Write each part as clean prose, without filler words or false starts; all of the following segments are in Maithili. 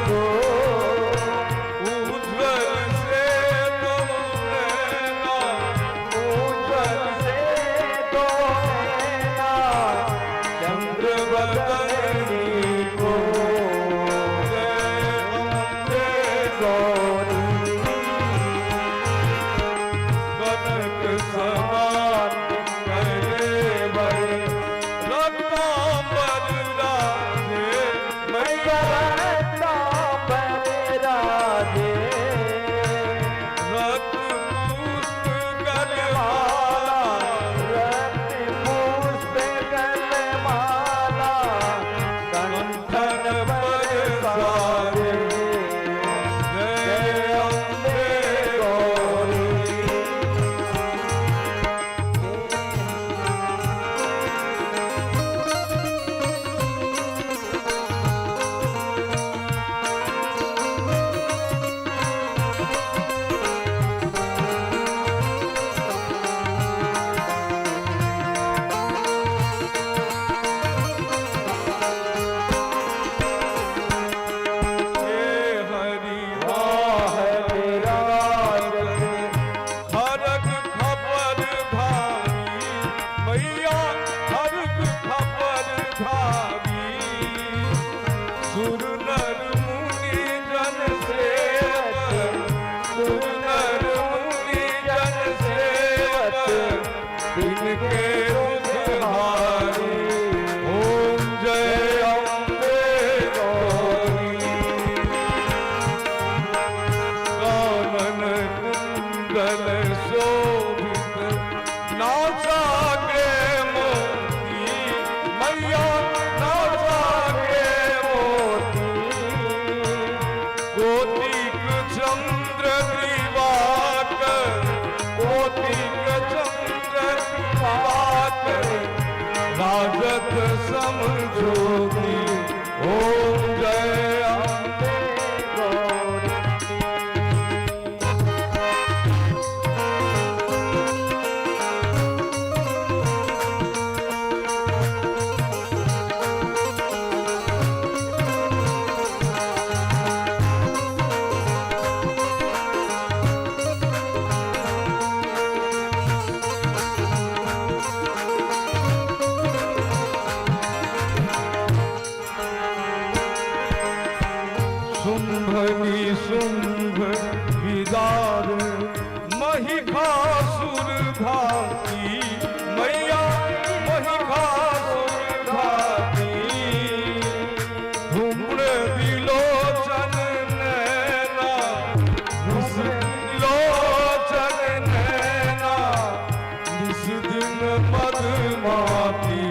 को। उज्ज्वल से दो नैना, उज्ज्वल से दो नैना, चंद्र बदनी को। जय अम्बे गौरी। कनक समान कलेवर, रत्नांबर राजे मैया, रत्नांबर राजे। रत्न पुष्प गलमाला, रत्न पुष्प गलमाला, कंठन पर साजे। जय अम्बे गौरी। हे हरि वाह विराजत, खरग खबर धारी मैया, खरग खबर धारी, सुर नर मुनि जन सेवक, सुर नर मुनि जन सेवक, तिनके दुख हारी। ओम जय अम्बे गौरी। कानन कुंडल शोभित, नासाग्रे मोती मैया, नासाग्रे मोती, कोटिक चंद्र दिवाकर, कोटिक चंद्र दिवाकर, राजत सम ज्योति। ओम जय अम्बे गौरी। शुंभ निशुंभ विदार, महिषासुर घाती मैया, महिषासुर घाती, धूम्र विलोचन नैना, धूम्र विलोचन नैना, निस दिन मदमाती।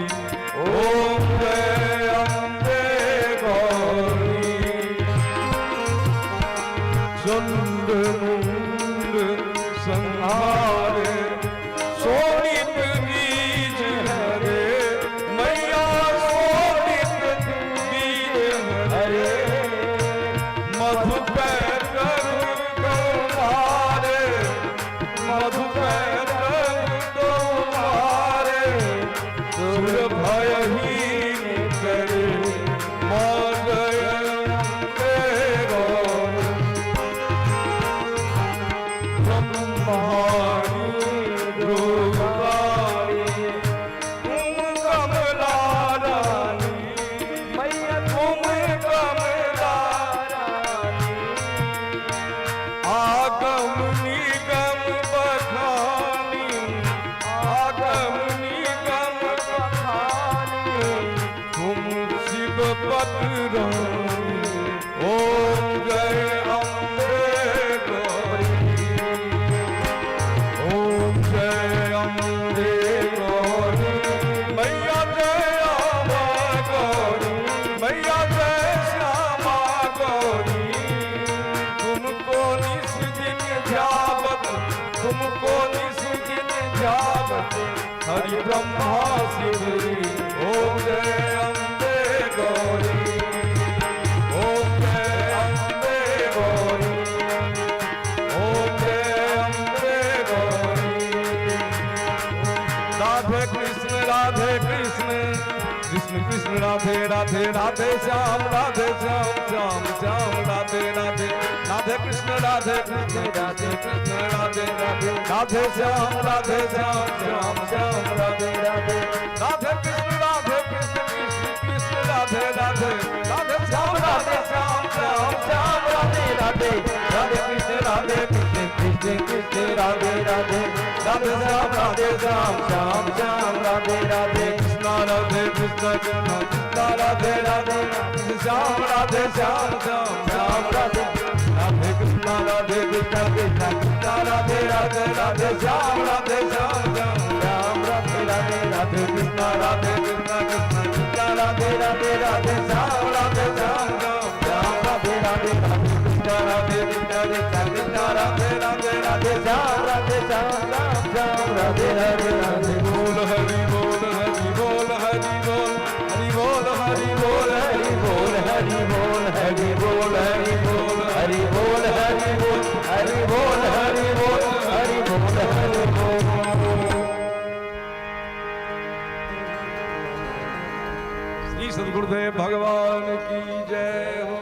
ओम जय अम्बे गौरी। चंड मुंड संहारे, शोणित बीज हरे मैया, शोणित बीज हरे, मधु कैटभ को मारे, मधु कैटभ को मारे, सुर भयहीन करे। मा जय अम्बे गौरी। ब्रह्माणी रुद्राणी, तुम कमला रानी मैया, तुम कमला रानी। आगम निगम बखानी, आगम निगम बखानी, तुम शिवपत रानी। ओम जय अम्बे गौरी। ओम जय अम्बे गौरी मैया, जय आमा गौरी मैया, जय श्यामा गौरी। तुमको निस दिन ध्यावत, तुमको निस दिन ध्यावत, हरि ब्रह्मा शिवरी। ओम जय अम्बे गौरी। ओम जय अम्बे गौरी। ओम जय अम्बे गौरी। राधे कृष्ण राधे कृष्ण। कृष्ण कृष्ण राधे राधे राधे श्याम राधे श्याम श्याम श्याम राधे राधे राधे कृष्ण राधे कृष्ण राधे कृष्ण राधे राधे राधे श्याम राधे श्याम श्याम श्याम राधे राधे राधे कृष्ण राधे कृष्ण कृष्ण कृष्ण राधे राधे राधे श्याम राधे श्याम श्याम श्याम राधे राधे राधे कृष्ण राधे कृष्ण कृष्ण कृष्ण राधे राधे राधे श्याम राधे श्याम श्याम श्याम राधे राधे कृष्ण राधे कृष्ण कृष्ण कृष्ण राधे राधे श्याम राधे श्याम श्याम श्याम राधे राधे कृष्ण राधे कृष्ण कृष्ण कृष्ण राधे राधे राधे श्याम राधे श्याम श्याम श्याम राधे राधे राधे कृष्ण राधे कृष्ण कृष्ण कृष्ण राधे राधे राधे श्याम राधे श्याम श्याम श्याम राधे राधे राधे कृष्ण राधे कृष्ण कृष्ण कृष्ण राधे राधे राधे श्याम राधे श्याम श्याम श्याम राधे राधे राधे बोल हरि बोल हरि बोल हरि बोल हरि बोल हरि बोल हरि बोल हरि बोल हरि बोल हरि बोल हरि बोल हरि बोल हरि बोल हरि बोल हरि बोल हरि बोल। श्री सदगुरुदेव भगवान की जय हो।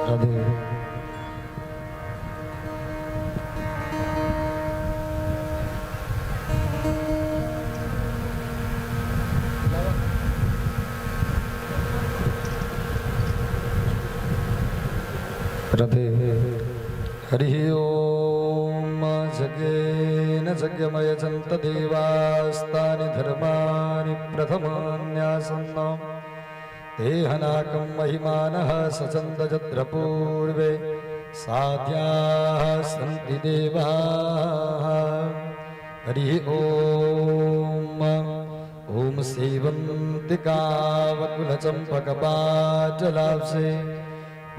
राधे। राधे। हरि ओम। जगेन जज्ञमय चन्त देवास्तानि धर्माणि प्रथमान्यासन्न देहनाकं महिमानः सचन्दजत्र पूर्वे साध्याः सन्ति देवाः। हरि ओम। ॐ सेवन्तिकावकुलचम्पकपाटलाब्जे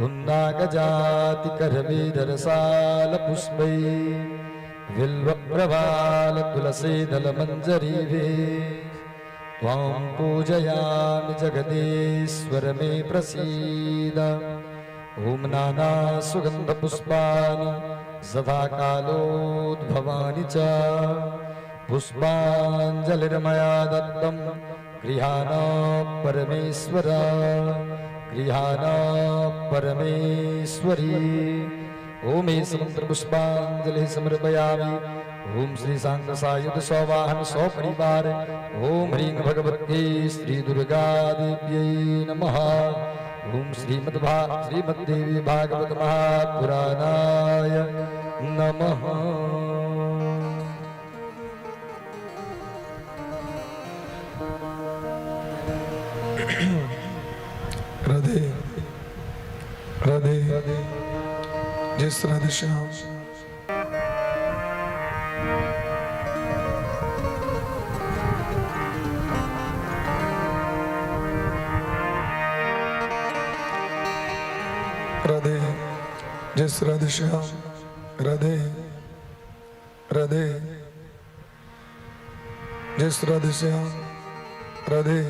उन्नागजातिकरवीररसालपुष्पै बिल्वप्रभालतुलसीदलमञ्जरीभिः त्वां पूजयामि जगदीश्वर मे प्रसीद। ॐ नानासुगन्धपुष्पाणि सदाकालोद्भवानि च पुष्पाञ्जलिर्मया दत्तं गृहाण परमेश्वर गृहाण परमेश्वरी। ओम मंत्र पुष्पांजलि समर्पयामि। ओम श्री शांत सायुध सौवाहन सौपरिवार ओम ह्रीं भगवती श्री दुर्गा देव्यै नमः। ओम श्रीमद्देवी भागवत महापुराणाय नमः। राधे राधे। जय श्री राधे श्याम। राधे जय श्री राधे श्याम। राधे राधे जय श्री राधे श्याम। राधे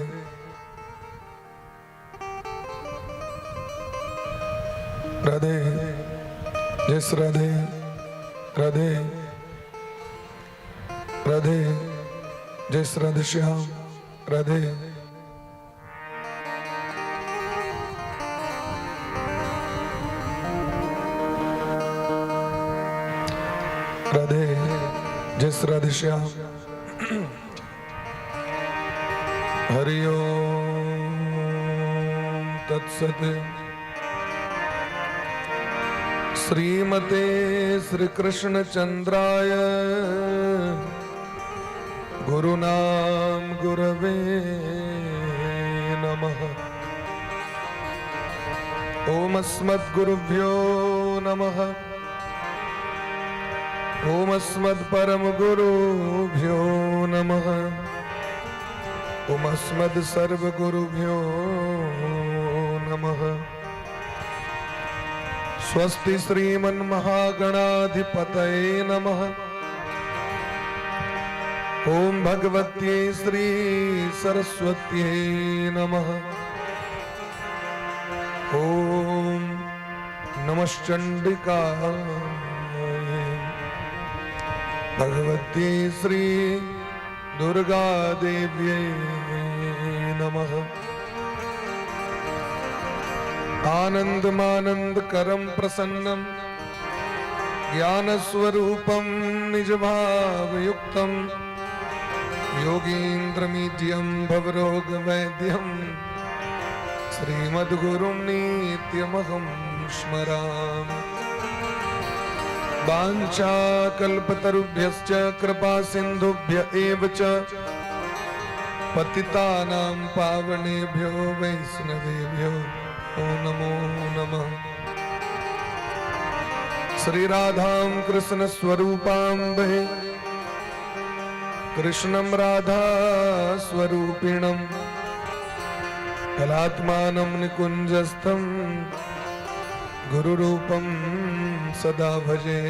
राधे जय श्री राधे। राधे राधे जय श्री राधे श्याम। राधे राधे जय श्री राधे श्याम। हरि ओम तत्सत। श्रीमते श्री कृष्ण चंद्राय गुरुनाम गुरवे नमः। ओम अस्मद्गुरुभ्यो नमः। ओम अस्मद्परम गुरुभ्यो नमः। ओम अस्मद् सर्वगुरुभ्यो नमः। स्वस्ति श्रीमन्महागणाधिपतये नमः। ओम भगवत्यै श्री सरस्वत्यै नमः। ओम नमश्चंडिकायै भगवत्यै श्री दुर्गा देव्यै नमः। आनंदमानंद करम प्रसन्नम, ज्ञानस्वरूपं निजभावयुक्तं, योगीन्द्रमीड्यं भवरोगवैद्यं, श्रीमद्गुरुं नित्यमहं स्मरामि। वाञ्छाकल्पतरुभ्यश्च कृपा सिन्धुभ्य एव च, पतितानां पावनेभ्यो वैष्णवेभ्यो नमो नमः। श्री राधां कृष्ण स्वरूपां भजे, कृष्णं राधा स्वरूपिणं, कलात्मानं निकुञ्जस्थं, गुरुरूपं सदा भजे।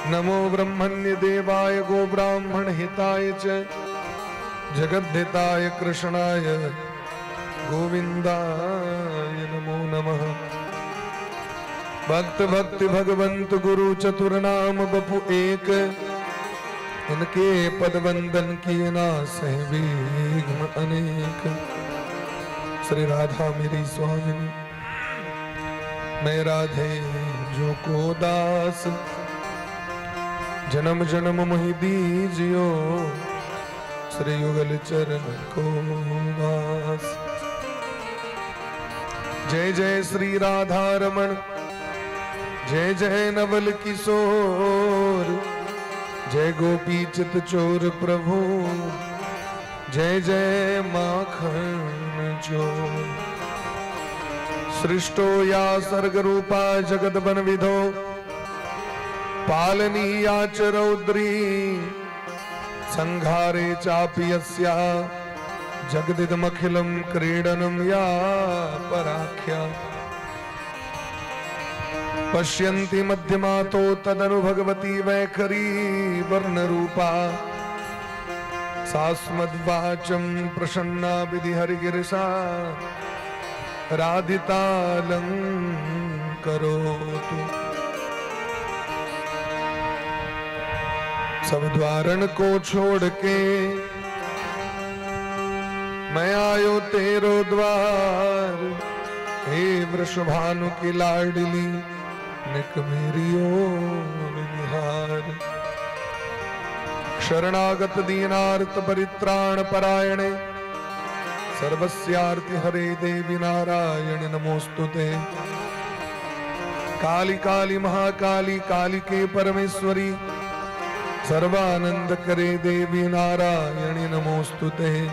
नमो ब्रह्मण्य देवाय गोब्राह्मण हिताय च, जगद्धिताय कृष्णाय गोविंदाय नमो नमः। भक्त भक्ति भगवंत गुरु चतुर नाम बपु एक, इनके पद वंदन किए नासहि विघ्न अनेक। श्री राधा मेरी स्वामिनी, मैं राधे जो को दास, जन्म जन्म मोहि दीजियो श्री युगल चरण को वास। जय जय श्री राधा रमण, जय जय नवल किशोर, जय गोपी चित चोर प्रभु, जय जय माखन चोर। सृष्टो या सर्ग रूपा जगत बन विधो, पालनी या च रौद्री, संघारे चापि यस्या जगदिदमखिलं क्रीडनं या पराख्या। पश्यन्ति मध्यमातो तदनु भगवती वैखरी वर्णरूपा, सास्मद्वाचं प्रसन्ना विधि हरिगिरिशा राधितालं करोतु। सब द्वारन को छोड़ के मैं आयो तेरो द्वार, हे वृषभानु की लाडली, निक मेरी ओर निहार। शरणागत दीनार्त परित्राण परायणे, सर्वस्यार्ति हरे देवी नारायण नमोस्तुते। काली काली महाकाली, काली के परमेश्वरी, सर्वानंद करे देवी नारायणि नमोस्तुते।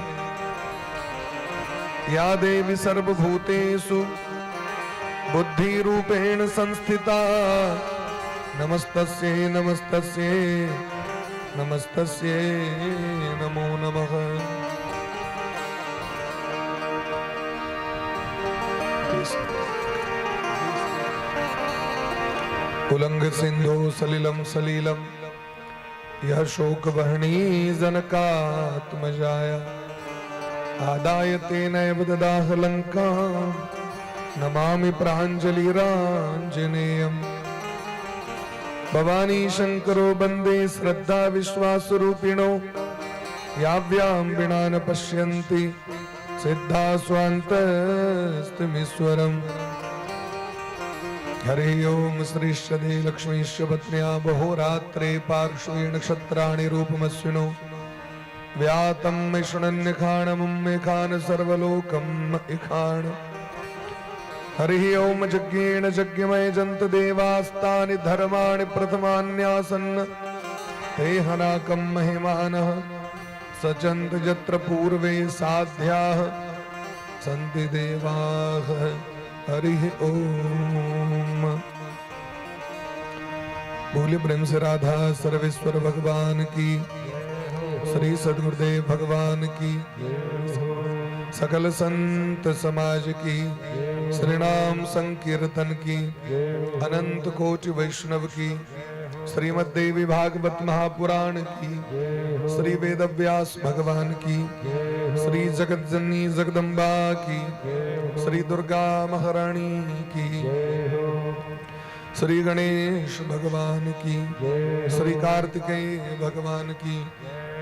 या देवी सर्वभूतेषु बुद्धिरूपेण संस्थिता, नमस्तस्यै नमस्तस्यै नमस्तस्यै नमो नमः। उलंग सिंधु सलिलम सलीलम, यह शोक वहणी जनकात्मजाया, आदाय तेनैव ददाह लंका, नमामि प्राञ्जलिराञ्जनेयम्। भवानी शंकरो वंदे श्रद्धा विश्वास रूपिणो, याव्यां विना न पश्यन्ति सिद्धा स्वान्तस्तिमीश्वरम्। हरि ओम। श्रीशदे लक्ष्मीश पत्न्या बहोरात्रे पार्श्वे नक्षत्राणि रूपमश्विनो, व्यातं मिषुणन्यखाणमुम्मेखान सर्वलोकम् इखाण। हरि ओम। यज्ञेन यज्ञमय जन्त देवास्तानि धर्माणि प्रथमान्यासन्न, ते हनाकं महिमानः सचन्त यत्र पूर्वे साध्याः सन्ति देवाः। हरि ओम। बोले प्रेम से राधा सर्वेश्वर भगवान की, श्री सदगुरुदेव भगवान की, सकल संत समाज की, श्री नाम संकीर्तन की, अनंत कोटि वैष्णव की, श्रीमद् देवी भागवत महापुराण की, श्री वेद व्यास भगवान की, श्री जगत जननी जगदम्बा की, श्री दुर्गा महारानी की, श्री गणेश भगवान की, श्री कार्तिकेय भगवान की,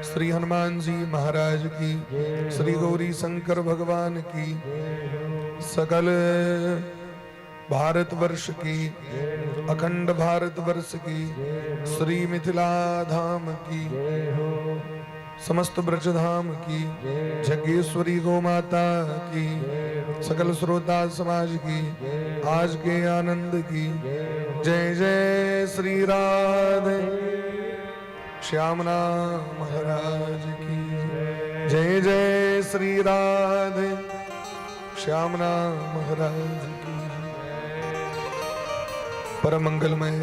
श्री हनुमान जी महाराज की, श्री गौरी शंकर भगवान की, सकल भारतवर्ष की, अखंड भारतवर्ष की, श्री मिथिला धाम की, समस्त ब्रज धाम की, जगेश्वरी गौ माता की, सकल श्रोता समाज की, आज के आनंद की। जय जय श्री राधे श्याम नाम महाराज की जय। जय श्री राधे श्याम नाम महाराज की। परम मंगलमय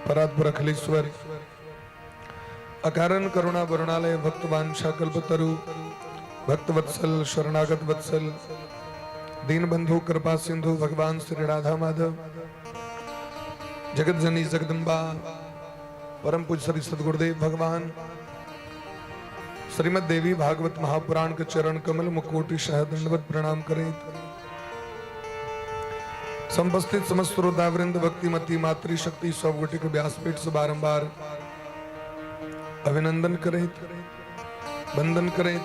परात्पर अखिलेश्वर अकारण करुणा वरुणालय भक्त वांछा कल्पतरु भक्त वत्सल शरणागत वत्सल दीन बंधु कृपा सिंधु भगवान श्री राधा माधव, जगत जननी जगदम्बा, परम पूज्य श्री सदगुरुदेव भगवान, श्रीमद देवी भागवत महापुराण के चरण कमल मुकोटि शह दंडवत प्रणाम करें। समुपस्थित समस्त श्रोतावृंद, भक्तिमती मातृशक्ति सब गोटे के व्यासपीठ से बारंबार अभिनंदन करें, वंदन करें।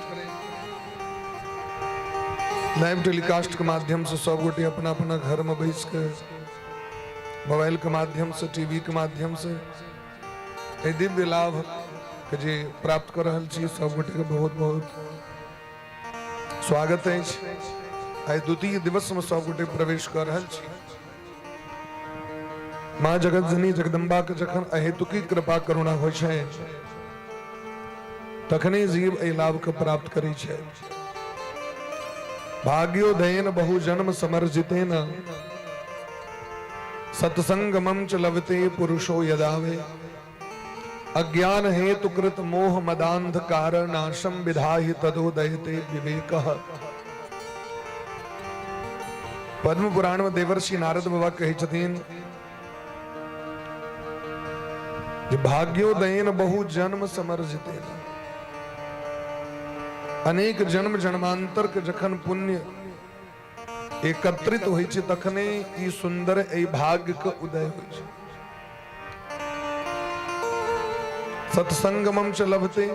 लाइव टेलीकास्ट के माध्यम से सब गोटे अपना अपना घर में बैस के मोबाइल के माध्यम से, टीवी के माध्यम से एहि दिव्य लाभ के जे प्राप्त कर रहल छी, सब गोटे के बहुत बहुत स्वागत अछि। आइ द्वितीय दिवस में सब गोटे प्रवेश कर रहल छी। माँ जगत जननी जगदम्बा के जखन अहेतुकी कृपा करुणा होइ छै, तखने जीव एहि लाभ के प्राप्त करै छै। भाग्योदयन बहु जन्म समर्जितेन सत्संगमम च लभते पुरुषो यदावे। अज्ञान हेतु कृत मोह मदांधकार नाशम विधाहि तदोदयते विवेकः। पद्म पुराण में देवर्षि नारद बाबा कहै छथिन जे भाग्योदयन बहु जन्म समर्जितेन, अनेक जन्म जन्मांतर के जखन पुण्य एकत्रित होइ छै, तखने ई सुंदर एहि भाग्य के उदय होइ छै। सत्संगमम च लभते,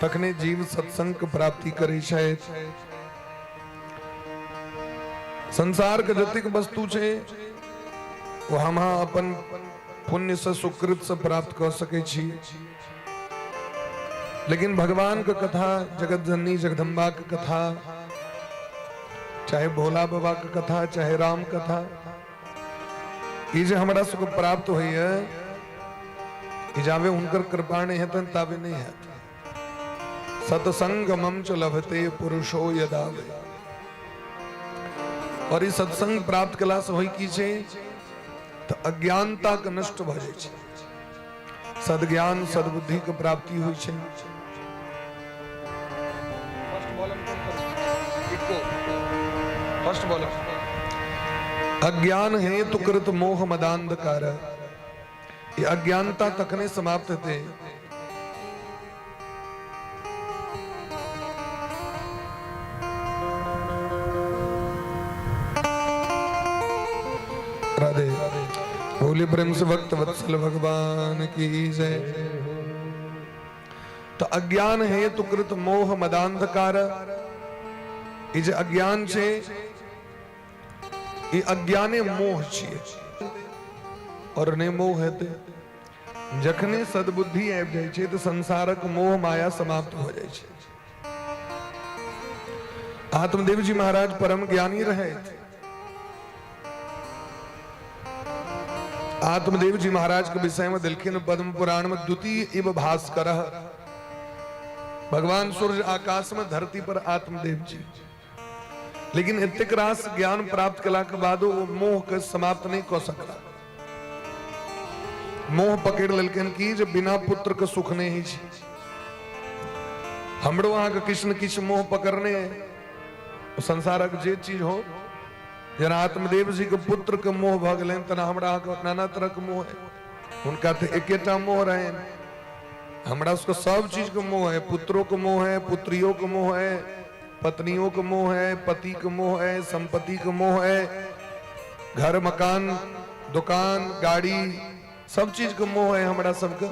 तखने जीव सत्संग के प्राप्ति करै छै। संसार के जतेक वस्तु छै, ओ हम अहाँ अपन पुण्य से, सुकृत से प्राप्त कऽ सकै छी, लेकिन भगवान के कथा, जगत जननी जगदम्बा के कथा, चाहे भोला बाबा के कथा, चाहे राम कथा, ई जे हमरा सबके प्राप्त होइए, ई जाबे हुनकर कृपा नहि हेतनि ताबे नहि हेत। सत्संगमम च लभते पुरुषो यदावे। और ई सत्संग प्राप्त केला से होइ की छै? तऽ अज्ञानता के नष्ट भऽ जाइ छै, सदज्ञान सद्बुद्धि के प्राप्ति होइ छै। अज्ञान हेतु कृत मोह मदांधकार, ई अज्ञानता तखने समाप्त हेतै राधे। बोले प्रेम से भक्त वत्सल भगवान की जय। तो अज्ञान हेतु कृत मोह मदांधकार, ई जे अज्ञान छै, ई अज्ञाने मोह छियै और नहि मोह हेतै। जखने सद्बुद्धि आबि जाइ छै तऽ संसारक मोह माया समाप्त भऽ जाइ छै। आत्मदेव जी महाराज परम ज्ञानी रहथि। आत्मदेव जी महाराज के विषय में देलखिन पद्म पुराण में, द्वितीय इव भास्कर। भगवान सूर्य आकाश में, धरती पर आत्मदेव जी। लेकिन एतेक रास ज्ञान प्राप्त केलाके बादो ओ मोहके समाप्त नहि कऽ सकला। मोह पकड़ि लेलकनि कि जे बिना पुत्र के सुख नहि होइ छै। हमरो अहाँके किछु ने किछु मोह पकड़ने है। संसारक जे चीज हो, जेना आत्मदेव जी के पुत्र के मोह भऽ गेलनि, तेना हमरा अहाँके नाना तरह के मोह है। हुनका तऽ एकेटा मोह रहनि, हमरा सबके सब चीज के मोह है। पुत्रों के मोह है, पुत्रियों के मोह है, पत्नियों के मोह है, पति के मोह है, संपत्ति के मोह है, घर मकान दुकान गाड़ी सब चीज के मोह है। हमरा सबके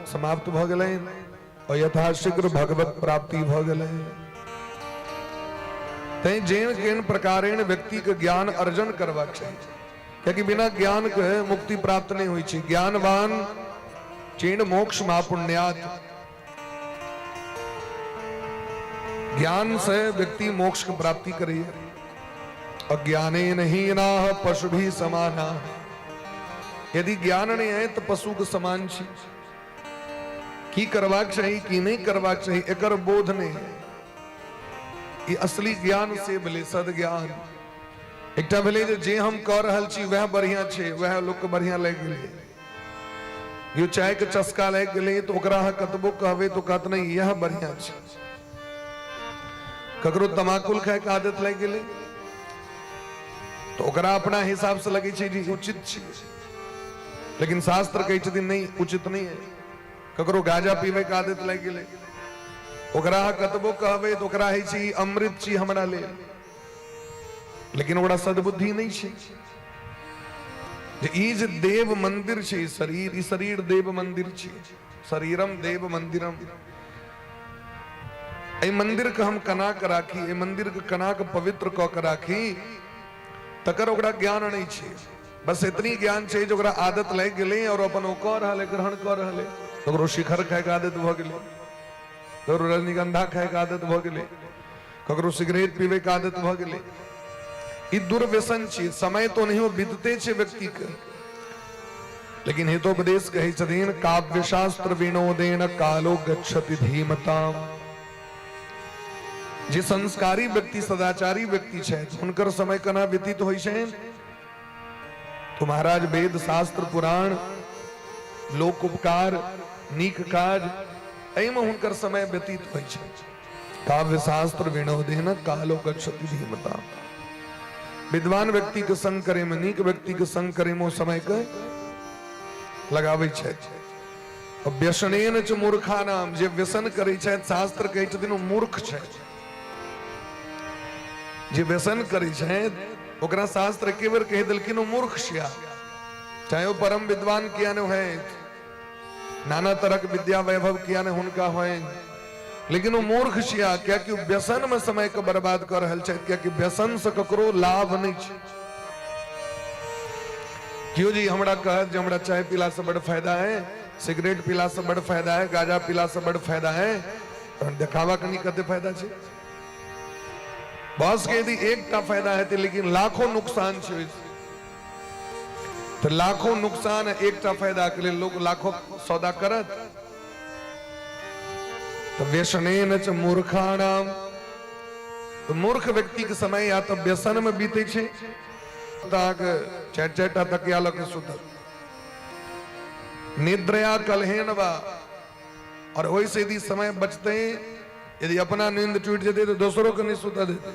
समाप्त भऽ गेलनि और यथाशीघ्र भगवत प्राप्ति भऽ गेलनि। तैं जेन केन प्रकारेण व्यक्ति के ज्ञान अर्जन करबाक चाही, कियाकि बिना ज्ञान के मुक्ति प्राप्त नहीं होइ छै। ज्ञानवान चीण मोक्ष मा पुण्यात, ज्ञान से व्यक्ति मोक्ष के प्राप्ति करैए। अज्ञाने हीनाः पशु भी समाना, यदि ज्ञान नहीं है तो पशु के समान छी। की करबाक चाही की नहीं करबाक चाही एकर बोध नहीं है। ई असली ज्ञान से भेलै सदज्ञान। एकटा भेलै जे जे हम कऽ रहल छी वएह बढ़िया छै, वएह लोकके बढ़िया लागि गेलै। यो चाय के चस्का लागि गेलै तऽ ओकरा अहाँ कतबो कहबै तऽ कहत नहि इएह बढ़िया छै। ककरो तमाकुल खायके आदत लागि गेलै तऽ ओकरा अपना हिसाब से लगै छै जे उचित छै, लेकिन शास्त्र कहै छथिन नहि, उचित नहि है। ककरो गाजा पीबै के आदत लागि गेलै, ओकरा अहाँ कतबो कहबै तऽ ओकरा होइ छै ई अमृत छी हमरा लेल, लेकिन ओकरा सद्बुद्धि नहि छै जे ई जे देव मंदिर छै शरीर, ई शरीर देव मंदिर छै, शरीरम देव मंदिरम। एहि मंदिर के हम केना के राखी, एहि मंदिर के केना के पवित्र कऽ के राखी, तकर ओकरा ज्ञान नहि छै। बस इतनी ज्ञान छै जे ओकरा आदत लागि गेलै और अपन ओ कऽ रहल है, ग्रहण कऽ रहल है। ककरो शिखर खायके आदत भऽ गेलै, ककरो रजनीगंधा खायके आदत भऽ गेलै, ककरो सिगरेट पीबैके आदत भऽ गेलै। ई दुर्व्यसन छी। समय तो नहियो बीतते छै व्यक्ति के, लेकिन हितोपदेश कहै छथिन काव्य शास्त्र विनोदेन कालो गच्छति धीमताम। जे संस्कारी व्यक्ति सदाचारी व्यक्ति छथि हुनकर समय केना व्यतीत होइ छनि तो महाराज वेद शास्त्र पुराण लोक उपकार नीक काज एहिमे हुनकर समय व्यतीत होइ छै। काव्य शास्त्र विनोदेन कालो गच्छति धीमता। विद्वान व्यक्ति के संग करे में, नीक व्यक्ति के संग करे में समय के लगाबै छथि। व्यसनेन च मूर्खा नाम, जे व्यसन करै छथि शास्त्र कहै छथिन ओ मूर्ख छथि। जे व्यसन करै छथि ओकरा शास्त्र एके बेर कहि देलखिन ओ मूर्ख छिया, चाहे ओ परम विद्वान किया ने होय, नाना तरह के विद्या वैभव किया ने हुनका होय, लेकिन ओ मूर्ख छिया, कियाकि व्यसन में समय के बर्बाद कर रहल छथि। कियाकि व्यसन से ककरो लाभ नहीं छै। केओ जी हमरा कहत जे हमरा चाय पीला से बड़ फायदा है, सिगरेट पीला से बड़ फायदा है, गांजा पीला से बड़ फायदा है, तहन देखावा कनी कते फायदा छै। बस के यदि एकटा फायदा हेतै लेकिन लाखों नुकसान छै, तऽ लाखों नुकसान एकटा फायदा के लेल लोग लाखों सौदा करत। तऽ व्यसनेन च मूर्खाणाम, तऽ मूर्ख व्यक्ति के समय या तऽ व्यसन में बीतै छै, तऽ अहाँके चारि चारि टा तकिया लऽ के सुतत, निद्रया कलहेन बा, और ओहिसँ यदि समय बचतै, यदि अपना नींद टूटि जेतै तऽ दोसरो के नहि सुतऽ देतै।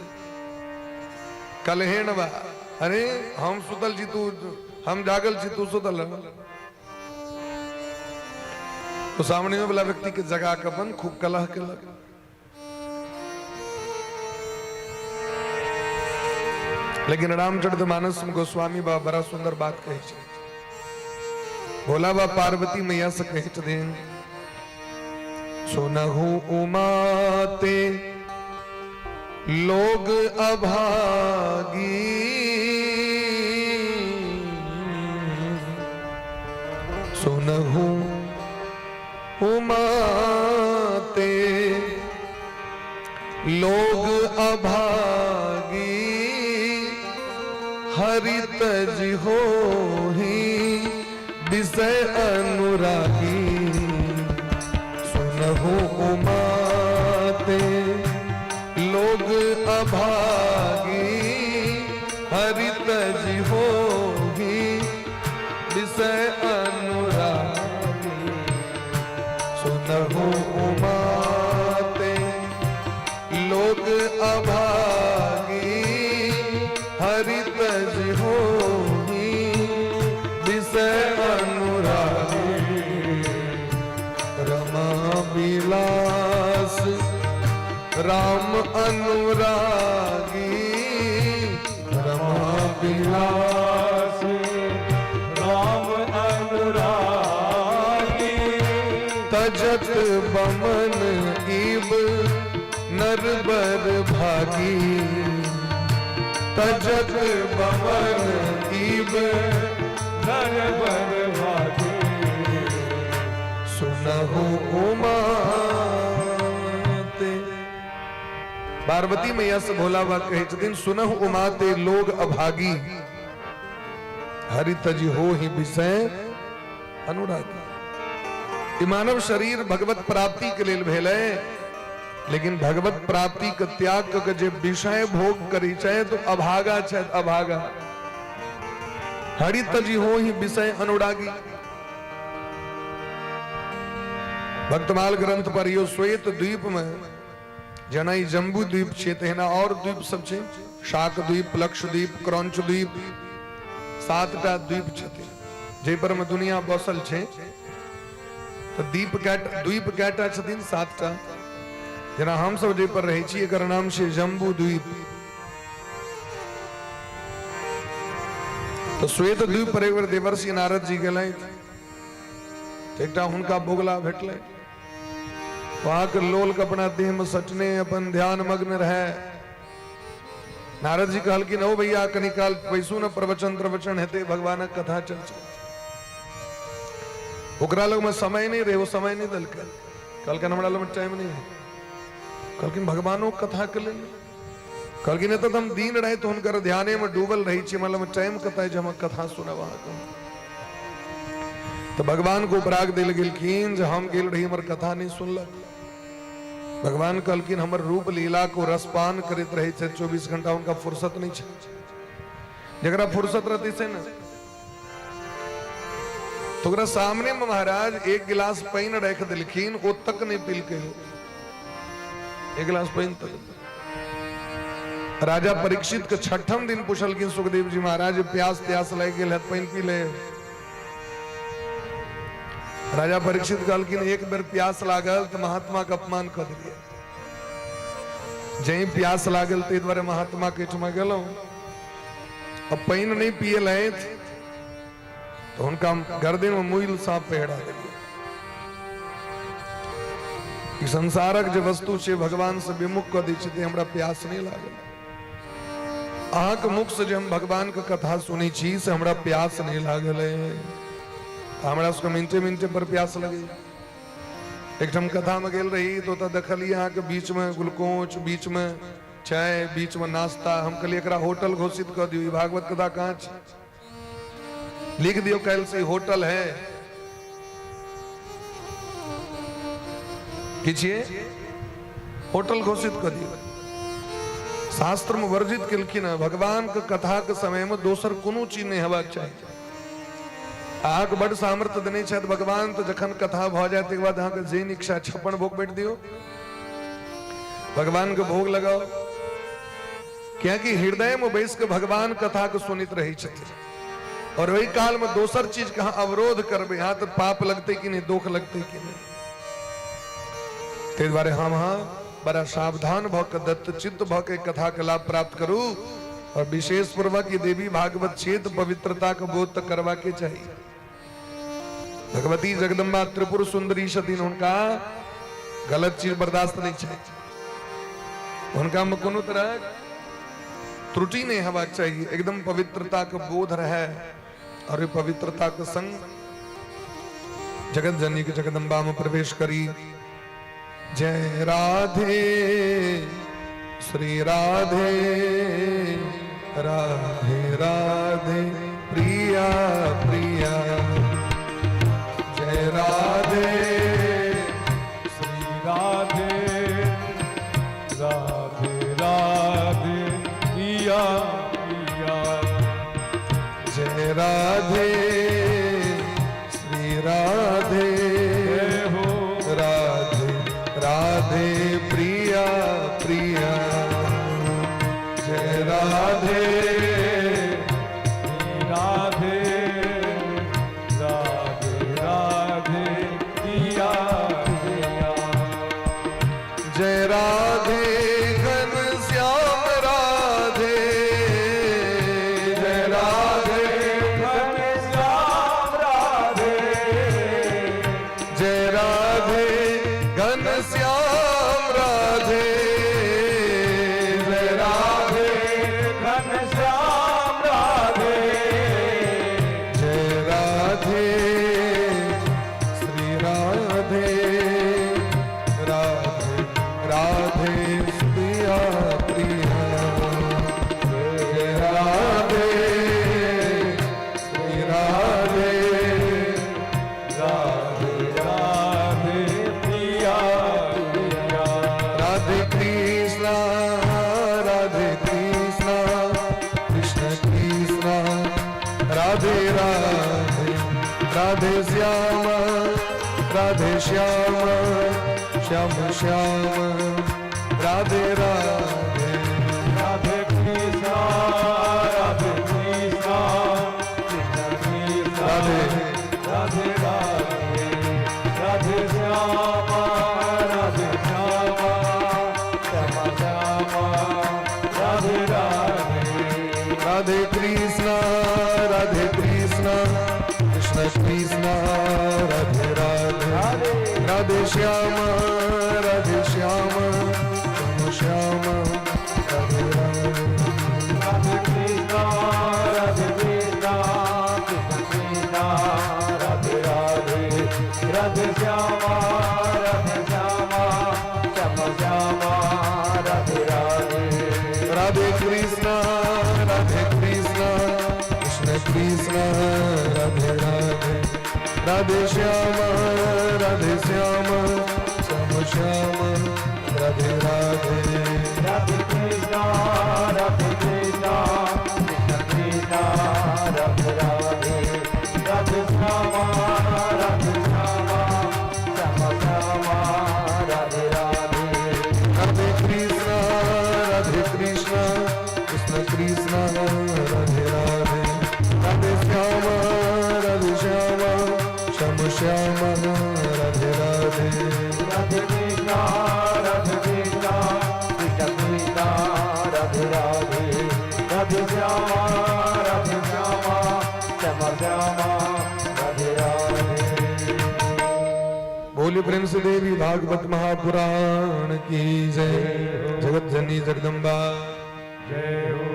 कलहेन बा, अरे हम सुतल छी तू, हम जागल छी तू सुतल रह। तो सामने वाला व्यक्ति के जगा के अपन खूब कलह केलक। लेकिन रामचरित मानस में गोस्वामी बाबा बड़ा सुंदर बात कहै छै। भोला बाबा पार्वती मैया से कहै छथिन, सुनहु उमाते लोग अभागी, सुनहु उमाते लोग अभागी, हरि तज हो ही विषय अनुरागी, सुनहु उमाते लोग अभागी। अनुरागी। सुनहु उमाते लोग अभागी, हरि तज होही विषय अनुरागी। रमा विलास राम अनुरागी, रमा विलास राम अनुरागी। तजत बमन इब नरबर भागी, तजत बमन इब नरबर भागी। सुनहु उमाते। पार्वती मैया से भोला बाबा कहै छथिन, सुनहु उमाते लोग अभागी, हरि तजी हो ही विषय अनुरागी। ई मानव शरीर भगवत प्राप्ति के लेल भेलै, लेकिन भगवत प्राप्ति के त्याग कऽ के जे विषय भोग करै छै तो अभागा छै, अभागा। हरि तजी हो ही विषय अनुरागी। भक्तमाल ग्रंथ पर यो श्वेत द्वीप में, जेना ई जम्बू द्वीप छै तहिना और द्वीप सब छै, शाक द्वीप, प्लक्ष द्वीप, क्रौंच द्वीप, 7टा द्वीप छथिन जाहि पर में दुनिया बसल छै। तऽ द्वीप कएटा छथिन? 7टा। जेना हमसब जाहि पर रहै छी एकर नाम छै जम्बू द्वीप। तऽ श्वेत द्वीप पर एक बेर देवर्षि नारद जी गेलथि, एकटा हुनका बोगला भेटलै, वहां के लोल के अपना देह में सटने अपन ध्यान मग्न रहे। नारद जी कहलखिन, ओ भैया कनी काल बैसू ने, प्रवचन प्रवचन हेतै, भगवानक कथा चर्चा। ओकरा लग में समय नहीं रहे, वो समय नहीं देलकै, कहलखिन हमरा लग में टाइम नहीं है। कहलखिन भगवानो कथा के लेल? कहलखिन एतऽ तऽ हम दिन राति हुनकर ध्याने में डूबल रहै छी, हमरा लग में टाइम कतऽ जे हम कथा सुनब अहाँके। तऽ भगवान को उपराग देल गेलखिन जे हम गेल रही, हमर कथा नहीं सुनलक। भगवान कहलखिन हमर रूप लीला को रसपान करैत रहै छै 24 घंटा, हुनका फुर्सत नहीं छै। जकरा फुर्सत रहतै से ने, तो ओकरा सामने में महाराज एक गिलास पानि राखि देलखिन, ओ तक नहीं पीलकै, एक गिलास पानि तक। राजा परीक्षित के छठम दिन पुछलखिन सुखदेव जी महाराज, प्यास त्यास लागि गेल है, पानि पी ले। राजा परीक्षित कहलखिन एक बेर प्यास लागल तऽ महात्मा के अपमान कऽ देलियै, जहीं प्यास लागल ताहि दुआरे महात्मा के एहिठमा गेलहुँ, अब पानि नहीं पियलथि तऽ हुनका गर्दन में मुइल साँप पहिरा देलियै। ई संसारक जे वस्तु छै भगवान से विमुख कऽ दै छै, ते हमरा प्यास नहीं लागल। अहाँके मुख से जे हम भगवान के कथा सुनै छी से हमरा प्यास नहीं लागल है। हमरा सबके मिनटे मिनटे पर प्यास लगैया। एकठाम कथा में गेल रही तो ओतऽ देखलियै अहाँके बीच में ग्लूकोज, बीच में चाय, बीच में नाश्ता। हम कहलियै एकरा होटल घोषित कऽ दियौ, ई भागवत कथा कहाँ छै? लिख दियौ काल्हि से ई होटल है। की छियै? होटल घोषित कऽ दियौ। शास्त्र में वर्जित केलखिन हँ, भगवान के कथा के समय में दोसर कोनो चीज नहीं हेबाक चाही। अहाँके बड सामर्थ्य देने छथि भगवान, तऽ जखन कथा भऽ जाय तकर बाद अहाँके जेहन इच्छा 56 भोग बाँटि दियौ, भगवान के भोग लगाओ, कियाकि हृदय में बैस के भगवान कथा के सुनैत रहै छथिन। और ओहि काल में दोसर चीज के अहाँ अवरोध करबै, अहाँ तऽ पाप लगतै कि नहीं, दोख लगतै कि नहीं। ताहि दुआरे हम अहाँ बड़ा सावधान भऽ के दत्तचित्त भऽ के कथा के लाभ प्राप्त करू। और विशेष पूर्वक ई देवी भागवत छियै तऽ पवित्रता के बोध तऽ करबाके चाही। भगवती जगदम्बा त्रिपुर सुंदरी छथिन, हुनका गलत चीज बर्दाश्त नहीं छै, हुनका में कोनो तरह त्रुटि नहीं हेबाक चाही, एकदम पवित्रता के बोध रहे। और ओहि पवित्रता के संग जगत जननी के जगदम्बा में प्रवेश करी। जय राधे श्री राधे राधे राधे प्रिया प्रिया, जय राधे श्री राधे राधे राधे प्रिया प्रिया, जय राधे श्री श्याम राधे, जय राधे घनश्याम राधे, जय राधे श्री राधे, राधे राधे प्रिया प्रिया, जय राधे श्री राधे, राधे राधे प्रिया प्रिया, राधे कृष्णा राधे कृष्णा कृष्ण कृष्णा राधे राधे, राधे श्याम राधे श्याम श्याम श्याम राधे राधे, राधे कृष्णा राधे कृष्णा कृष्ण कृष्णा राधे राधे राधे, राधे श्याम राधे श्याम श्याम श्याम राधे राधे, राधे कृष्णा राधे कृष्णा कृष्ण कृष्णा राधे राधे, राधे श्याम राधे श्याम श्याम श्याम राधे राधे, राधे कृष्णा राधे कृष्णा कृष्ण कृष्णा राधे राधे, राधे श्याम राधे श्याम श्याम श्याम राधे राधे, राधे कृष्णा राधे कृष्णा कृष्ण कृष्णा राधे राधे, राधे श्याम राधे श्याम श्याम श्याम राधे राधे, राधे कृष्णा राधे कृष्णा कृष्ण कृष्णा राधे राधे, राधे श्याम राधे श्याम श्याम श्याम राधे राधे, राधे कृष्णा राधे कृष्णा कृष्ण कृष्णा राधे राधे, राधे श्याम राधे श्याम श्याम श्याम राधे राधे, राधे कृष्णा राधे कृष्णा कृष्ण कृष्णा राधे राधे, राधे श्याम राधे श्याम श्याम श्याम राधे राधे। बोलिए प्रेम से देवी भागवत महापुराण की जय। जगत जननी जगदम्बा जय हो।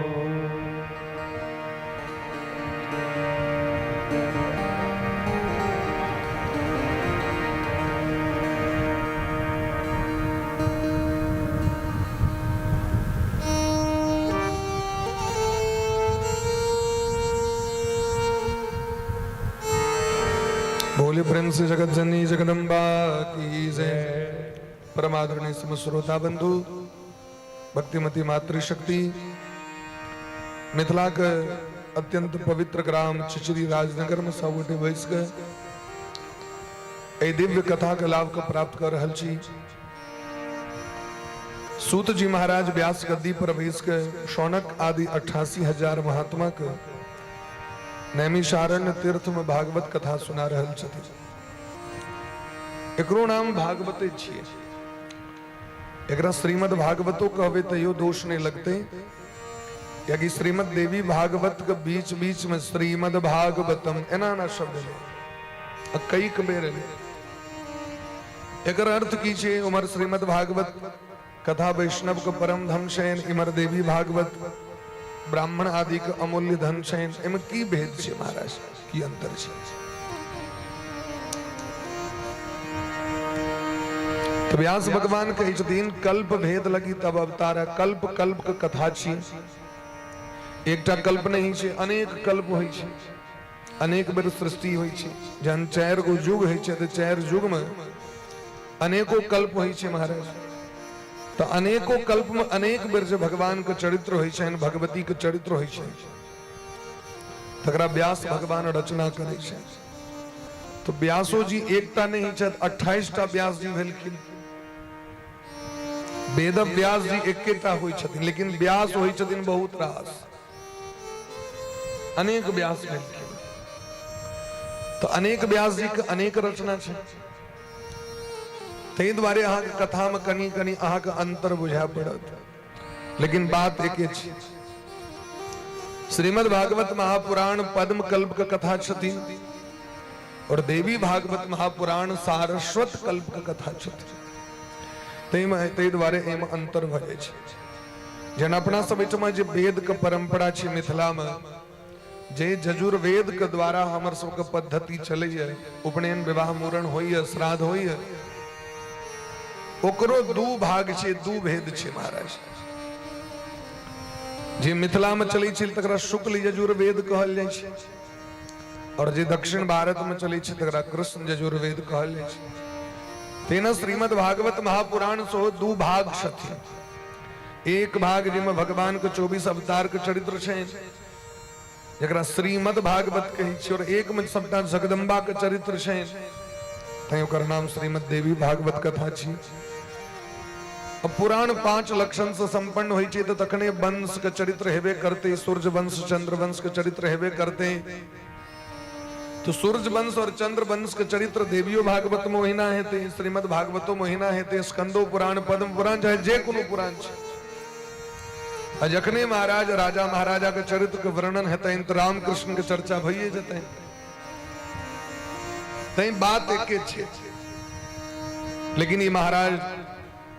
बोले प्रेम से जगत जननी जगदम्बा की जय। परमादरणीय समश्रोता बंधु, भक्तिमती मातृशक्ति, मिथिला के अत्यंत पवित्र ग्राम चिचरी राजनगर में सब गोटे बैस के एहि दिव्य कथा के लाभ के प्राप्त कर रहल छी। सूत जी महाराज व्यास गद्दी पर बैस के शौनक आदि 88,000 महात्मा के नैमिषारण्य तीर्थ में भागवत कथा सुना रहल छथिन। एकरो नाम भागवते छियै। एकरा श्रीमद् भागवतो कहबे तैयो दोष नहीं लगते, कियाकि श्रीमद् देवी भागवत के बीच बीच में श्रीमद् भागवतम एना एना शब्द एलै आ कई बेर एलै। एकर अर्थ की छै? उमर श्रीमद् भागवत कथा वैष्णव के परम धन छैन, इमर देवी भागवत ब्राह्मण आदि के अमूल्य धन छैन। एमे की भेद छै महाराज, की अंतर छै? तो व्यास भगवान कहै छथिन कल्प भेद लगी तब अवतार। कल्प कल्प के कथा छी, एकटा कल्प नहीं छै, अनेक कल्प होइ छै, अनेक बेर सृष्टि होइ छै। जहन 4 गो युग होइ छै तऽ 4 युग में अनेको कल्प होइ छै महाराज। तो अनेको कल्प में अनेक बेर जे भगवान के चरित्र होइ छनि, भगवती के चरित्र होइ छै, तकरा व्यास भगवान रचना करै छै। तो व्यासो जी एकटा नहीं छथि, 28टा व्यास जी भेलखिन। वेद व्यास जी एकेटा होइ छथिन, लेकिन व्यास होइ छथिन बहुत रास, अनेक व्यास भेलखिन। तो अनेक व्यास जी के अनेक रचना छै, ताहि दुआरे अहाँके कथा में कनि कनि अहाँके अंतर बुझाय पड़त, लेकिन बात एके छै। श्रीमद् भागवत महापुराण पद्म कल्प के कथा छथिन और देवी भागवत महापुराण सारस्वत कल्प के कथा छथिन। ताहिमे ताहि दुआरे एहिमे अन्तर भऽ जाइ छै। जेना अपना सब एहिठमा जे वेदके परम्परा छै मिथिलामे, जे यजुर्वेद के द्वारा हमर सबके पद्धति चलैए, उपनयन विवाह मूड़न होइए, श्राद्ध होइए, ओकरो दू भाग छै, दू भेद छै महाराज। जे मिथिलामे चलै छै तकरा शुक्ल यजुर्वेद कहल जाइ छै, और जे दक्षिण भारत में चलै छै तकरा कृष्ण यजुर्वेद कहल जाइ छै। तेना श्रीमद् भागवत महापुराण सेहो दू भाग छथिन। एक भाग जाहिमे भगवान के 24 अवतार के चरित्र छै, जकरा श्रीमद् भागवत कहै छै, और एक में सबटा जगदम्बा के चरित्र छै, तैं ओकर नाम श्रीमद् देवी भागवत कथा छी। अब पुराण 5 लक्षण से संपन्न होइ छै तऽ तखने वंश के चरित्र हेबे करते, सूर्य वंश चंद्र वंश के चरित्र हेबे करते। तो सूर्य वंश और चंद्र वंश के चरित्र देवियो भागवत में ओहिना हेतै, श्रीमद् भागवतो में ओहिना हेतै, स्कंदो पुराण, पद्म पुराण, चाहे जे कोनो पुराण छै। आ जखने महाराज राजा महाराजा के चरित्र के वर्णन हेतनि तऽ रामकृष्ण के चर्चा भइए जेतनि। तैं बात एके छै। लेकिन ई महाराज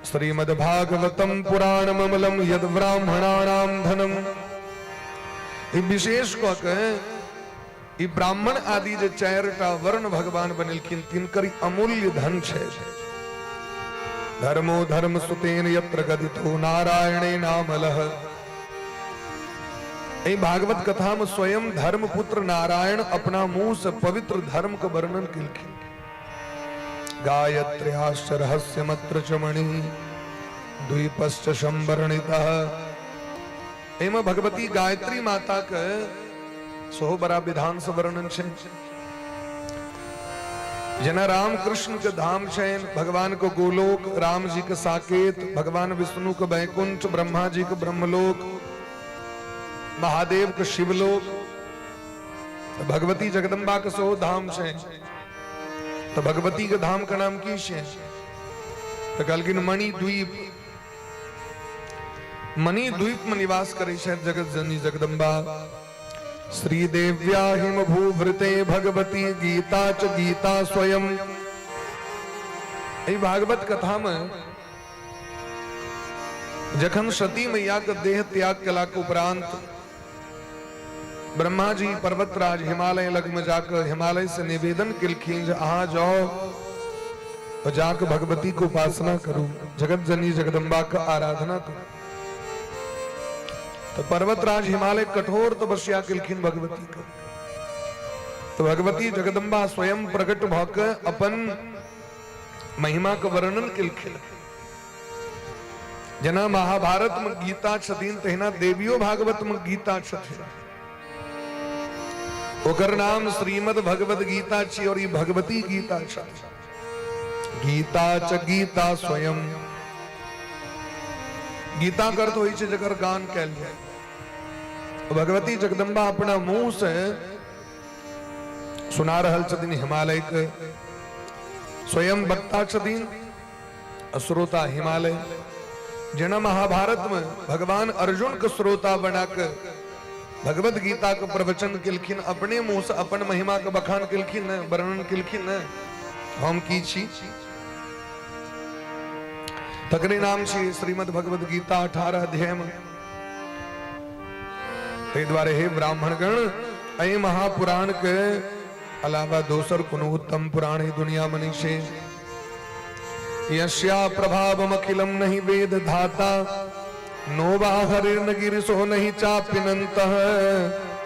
श्रीमद् भागवतम पुराणममलम यद ब्राह्मणानाम धनम, ई विशेष कऽ के ई ब्राह्मण आदि जे 4टा वर्ण भगवान बनेलखिन तिनकर ई अमूल्य धन छै। धर्मो धर्म सुतेन यत्र गदितो नारायणे नामलः। एहि भागवत कथा में स्वयं धर्मपुत्र नारायण अपना मुंह से पवित्र धर्म के वर्णन केलखिन। गायत्र्याश्च रहस्यमत्र च मणि द्वीपश्च संवर्णितः। एहिमे भगवती गायत्री माता के सेहो बड़ा विधान से वर्णन छै। जेना राम कृष्ण के धाम छनि, भगवान के गोलोक, राम जी के साकेत, भगवान विष्णु के वैकुंठ, ब्रह्मा जी के ब्रह्मलोक, महादेव के शिवलोक, तऽ भगवती जगदम्बा के सेहो धाम छै। तऽ भगवती के धाम के नाम की छै? तऽ कहलखिन मणिद्वीप। मणिद्वीप में निवास करै छथि जगत जननी जगदम्बा। श्रीदेव्या हिम भूभृते भगवती गीता च गीता स्वयं। एहि भागवत कथा में जखन सती मैया के देह त्याग केला के उपरांत ब्रह्मा जी पर्वतराज हिमालय लग में जाकर हिमालय से निवेदन केलखिन जे अहाँ जाओ और जाकर भगवती को उपासना करू, जगत जननी जगदम्बा के आराधना करू। तो पर्वतराज हिमालय कठोर तपस्या केलखिन भगवती के। तो भगवती जगदम्बा स्वयं प्रकट भऽ के अपन महिमा के वर्णन केलखिन। जेना महाभारत में गीता छथिन तहिना देवियो भागवत में गीता छथिन। ओकर नाम श्रीमद् भगवद गीता छी और ई भगवती गीता छथिन। गीता च गीता स्वयं। गीता के अर्थ होइ छै जकर गान कयल जाय। भगवती जगदम्बा अपना मुंह से सुना रहल छथिन हिमालय के। स्वयं वक्ता छथिन, श्रोता हिमालय। जेना महाभारत में भगवान अर्जुन के श्रोता बना के भगवत गीता के प्रवचन केलखिन, अपने मुंह से अपन महिमा के बखान केलखिन ने, वर्णन केलखिन ने, हम की छी, तकरे नाम छी श्रीमद् भगवत गीता 18 अध्याय में। ताहि दुआरे हे ब्राह्मणगण, एहि महापुराण के अलावा दोसर कोनो उत्तम पुराण ही दुनिया में नहीं छै। यस्या प्रभावमखिलम नहीं वेद धाता, नो वा हरिर्न गिरिशो नहीं चापिनन्तः,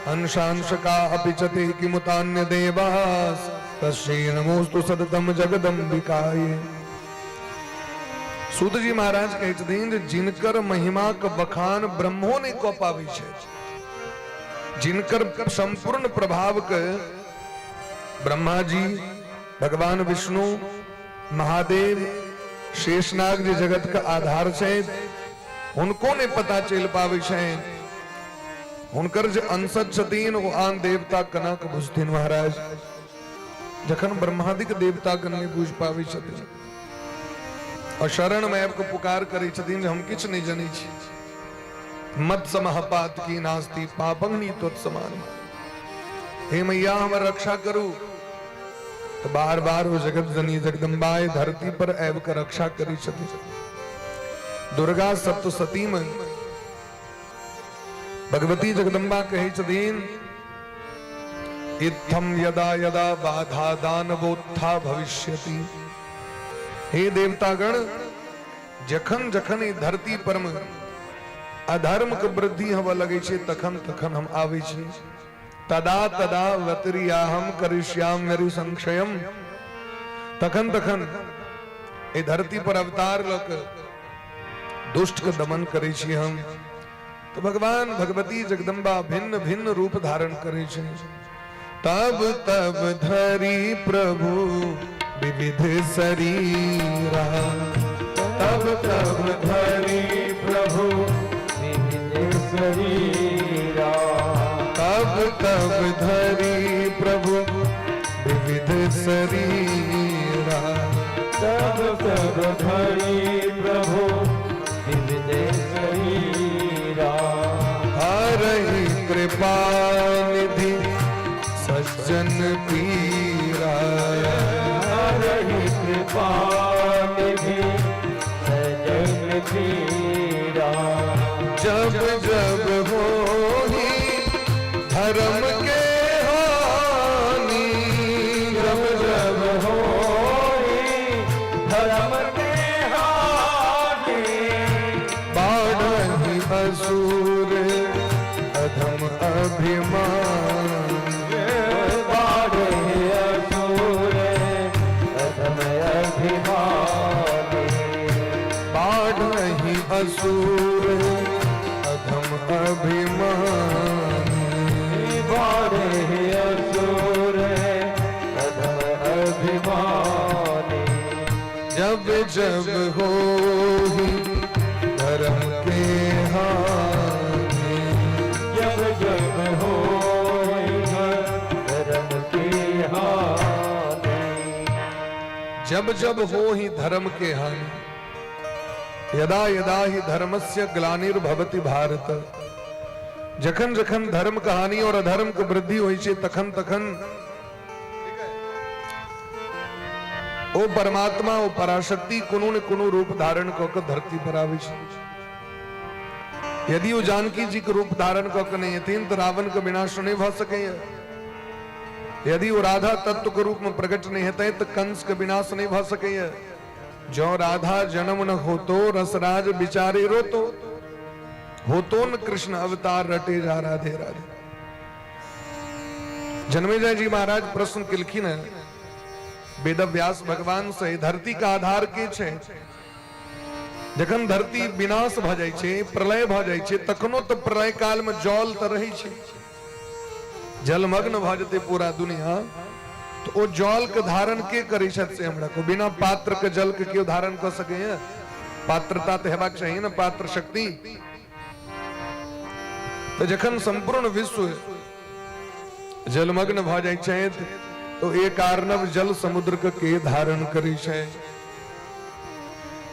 अंशांश का अपि च ते किमुतान्य देवास, तस्यै नमोस्तु सततम जगदम्बिकाय। सूत जी महाराज कहै छथिन जे जिनकर महिमा के बखान ब्रह्मो नहि कऽ पाबै छै, जिनकर संपूर्ण प्रभाव के ब्रह्मा जी, भगवान विष्णु, महादेव, शेषनाग जे जगत के आधार छै, हुनको नहि पता चलि पाबै छनि, हुनकर जे अंशज छथिन ओ आन देवता केना के बुझथिन महाराज? जखन ब्रह्मादिक देवता के नहि बुझि पाबै छथिन और शरण में आबि के पुकार करै छथिन जे हम किछु नहि जनै छी, मत समहपात की नास्ति पापंगनी त्वत्समान, हे मैया हमर रक्षा करू। तो बार बार वो जगत जननी जगदम्बाए धरती पर आबि के रक्षा करै छथिन। दुर्गा सप्तशती में भगवती जगदम्बा कहै छथिन, इत्थम यदा यदा बाधा दानवोत्था भविष्यति। हे देवतागण, जखन जखन ई धरती पर में अधर्म के वृद्धि होबऽ लगै छै, तखन तखन हम आबै छी। तदा तदा वतरियाहम करिष्याम मेरी संक्षयम। तखन तखन एहि धरती पर अवतार लऽ कऽ दुष्ट के दमन करै छी हम। तऽ भगवान भगवती जगदम्बा भिन्न भिन्न रूप धारण करै छै। तब तब धरि प्रभु विविध शरीरा, तब तब धरि प्रभु विविध शरीरा, तब तब धरि प्रभु विविध शरीरा, तब तब धरि प्रभु विविध शरीरा, हरहि कृपा निधि सज्जन पीरा, हरहि कृपा निधि सजन पीरा। जब जब होही धर्म के हानि, जब जब होई धर्म के हानि, बाढ़हि असुर अधम अभिमान, बाढ़े असुर अधम अभिमानी, बाढ़हि असुर अधम अभिमान, बाढ़े असुर अधम अभिमानी। जब जब होही धर्म के हानि, जब जब होई धर्म के हानि, जब जब हो ही धर्म के हानि, यदा यदा ही धर्मस्य ग्लानिर्भवति भारत। जखन जखन धर्म के हानि और अधर्म के वृद्धि होइ छै, तखन तखन ओ परमात्मा, ओ पराशक्ति कोनो ने कोनो रूप धारण कऽ के धरती पर आबै छै। यदि ओ जानकी जी के रूप धारण कऽ के नहि एथिन तऽ रावण के विनाश नहि भऽ सकैया। यदि ओ राधा तत्व के रूप में प्रकट नहि हेतै तऽ कंस के विनाश नहि भऽ सकैया। जँ राधा जन्म न होतो, रसराज बिचारे रोतो, होतो न कृष्ण अवतार, रटे जा राधे राधे। जन्मेजय जी महाराज प्रश्न केलखिन हैं वेद व्यास भगवान से, धरती का आधार के छै? जखन धरती विनाश भऽ जाइ छै, प्रलय भऽ जाइ छै, तखनो तऽ प्रलय काल में जल तऽ रहै छै। जलमग्न भऽ जेतै पूरा दुनिया तऽ ओ जल के धारण के करै छथि से हमरा कहू। बिना पात्र के जल के केओ धारण कऽ सकैया? पात्रता तऽ हेबाक चाही ने, पात्र शक्ति। तऽ जखन संपूर्ण विश्व जलमग्न भऽ जाइ छथि तऽ एक आर्णव जल समुद्र के के धारण करै छै?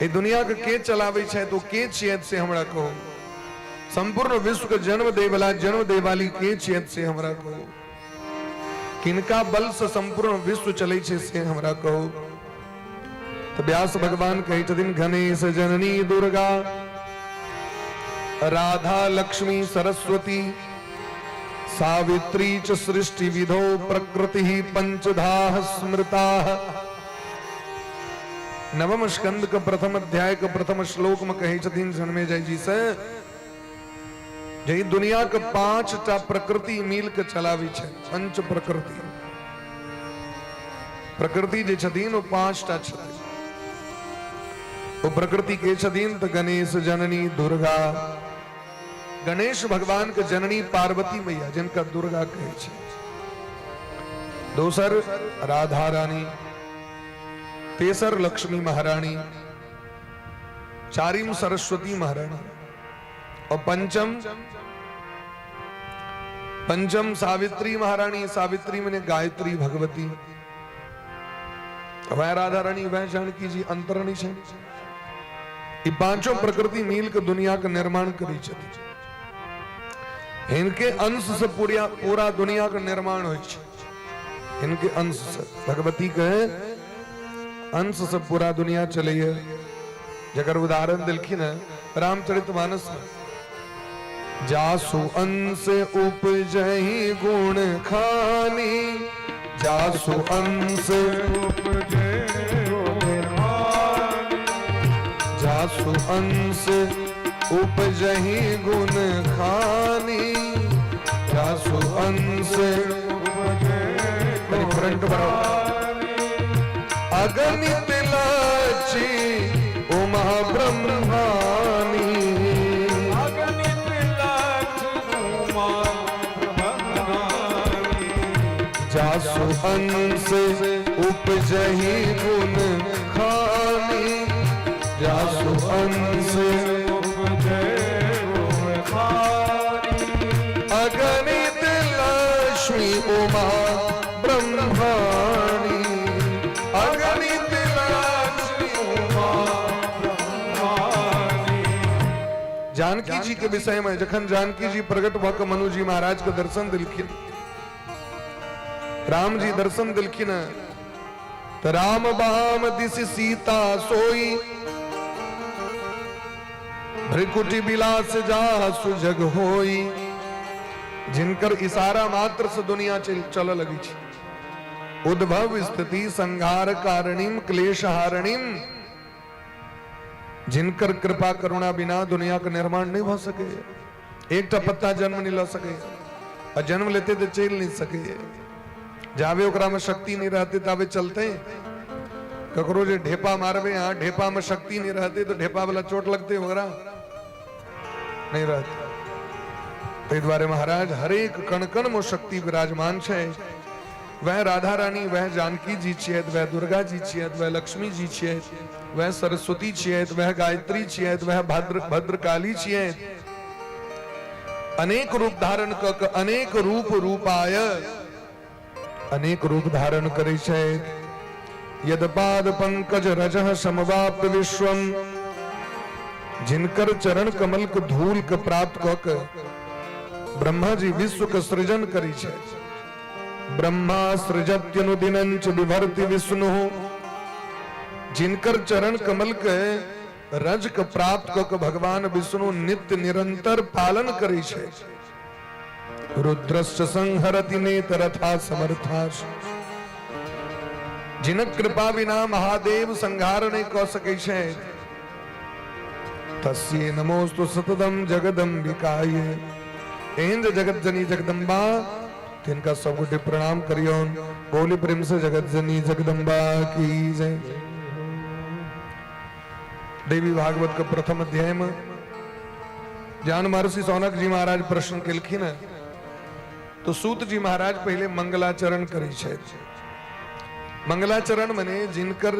एहि दुनिया के के चलाबै छथि, ओ के छियथि से हमरा कहू। संपूर्ण विश्व के जन्म दै वाला, जन्म दै वाली के छियथि से हमरा कहू। किनका बल से संपूर्ण विश्व चलै छै से हमरा कहू। तऽ व्यास भगवान कहै छथिन, गणेश जननी दुर्गा राधा लक्ष्मी सरस्वती सावित्री च सृष्टि विधो प्रकृति पंचधा स्मृता। नवम स्कंद के प्रथम अध्याय के प्रथम श्लोक में कहै छथिन जन्मेजय जी से जे ई दुनिया के पांचटा प्रकृति मिल के चलाबै छै। पंच प्रकृति, प्रकृति जे छथिन ओ पांचटा छथिन। ओ प्रकृति के छथिन तऽ गणेश जननी दुर्गा, गणेश भगवान के जननी पार्वती मैया जिनका दुर्गा कहै छै, दोसर राधा रानी, तेसर लक्ष्मी महारानी, चारिम सरस्वती महारानी और पंचम पंचम सावित्री महारानी। सावित्री मैंने गायत्री भगवती। वह राधा रानी, वह जानकी जी अंतरणी छै। ई पांचों प्रकृति मिल के दुनिया के निर्माण करी छथि। हिनके अंश से पूरा पूरा दुनिया के निर्माण होइ छै। हिनके अंश से, भगवती के अंश से पूरा दुनिया चलैया। जकर उदाहरण देलखिन हँ रामचरित मानस में। जासु अंश उपजहि गुण खानी, जासु अंश उपजे गुण खानी, जासु अंश उपजहि गुण खानी, जासु अंश उपजे कनि फ्रंट बढ़ाउ। अगणित लक्ष्मी उमा ब्रह्मानी, अगणित लक्ष्मी उमा ब्रह्मानी, जासु अंश उपजहि गुण खानी, जासु अंश उपजे गुण खानी, अगणित लक्ष्मी उमा ब्रह्माणी, अगणित लक्ष्मी उमा ब्रह्माणी। जानकी जी के विषय में जखन जानकी जी प्रकट भऽ कऽ मनु जी महाराज के दर्शन देलखिन, राम जी दर्शन देलखिन, तऽ राम बाम दिस सीता सोई, भ्रिकुटी विलास जासु जग होई। जिनकर इशारा मात्र से दुनिया चलऽ लगै छै। उद्भव स्थिति संहार कारणीम क्लेश हारणीम, जिनकर कृपा करुणा बिना दुनिया के निर्माण नहीं भऽ सकै। एकटा पत्ता जन्म नहीं लऽ सकै आ जन्म लेते तऽ चलि नहीं सकै। जाबे ओकरा में शक्ति नहीं रहते ताबे चलते। ककरो जे ढेपा मारबे अहाँ, ढेपा में शक्ति नहीं रहते तो ढेपा वाला चोट लगते ओकरा नहीं रहते। ताहि दुआरे महाराज हरेक कण कण में शक्ति विराजमान छै। वह राधा रानी, वह जानकी जी छियथि, वह दुर्गा जी छियथि, वह लक्ष्मी जी छियथि, वह सरस्वती छियथि, वह गायत्री छियथि, वह भद्रकाली छियथि। अनेक रूप धारण क के अनेक रूप रूपाय अनेक रूप धारण करै छथि। यदपाद पंकज रजः समवाप्त विश्वम, जिनकर चरण कमल के धूल के प्राप्त क के ब्रह्मा जी विश्व के सृजन करै छथि। ब्रह्मा सृजत्यनुदिनं च बिभर्ति विष्णु, जिनकर चरण कमल के रज के प्राप्त क के भगवान विष्णु नित्य निरंतर पालन करै छथि। रुद्रस्य संहरति नेतरथा समर्था, जिनक कृपा बिना महादेव संहार नहीं क सकै छथि। तस्यै नमोस्तु सततम जगदम्बिकाय। एहन जे जगत जननी जगदम्बा तिनका सब गोटे प्रणाम करियौन। बोली प्रेम से जगत जननी जगदम्बा की जय। देवी भागवत के प्रथम अध्याय में जहन महर्षि सौनक जी महाराज प्रश्न केलखिन तो सूत जी महाराज पहिले मंगलाचरण करै छथि। मंगलाचरण मने जिनकर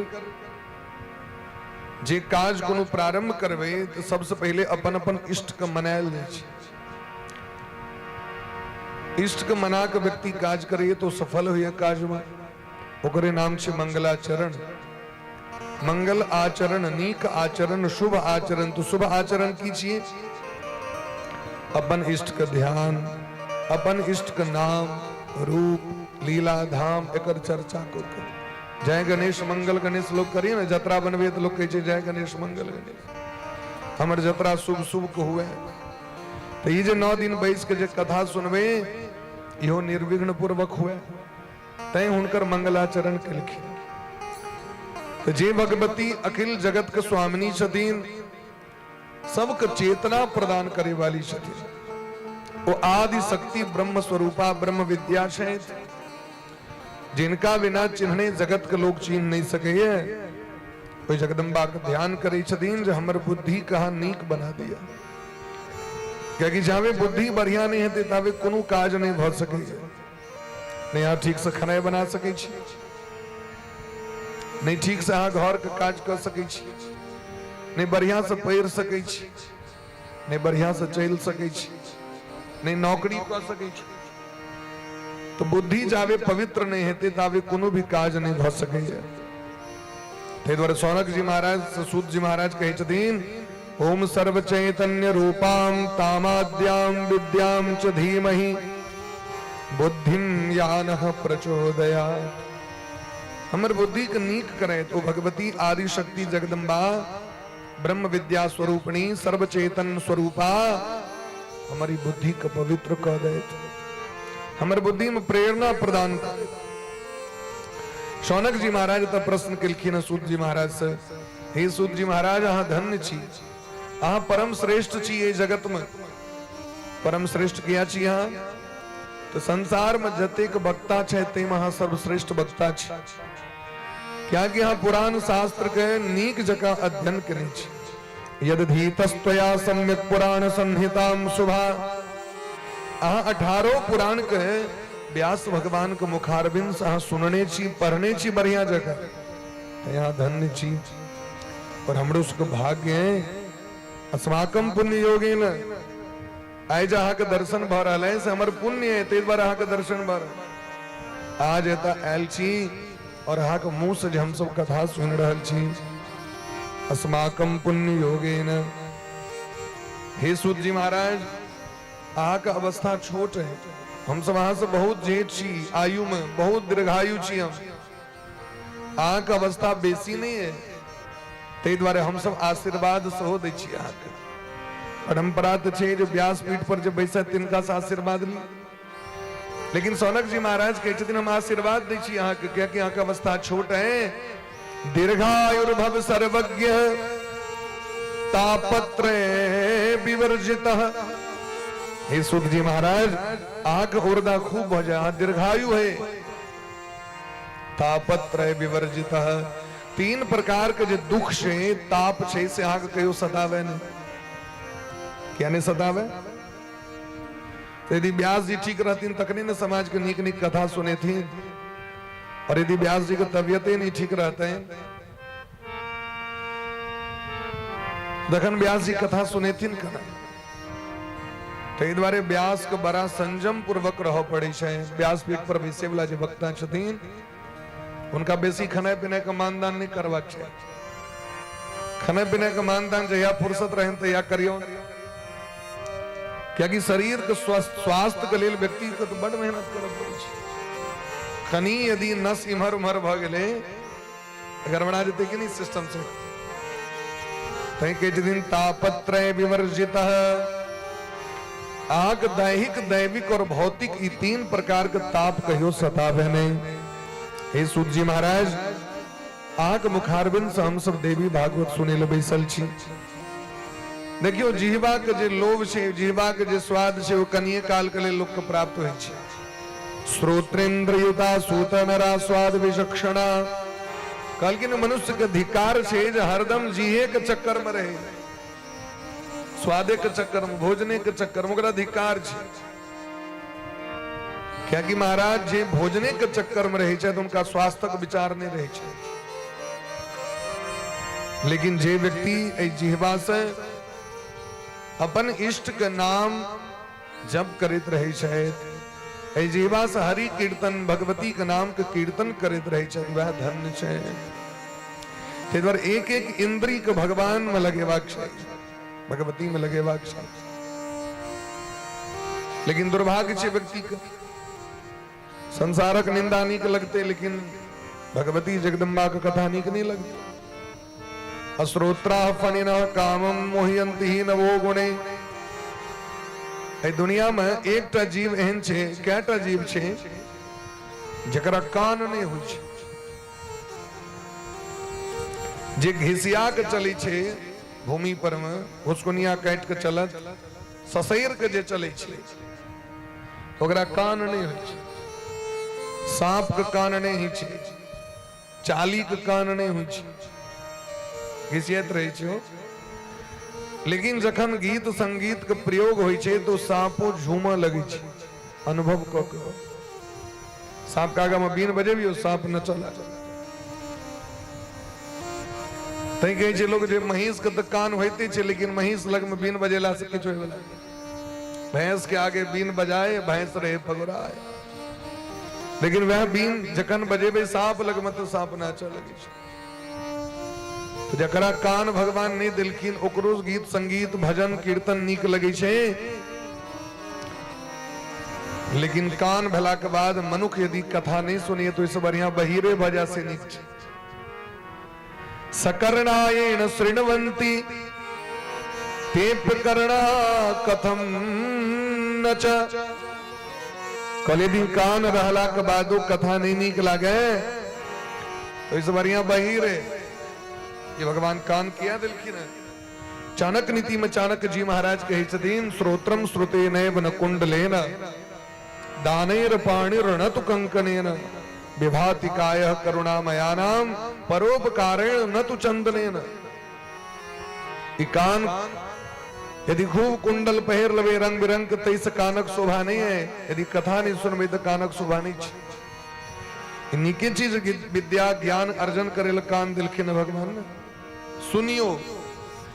जे काज कोनो प्रारंभ करबै तऽ सबसे पहिले अपन अपन इष्ट के मनायल जाइ छै। इष्ट के मना के व्यक्ति काज करैए तो सफल होइए काज में, ओकरे नाम छै मंगलाचरण। मंगल आचरण, नीक आचरण, शुभ आचरण। तो शुभ आचरण की छियै? अपन इष्ट के ध्यान, अपन इष्ट के नाम रूप लीला धाम एकर चर्चा कऽ के जय गणेश मंगल गणेश लोग करिए ने। जतरा बनबे तऽ लोग कहै छै जय गणेश मंगल गणेश, हमर जतरा शुभ शुभ के हुए। तऽ ई जे 9 दिन बैस के जे कथा सुनबै इहो निर्विघ्न पूर्वक हुए, तैं हुनकर मंगलाचरण केलखिन। तऽ जे भगवती अखिल जगत के स्वामिनी छथिन, सबके चेतना प्रदान करे वाली छथिन, ओ आदि शक्ति ब्रह्म स्वरूपा ब्रह्म विद्या छथि, जिनका बिना चिन्हने जगत के लोग चिन्ह नहीं सकैए। ओहि जगदम्बा के ध्यान करै छथिन जे हमर बुद्धि कहाँ नीक बना दिया, कियाकि जाबे बुद्धि बढ़िया नहीं हेतै ताबे कोनो काज नहीं भऽ सकैए। नहीं अहाँ ठीक से खेनाइ बना सकै छी, नहीं ठीक से अहाँ घर के काज कऽ सकै छी, नहीं बढ़िया से पढ़ि सकै छी, नहीं बढ़िया से चलि सकै छी, नहीं नौकरी कऽ सकै छी। तो बुद्धि जाबे पवित्र नहीं हेतै ताबे कोनो भी काज नहीं भऽ सकैए। ताहि दुआरे सौनक जी महाराज सूत जी महाराज कहै छथिन ओम सर्व चैतन्य रूपाम तामाद्याम विद्याम च धीमहि बुद्धिम यानः प्रचोदयात्। हमर बुद्धि के नीक करैत ओ भगवती आदि शक्ति जगदम्बा ब्रह्म विद्या स्वरूपिणी सर्वचेतन स्वरूपा, हमारी बुद्धि के पवित्र कऽ दैत, हमर बुद्धि में प्रेरणा प्रदान कर। शौनक जी महाराज तऽ प्रश्न केलखिन सूत जी महाराज से, हे सूत जी महाराज, अहाँ धन्य छी, अहाँ परम श्रेष्ठ छी एहि जगत में। परम श्रेष्ठ किया छी अहाँ? तऽ संसार में जतेक वक्ता छै ताहिमे अहाँ सर्वश्रेष्ठ वक्ता छी, कियाकि अहाँ पुराण शास्त्र के नीक जकाँ अध्ययन केने छी। यदधीतस्त्वया सम्यक पुराण संहिताम शुभा, अहाँ 18 पुराण के व्यास भगवान के मुखारविंद से अहाँ सुनने छी, पढ़ने छी बढ़िया जगह, तऽ अहाँ धन्य छी। और हमरो सबके भाग्य है, अस्माकम पुण्य योगेन आइ जे अहाँके दर्शन भऽ रहल है से हमर पुण्य है, ताहि दुआरे अहाँके दर्शन भऽ रहल। आज एतऽ आयल छी और अहाँके मुँह से जे हमसब कथा सुनि रहल छी, अस्माकम पुण्य योगेन। हे सूत जी महाराज, अहाँके अवस्था छोट है, हमसब अहाँ से बहुत जेठ छी आयु में, बहुत दीर्घायु छी हम, अहाँके अवस्था बेसी नहि है, ताहि दुआरे हमसब आशीर्वाद सेहो दै छी अहाँके। परंपरा तऽ छै जे व्यासपीठ पर जे बैसत तिनका से आशीर्वाद ली, लेकिन सौनक जी महाराज कहै छथिन हम आशीर्वाद दै छी अहाँके, कियाकि अहाँके अवस्था छोट है। दीर्घायुर्भव सर्वज्ञ तापत्र विवर्जित, हे सुत जी महाराज, अहाँके उर्दा खूब भऽ जाय, अहाँ दीर्घायु है। तापत्रय विवर्जित, तीन प्रकार के जे दुख छै, ताप छै, से अहाँके कहियो सतावे नहीं। किया नहीं सतावे? तो यदि व्यास जी ठीक रहथिन तखने ने समाज के नीक नीक कथा सुनेथिन, और यदि व्यास जी के तबियते नहीं ठीक रहते तखन व्यास जी कथा सुनेथिन केना? ताहि दुआरे व्यास के बड़ा संयम पूर्वक रहऽ पड़ै छै। व्यासपीठ पर बैसै वाला जे वक्ता छथिन हुनका बेसी खेनाइ पिनाइ के मानदान नहि करबाक छै। खेनाइ पिनाइ के मानदान जहिया फुर्सत रहनि तहिया करियौ, कियाकि शरीर के स्वास्थ्य के लेल व्यक्ति के तऽ बड मेहनत करऽ पड़ै छै। कनि यदि नस इम्हर उम्हर भऽ गेलै गड़बड़ा जेतै कि नहि सिस्टम से। तैं कहै छथिन तापत्रय विवर्जित, अहाँके दैहिक, दैविक और भौतिक ई तीन प्रकार के ताप कहियो सतावे नहीं। हे सूत जी महाराज, अहाँके मुखारविंद से हमसब देवी भागवत सुनै लए बैसल छी। देखियौ, जिहबा के जे लोभ छै, जिहबा के जे स्वाद छै, ओ कनिये काल के लेल लोक के प्राप्त होइ छै। श्रोत्रेन्द्रयुता सूत नरा स्वाद विचक्षणा, कहलखिन मनुष्य के अधिकार छै जे हरदम जीहे के चक्कर में रहे, स्वादे के चक्कर में, भोजने के चक्कर में, ओकरा अधिकार छै। कियाकि महाराज जे भोजने के चक्कर में रहे छै तऽ हुनका स्वास्थ्यक विचार नहि रहै छै, लेकिन जे व्यक्ति एहि जिहबा से अपन इष्ट के नाम जप करैत रहै छथि, एहि जिहबा से हरि कीर्तन, भगवती के नाम के कीर्तन करैत रहै छथि, वएह धन्य छै। ताहि दुआरे एक एक इंद्री के भगवान में लगेबाक छै, भगवती में लगेबाक छै। लेकिन दुर्भाग्य छै व्यक्ति के, संसारक निंदा नीक लगते लेकिन भगवती जगदम्बा के कथा नीक नहीं लगते। अश्रोत्रा फणिनः कामम मोहयन्ति ही नवो गुणे। एहि दुनिया में एकटा जीव एहन छै, कएटा जीव छै जकरा कान नहि होइ छै, जे घिसिया के चलै छै भूमि पर में, घुसकुनिया काटि के चलत, ससैर के जे चलै छै ओकरा कान नहि होइ छै। साँप के कान नहि होइ छै, चाली के कान नहि होइ छै, घिसियत रहै छै। लेकिन जखन गीत संगीत के प्रयोग होइ छै तो साँपो झूमऽ लगै छै, अनुभव कऽ के। साँप के आगा में बीन बजेबियौ, साँप नचऽ लागल। तैं कहै छै लोग जे महींस के तऽ कान होइते छै, लेकिन महींस लग में बीन बजेला से किछु होइवला नहि। भैंस के आगे बीन बजाए भैंस रहे फगुराए, लेकिन वह बीन जखन बजेबे सांप लगमे तऽ सांप नाचऽ लगै छै। तऽ जकरा कान भगवान नहि देलखिन ओकरो गीत संगीत भजन कीर्तन नीक लगै छै, लेकिन कान भेला के बाद मनुख यदि कथा नहीं सुनिए तो इससे बढ़िया बहिरे भऽ जाए से नीक छै। सकर्णायेण शृण्वन्ति तेप कर्णा कथम न च। कहलिए यदि कान रहला के बादो कथा नहीं नीक लागे तो इस बढ़िया बहिर है। ये भगवान कान किया दिलखिन है। चाणक्य नीति में चाणक्य जी महाराज कहै छथिन, श्रोत्रम श्रुते नैव न कुंडलेन दानैर पाणिर न तु कंकनेन विभाति काय करुणामयानाम परोपकारेण न तु चंदनेन। ई कान यदि खूब कुंडल पहिर लेबै रंग बिरंग के तैसे कानक शोभा नहीं है, यदि कथा नहीं सुनबै तो कानक शोभा नहीं छै। ई नीके चीज विद्या ज्ञान अर्जन करे ल कान दिलखिन भगवान ने। सुनियो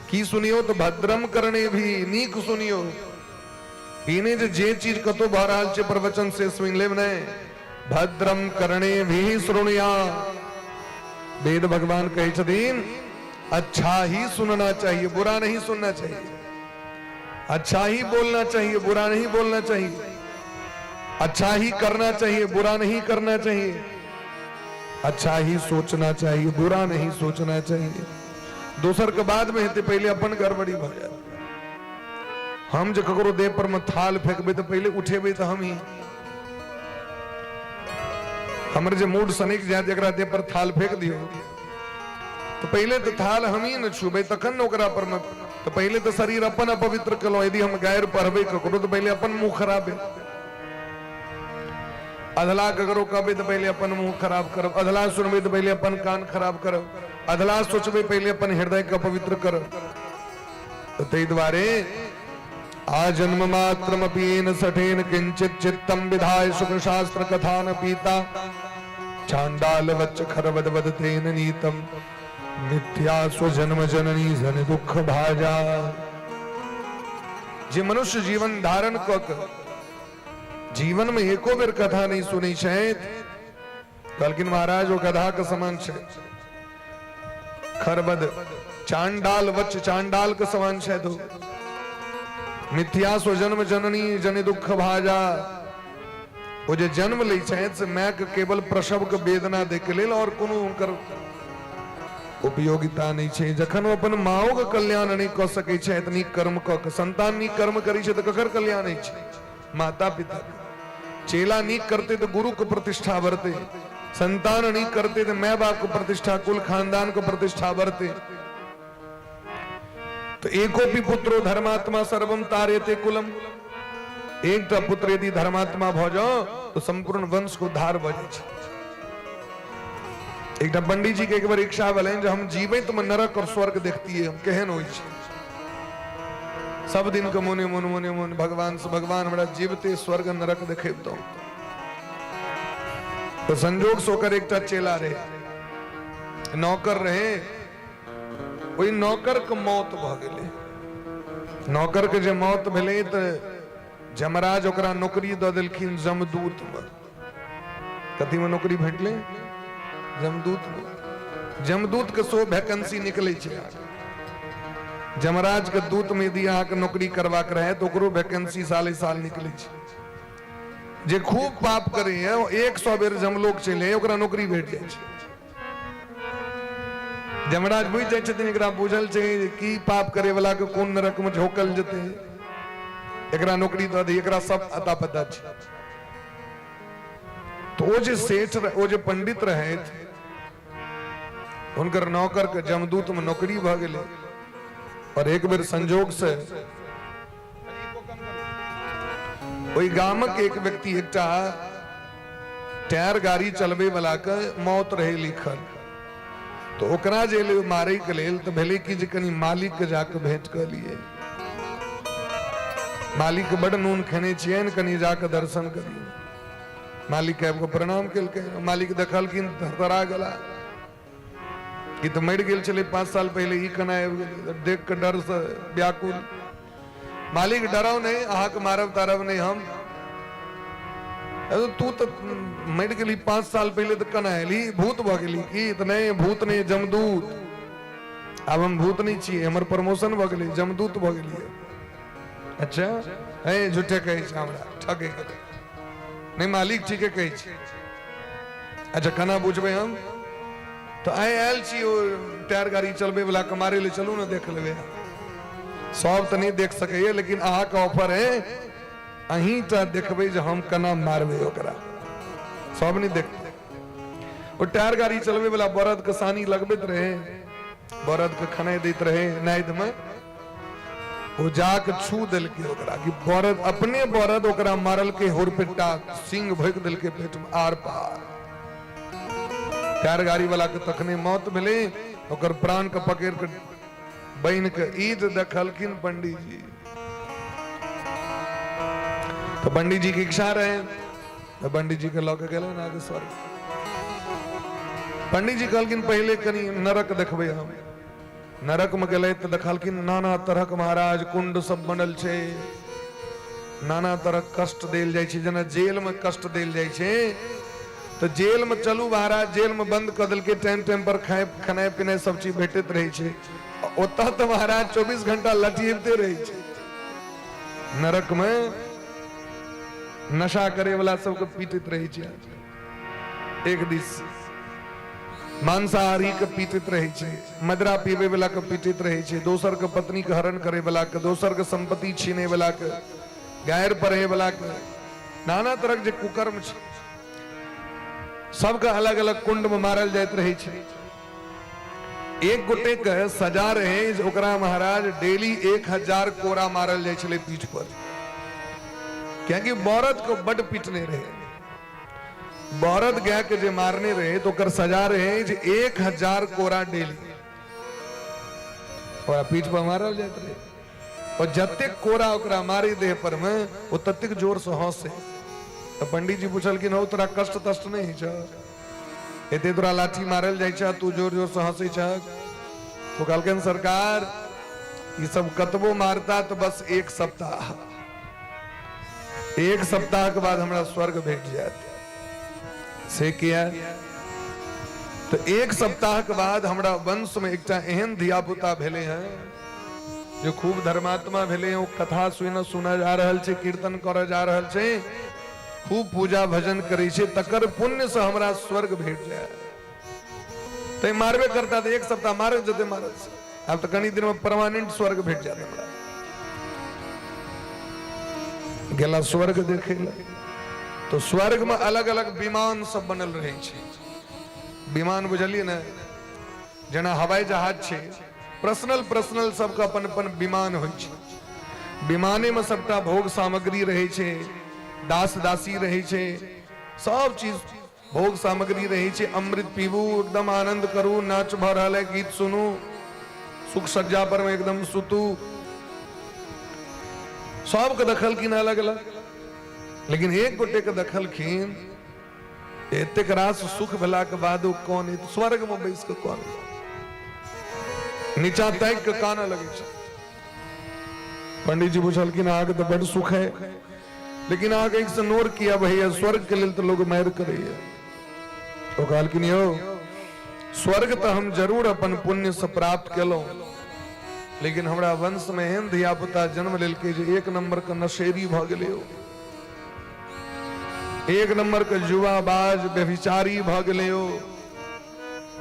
की सुनियो तो भद्रम करणे भी नीक सुनियो। ई नहि जे जे चीज कतौ भऽ रहल छै प्रवचन से सुनि लेब, नहि, भद्रम करणे भी श्रृणुया। वेद भगवान कहै छथिन अच्छा ही सुनना चाहिए, बुरा नहीं सुनना चाहिए। अच्छा ही बोलना चाहिए, बुरा नहीं बोलना चाहिए। अच्छा ही करना चाहिए, बुरा नहीं करना चाहिए। अच्छा ही सोचना चाहिए, बुरा नहीं सोचना चाहिए। दोसर के बाद में हेतै, पहिले अपन गड़बड़ी भऽ जायत। हम जे ककरो देह पर में थाल फेंकबै तऽ पहिले उठेबै तऽ हम ही। हमर जे मूड सनकि जायत, एकरा देह पर थाल फेंक दियौ तऽ पहिले तऽ थाल हमही ने छुबै, तखन ने ओकरा पर में। तऽ पहिले तऽ शरीर अपन अपवित्र केलहुँ। यदि हम गारि पढ़बै ककरो तऽ पहिले अपन मुँह खराब भेल। अधला ककरो कहबै तऽ पहिले अपन मुँह खराब करब। अधला सुनबै तऽ पहिले अपन कान खराब करब। अधला सोचबै पहिले अपन हृदय के अपवित्र करब। तऽ ताहि दुआरे आजन्म मात्रमपि सठेन किंचित चित्तम विधाय शुक्र शास्त्र कथा न पीता चांडाल वच्च खरवद वद तेन नीतम मिथ्या स्वजन्म जननी जन दुख भाजा। जे मनुष्य जीवन धारण कऽ के जीवन में एको बेर कथा नहीं सुनै छथि, कहलखिन महाराज ओ गधा के समान छै, खरबद चांडाल वच्च चांडाल के समान छै। तो मिथ्या सो जन्म जननी जन दुख भाजा। ओ जे जन्म लै छथि से माय के केवल प्रसव के वेदना दै के लेल, और कोनो हुनकर उपयोगिता नहि छै। जखन ओ अपन माओ के कल्याण नहि कऽ सकै छथि नीक कर्म कऽ के, संतान नीक कर्म करै छै तऽ ककर कल्याण होइ छै? माता पिता के। चेला नीक करते तऽ गुरु के प्रतिष्ठा बढ़ते, संतान नीक करते तऽ my बाप के प्रतिष्ठा, कुल खानदान के प्रतिष्ठा बढ़ते। तो एकोपि पुत्रो धर्मात्मा सर्वम तारेते कुलम। एकटा पुत्र यदि धर्मात्मा भऽ जाओ तो संपूर्ण वंश को उद्धार भऽ जाइ छै। एकटा पंडित जी के एक बार इच्छा भेलनि जे हम जीवैत में नरक और स्वर्ग देखतियै हम केहन होइ छै। सब दिन के मोने मोन मोने मोन भगवान से, भगवान हमरा जीवते स्वर्ग नरक देखेबतौ। तो संजोग से ओकर एकटा चेला रहे, नौकर रहे, ओहि नौकर के मौत भऽ गेलै। नौकर के जे मौत भेलै तऽ जमराज ओकरा नौकरी दऽ देलखिन जमदूत मे। कथी मे नौकरी भेटलै? जमदूत मे। जमदूत के सो वैकेंसी निकलै छै। जमराज के दूत मे यदि अहाँके नौकरी करबाक रहै तऽ ओकरो वैकेंसी साले साल निकलै छै। जे खूब पाप करैए 100 बेर जमलोक चलि जाइए, ओकरा नौकरी भेट जाइ छै। जमराज बुझि जाइ छथिन, एकरा बुझल छै की पाप करे वाला के कोन नरक में झोंकल जेतै, एकरा नौकरी दऽ दी, एकरा सब अता पता छै। तो ओ जे सेठ, ओ जे पंडित रहथि, हुनकर नौकर के जमदूत में नौकरी भऽ गेलै। और एक बेर संजोग से ओहि गामक एक व्यक्ति, एकटा टायर गाड़ी चलबै वाला के मौत रहे लिखल, तो ओकरा जे एलै मारै के लेल, तऽ भेलै कि जे कनि मालिक के जाके भेंट कऽ लियै, मालिक बड नून खेने छियनि, कनि जाके दर्शन करियै। मालिक आबि कऽ प्रणाम केलकै। मालिक देखलखिन थरथरा गेला, ई तऽ मरि गेल छलै 5 साल पहिले, ई केना आबि गेलै? देख कऽ डरसँ व्याकुल। मालिक डराउ नहि, अहाँके मारब तारब नहि हम। तू तऽ मरि गेली 5 साल पहिले, तऽ केना एली? भूत भऽ गेली की? तऽ नहि, भूत नहि, जमदूत। आब हम भूत नहि छियै, हमर प्रमोशन भऽ गेलै, जमदूत भऽ गेलियै। अच्छा, हे झूठे कहै छै हमरा ठकै के। नहि मालिक, ठीके कहै छै। अच्छा, केना बुझबै हम? तऽ आइ आयल छी ओ टायर गाड़ी चलबै वला के मारै लए, चलू ने देख लेबै। सब तऽ नहि देख सकैए, लेकिन अहाँके ऑफर है, अहीं टा देखबै जे हम केना मारबै ओकरा। सब नहि देखतै। ओ टायर गाड़ी चलबै वला बरद के सानी लगबैत रहे, बरद के खनाइ दैत रहे नादि में। ओ जाके छू देलकै ओकरा कि बरद अपने बरद ओकरा मारलकै, हुरपिट्टा सिंग भोकि देलकै पेट में आर पार। टायर गाड़ी वाला के तखने मौत भेलै। ओकर प्राण के पकड़ के बनि के ईद देखलखिन पंडीजी, तऽ पंडीजी के इच्छा रहे तऽ पंडीजी के लऽ के गेलै नागेश्वर। पंडीजी कहलखिन पहिले कनि नरक देखबै हम। नरक में गेलै तऽ देखलखिन नाना तरहक महाराज कुंड सब बनल छै, नाना तरहक कष्ट देल जाइ छै, जेना जेल में कष्ट देल जाइ छै। तऽ जेल में चलू महाराज, जेल में बंद कऽ देलकै, टाइम टाइम पर खाए खेनाइ पिनाइ सब चीज भेटैत रहै छै। ओतऽ तऽ महाराज 24 घंटा लठियबिते रहै छै। नरक में नशा करे वाला सबके पीटैत रहै छै, एक दिस मांसाहारी के पीटैत रहै छै, मदरा पीबै वाला के पीटैत रहै छै, दोसर के पत्नी के हरण करे वाला के, दोसर के संपत्ति छीने वाला के, गायर पढ़े वाला के, नाना तरह के जे कुकर्म छै सबके अलग अलग कुंड में मारल जाइत रहै छै। एक गोटे के सजा रहे जे ओकरा महाराज डेली 1000 कोरा मारल जाइ छलै पीठ पर, कियाकि बरद के बड पीटने रहे। बरद गाय के जे मारने रहे तो ओकर सजा रहे जे 1000 कोरा डेली ओकरा पीठ पर मारल जाइत रहे। और जतेक कोरा ओकरा मारे देह पर में, ओ ततेक जोर से हंसे। तो पंडित जी पूछलखिन, हौ तोरा कष्ट तष्ट नहीं होइ छौ? एते तोरा लाठी मारल जाइ छह, तू जोर जोर से हंसै छह? तो कहलखिन, सरकार ई सब कतबो मारता तो बस एक सप्ताह, एक सप्ताह के बाद हमरा स्वर्ग भेट जायत। से किया? तो एक सप्ताह के बाद हमरा वंश में एकटा एहन धिया पुता भेले हैं जो खूब धर्मात्मा भेले हैं। ओ कथा सुन सुना जा रहल छै, कीर्तन करऽ जा रहल छै, खूब पूजा भजन करै छै, तकर पुण्य से हमरा स्वर्ग भेट जाय। ते मारबे करता तऽ एक सप्ताह मारत जते मारत से, आब तऽ कनी दिन में परमानेंट स्वर्ग भेट जायत हमरा। गेला स्वर्ग देखे ला तो स्वर्ग में अलग अलग विमान सब बनल रहे छै। विमान बुझलियै ने, जेना हवाई जहाज छै, पर्सनल पर्सनल सबके अपन अपन विमान होइ छै। विमाने में सबटा भोग सामग्री रहै छै, दास दासी रहै छै, सब चीज भोग सामग्री रहै छै। अमृत पीबू, एकदम आनंद करू, नाच भऽ रहल है, गीत सुनू, सुख सज्जा पर में एकदम सुतू। सबके देखलखिन अलग अलग, लेकिन एक गोटे के देखलखिन एतेक रास सुख भेला के बाद ओ कोन स्वर्ग में बैस के कोन नीचा ताकि के कानऽ लगै छै। पंडित जी पुछलखिन, अहाँके तऽ बड सुख है, लेकिन अहाँके एक से नोर किया भैया? स्वर्ग के लेल तऽ लोग मारि करैया। ओ कहलखिन, यौ स्वर्ग तऽ हम जरूर अपन पुण्य से प्राप्त केलहुँ, लेकिन हमरा वंश में एहन धिया पुता जन्म लेलकै जे एक नंबर के नशेरी भऽ गेलै, ओ एक नंबर के जुआबाज व्यभिचारी भऽ गेलै ओ,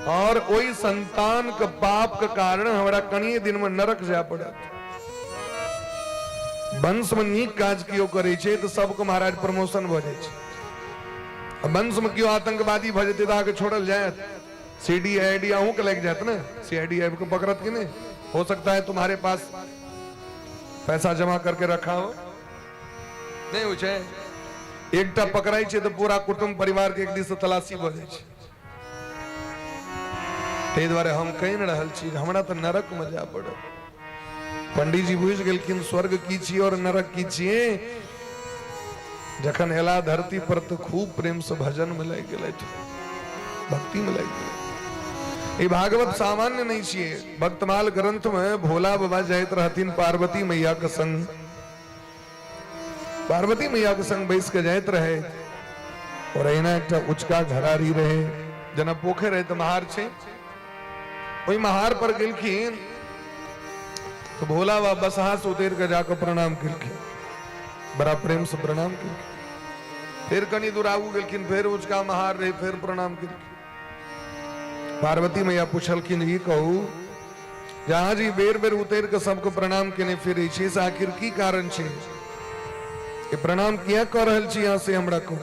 और ओहि संतान के पाप के कारण हमरा कनिए दिन में नरक जाय पड़त। वंश में नीक काज केओ करै छै तऽ सबके महाराज प्रमोशन भऽ जाइ छै। वंश में केओ आतंकवादी भऽ जेतै तऽ अहाँके छोड़ल जायत? सी डी I D अहूँ के लागि जायत ने? सी I D आबि के पकड़त कि नहीं? हो सकता है तुम्हारे पास पैसा जमा करके रखा हो। नहीं होइ छै? एकटा पकड़ाइ छै तऽ पूरा कुटुम्ब परिवार के एक दिस से तलाशी भऽ जाइ छै। ताहि दुआरे हम कहि ने रहल छी, हमरा तऽ नरक में जाय पड़त। पंडीजी बुझि गेलखिन स्वर्ग की छी और नरक की छियै। जखन एला धरती पर तऽ खूब प्रेम से भजन में लागि गेलथि, भक्ति में लागि गेलथि। ई भागवत सामान्य नहीं छियै। भक्तमाल ग्रंथ में भोला बाबा जाइत रहथिन पार्वती मैया के संग, पार्वती मैया के संग बैस के जाइत रहे और एहिना एकटा उचका घरारी रहे, जेना पोखरि रहे तऽ महार छै, ओहि महार पर गेलखिन तो भोला बाबा बसहा से उतर के जाकर प्रणाम केलखिन, बड़ा प्रेम से प्रणाम केलखिन। फिर कनी दूर आगू गेलखिन, फेर उचका महार रहे, फेर प्रणाम केलखिन। पार्वती मैया पुछलखिन, ई कहू जे अहाँ जी बेर बेर उतरि कऽ सबके प्रणाम केने फिरै छी, से आखिर की कारण छै? ई प्रणाम किया कऽ रहल छी अहाँ, से हमरा कहू।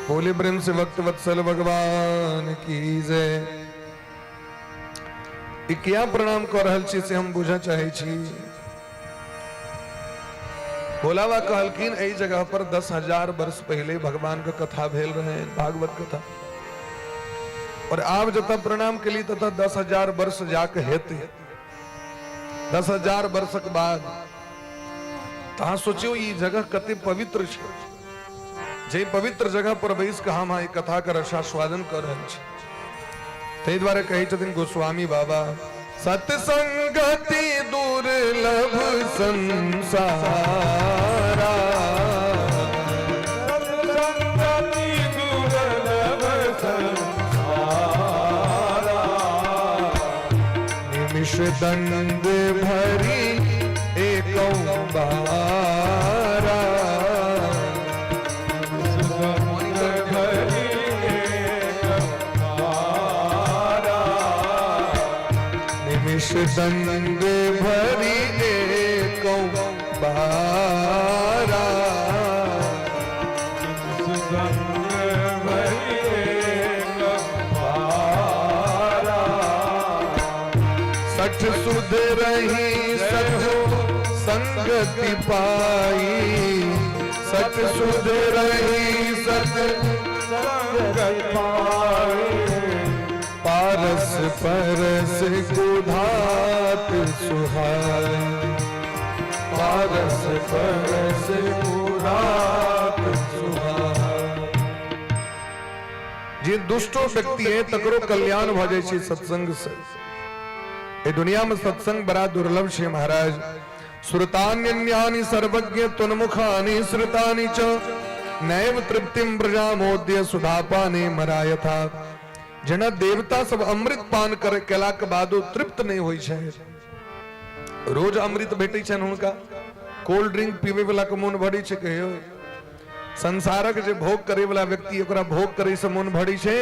बोले प्रेम से भक्त वत्सल भगवान की जय। ई किया प्रणाम कऽ रहल छी से हम बुझऽ चाहै छी। भोलाबा कहलखिन, एहि जगह पर 10,000 वर्ष पहले भगवान के कथा भेल रहे, भागवत कथा, और आब जतऽ प्रणाम केली ततऽ 10,000 वर्ष जाके हेतै। 10,000 वर्षक बाद तऽ अहाँ सोचियौ ई जगह कते पवित्र छै, जे पवित्र जगह पर बैस कऽ हम अहाँ ई कथा के रसास्वादन कऽ रहल छी। ताहि दुआरे कहै छथिन गोस्वामी बाबा, सत्संगति दुर्लभ संसारा, सत्संगति दुर्लभ संसारा, निमिष दंड भरी एक बारा, भरी एक बारा, निमिष दंड भरी एक बारा, संग भरी एक बारा, सठ सुध रही सठ संगति पाई, सठ सुध रही सत संगत पाई, पारस परस कुधात सुहाई, पारस परस कुधात सुहाई। जे दुष्टो व्यक्ति है तकरो कल्याण भऽ जाइ छै सत्संग से। एहि दुनिया में सत्संग बड़ा दुर्लभ छै महाराज। श्रुतान्यन्यानि सर्वज्ञ तुन्मुखानि श्रुतानि च नैव तृप्तिम प्रजामोद्य सुधापाने मरायथा। जेना देवता सब अमृत पान करे केलाक बादो तृप्त नहि होइ छै, रोज अमृत भेटै छनि हुनका। कोल्ड ड्रिंक पीबै वाला के मोन भरै छै कहियो? संसारक जे भोग करे वाला व्यक्ति, ओकरा भोग करे से मोन भरै छै?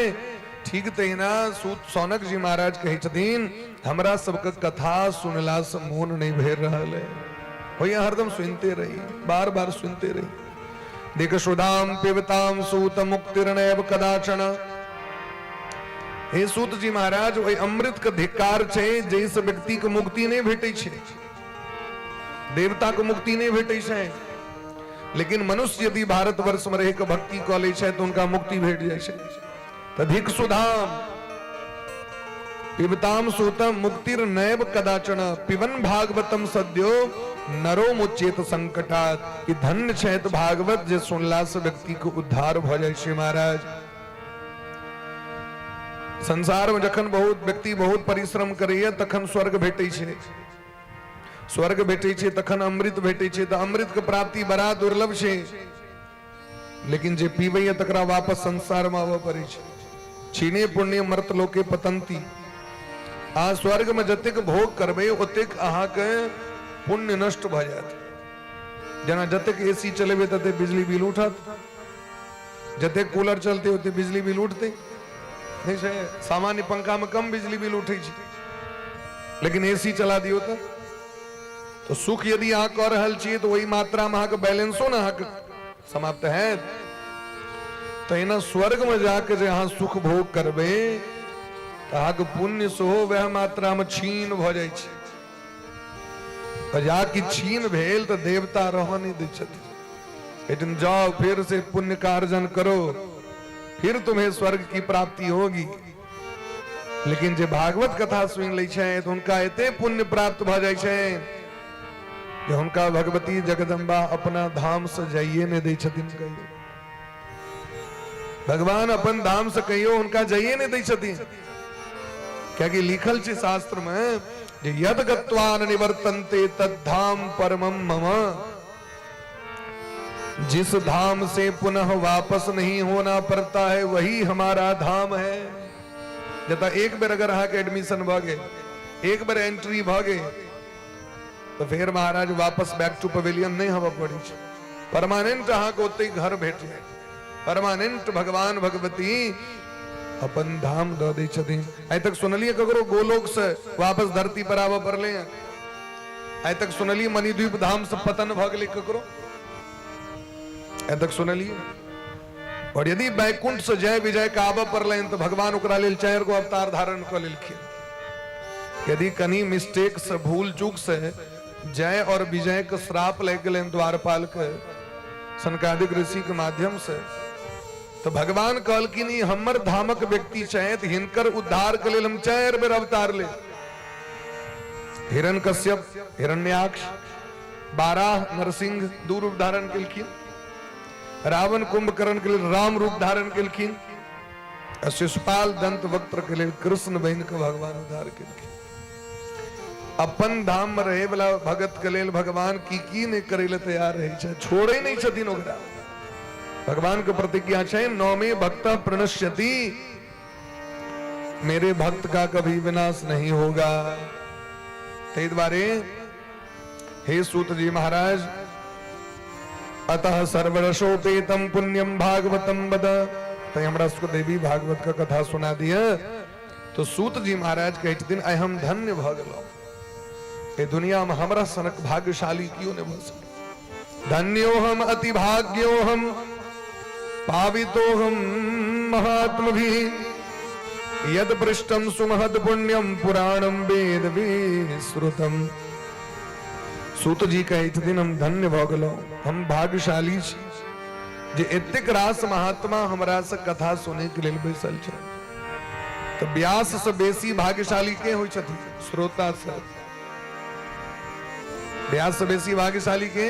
ठीक तहिना सूत सौनक जी महाराज कहै छथिन, हमरा सबके कथा सुनला से मोन नहि भरि रहल है, होइया हरदम सुनते रही, बार बार सुनते रही। देख सुधाम पिबताम सूत मुक्तिर्नैव कदाचन। हे सूत जी महाराज, ओहि अमृत के धिक्कार छै जाहिसँ व्यक्ति के मुक्ति नहि भेटै छै, देवता के मुक्ति नहि भेटै छै, लेकिन मनुष्य यदि भारतवर्ष में रहि के भक्ति कऽ लै छै तऽ हुनका मुक्ति भेट जाइ छै। तऽ धिक सुधाम पिबताम सूतम मुक्तिर नैव कदाचन पिबन भागवतम सद्यो नरो मुचेत संकटात। ई धन्य छथि भागवत जे सुनला से व्यक्ति के उद्धार भऽ जाइ छै। महाराज, संसार में जखन बहुत व्यक्ति बहुत परिश्रम करैया तखन स्वर्ग भेटै छै, स्वर्ग भेटै छै तखन अमृत भेटै छै। तऽ अमृत के प्राप्ति बड़ा दुर्लभ छै, लेकिन जे पीबैया तकरा वापस संसार में आबऽ पड़ै छै। छीने पुण्य मर्त लोके पतंती। अहाँ स्वर्ग में जतेक भोग करबै ओतेक अहाँके पुण्य नष्ट भऽ जायत। जेना जतेक एसी चलेबै ततेक बिजली बिल उठत, जतेक कूलर चलतै ओतेक बिजली बिल उठतै। नहि छै, सामान्य पंखा में कम बिजली बिल उठै छै, लेकिन एसी चला दियौ तऽ सुख यदि अहाँ कऽ रहल छियै तऽ ओहि मात्रामे अहाँके बैलेंसो ने अहाँके समाप्त हैत। तहिना स्वर्गमे जाके जे अहाँ सुख भोग करबै तऽ अहाँके पुण्य सेहो वएह मात्रामे क्षीण भऽ जाइ छै। तऽ जा कि क्षीण भेल तऽ देवता रहऽ नहि दै छथिन। लेकिन जाओ, फिर से पुण्य का अर्जन करो, फिर तुम्हें स्वर्ग की प्राप्ति होगी। लेकिन जे भागवत कथा सुनि लै छै तऽ हुनका एते पुण्य प्राप्त भऽ जाइ छै जे हुनका भगवती जगदम्बा अपना धाम से जाइए नहि दै छथिन कहियो। भगवान अपन धाम से कहियो हुनका जाइए नहि दै छथिन, कियाकि लिखल छै शास्त्र में जे यद गत्वा न निवर्तन्ते तद धाम परमम मम। जिस धाम से पुनः वापस नहीं होना पड़ता है वही हमारा धाम है। जतऽ एक बेर अगर अहाँके एडमिशन भऽ गेल, एक बेर एंट्री भऽ गेल, तऽ फेर महाराज वापस बैक टू पवेलियन नहि होबऽ पड़ै छै। परमानेंट अहाँके ओतहि घर भेट जायत। परमानेंट भगवान भगवती अपन धाम दऽ दै छथिन। आइ तक सुनलियै ककरो गोलोक से वापस धरती पर आबऽ पड़लै? आइ तक सुनलियै मणिद्वीप धाम से पतन भऽ गेलै ककरो? आइ तक सुनलियै? और यदि वैकुंठ से जय विजय के आबऽ पड़लनि तऽ भगवान ओकरा लेल 4 गो अवतार धारण कऽ लेलखिन। यदि कनि मिस्टेक से, भूल चूक से जय और विजय के श्राप लागि गेलनि द्वारपाल के सनकादिक ऋषि के माध्यम से, तो भगवान कहलखिन ई हमर धामक व्यक्ति छथि, हिनकर उद्धार के लेल हम 4 बेर अवतार ले। हिरण कश्यप, हिरण्याक्ष, बाराह, नरसिंह 2 रूप धारण केलखिन। रावण कुंभकर्ण के लेल राम रूप धारण केलखिन। आ शिशुपाल दंत वक्त्र के लेल कृष्ण बनि के भगवान उद्धार केलखिन। अपन धाम में रहे वाला भगत के लेल भगवान की की नहीं करे ले तैयार रहे छै, छोड़े नहीं छथिन ओकरा। भगवान के प्रतिज्ञा छै, नौमे भक्त प्रणश्यति, मेरे भक्त का कभी विनाश नहीं होगा। ताहि दुआरे हे सूत जी महाराज, अतः सर्वरसोपेतम पुण्यम भागवतम वद, तै हमरा सबके देवी भागवत के कथा सुना दिय। तो सूत जी महाराज कहै छथिन, आइ हम धन्य भऽ गेलहुँ, एहि दुनिया में हमरा सनक भाग्यशाली कियो नहि भऽ सकै। धन्यो हम अति भाग्यो हम पावितो हम महात्म भी, यद पृष्ठम सुमहद पुण्यम पुराणम वेद विश्रुतम। सूत जी कहै छथिन, हम धन्य भऽ गेलहुँ, हम भाग्यशाली छी जे एतेक रास महात्मा हमरा से कथा सुनै के लेल बैसल छै। तऽ व्यास से बेसी भाग्यशाली के होइ छथिन? श्रोता से। व्यास से बेसी भाग्यशाली के?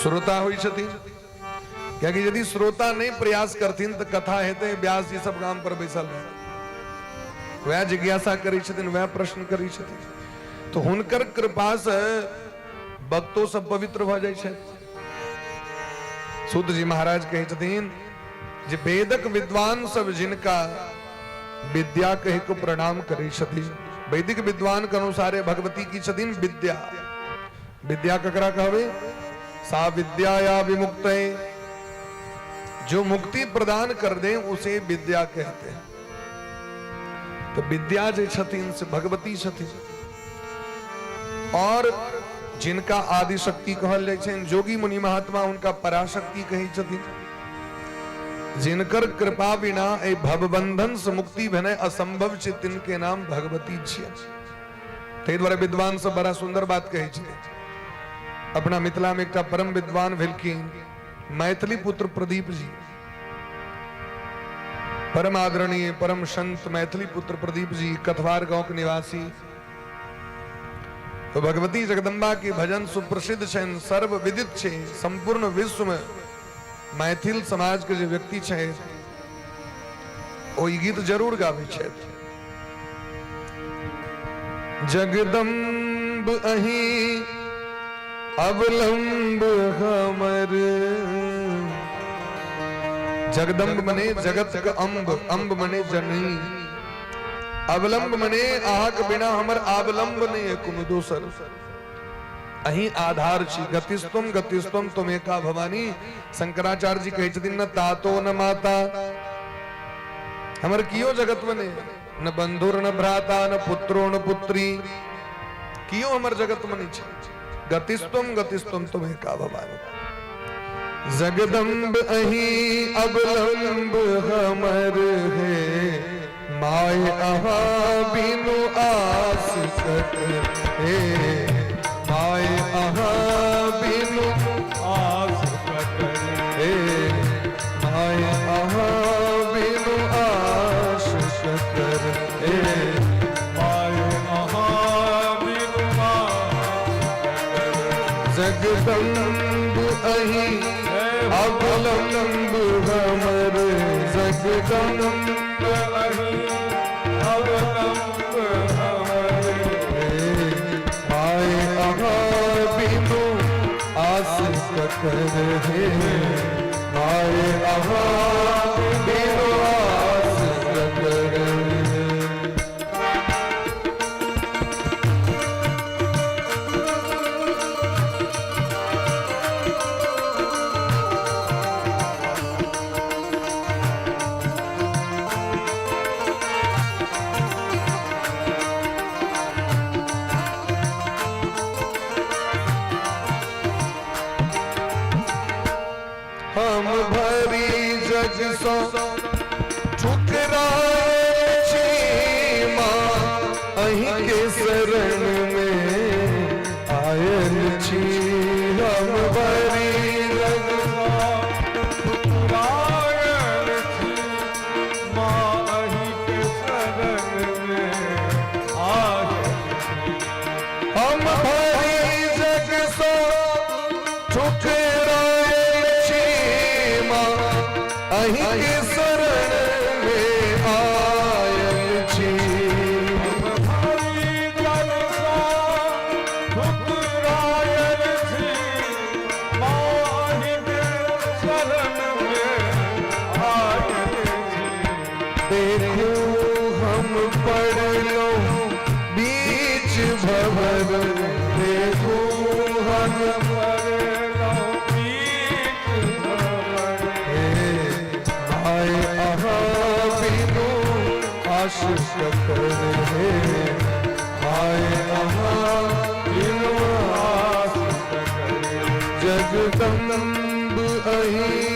श्रोता होइ छथिन। कियाकि यदि श्रोता नहीं प्रयास करथिन तऽ कथा हेतै, व्यास जी सब गाम पर बैसल रहै, वएह जिज्ञासा करै छथिन, वएह प्रश्न करै छथिन, तऽ हुनकर कृपा से भक्तो सब पवित्र भऽ जाइ छथि। सूत जी महाराज कहै छथिन जे वेदक विद्वान सब जिनका विद्या कहि के प्रणाम करै छथिन, वैदिक विद्वान के अनुसारे भगवती की छथिन विद्या। विद्या ककरा कहबै? सा विद्या या विमुक्त, जो मुक्ति प्रदान कर दे उसे विद्या कहते हैं। तो विद्या जे छथिन से भगवती छथिन, और जिनका आदि शक्ति कहल जाइ छनि, जोगी मुनि महात्मा हुनका पराशक्ति कहै छथिन, जिनकर कृपा बिना एहि भवबंधन से मुक्ति भेनाइ असंभव छै, तिनके नाम भगवती छियै। ताहि दुआरे विद्वान सब बड़ा सुंदर बात कहै छै। अपना मिथिला में एकटा परम विद्वान भेलखिन मैथिली पुत्र प्रदीप जी, परम आदरणीय परम संत मैथिली पुत्र प्रदीप जी, कथवार गांव के निवासी। तो भगवती जगदम्बा के भजन सुप्रसिद्ध छनि, सर्व विदित छै। संपूर्ण विश्व में मैथिल समाज के जे व्यक्ति छै ओ ई गीत जरूर गाबै छथि। जगदम्ब अही अवलंब हमर, जगदम्ब मने जगत के अम्ब, अम्ब मने जननी, अवलंब मने अहाँके बिना हमर अवलंब नहीं है कोनो दोसर, अही आधार छी। गतिस्तुम गतिस्तुम तुम एका भवानी। शंकराचार्य जी कहै छथिन, न तातो न माता, हमर कियो जगत में नहीं, न बंधुर न भ्राता न पुत्रो न पुत्री, कियो हमर जगत में नहीं छै। गतिस्तुम गतिस्तुम तुम एका भवानी। जगदम्ब अही अवलंब हमर है, my अहा बिनु आस कत हे, my अहा बिनु आस ककर हे, my अहा बिनु आस ककर हे, my अहा बिनु आस ककर। जगदम्ब अही अवलंब हमर, जगदम्ब अही अवलंब हमर, my अहा बिनु आस ककर हे, my अहा बिनु आस ककर। जग सो ठुकरायल छी माँ, अहीं के शरण में आयल छी। हम भरी जग ठुकरायल छी माँ, अहीं के शरण में आयल छी। हम भरी जग सो ठुकरायल छी माँ, अहीं के शरण में आयल छी। भरी जग सँ ठुकरायल छी माँ, अहीं के शरण में आयल छी। देखू हम पड़लो बीच भवर, देखू हम पड़लहुँ बीच भँवर। हे my, अहाँ बिनु आश ककर हे, my अहाँ बिनु आस ककर। जगदम्ब अहीं।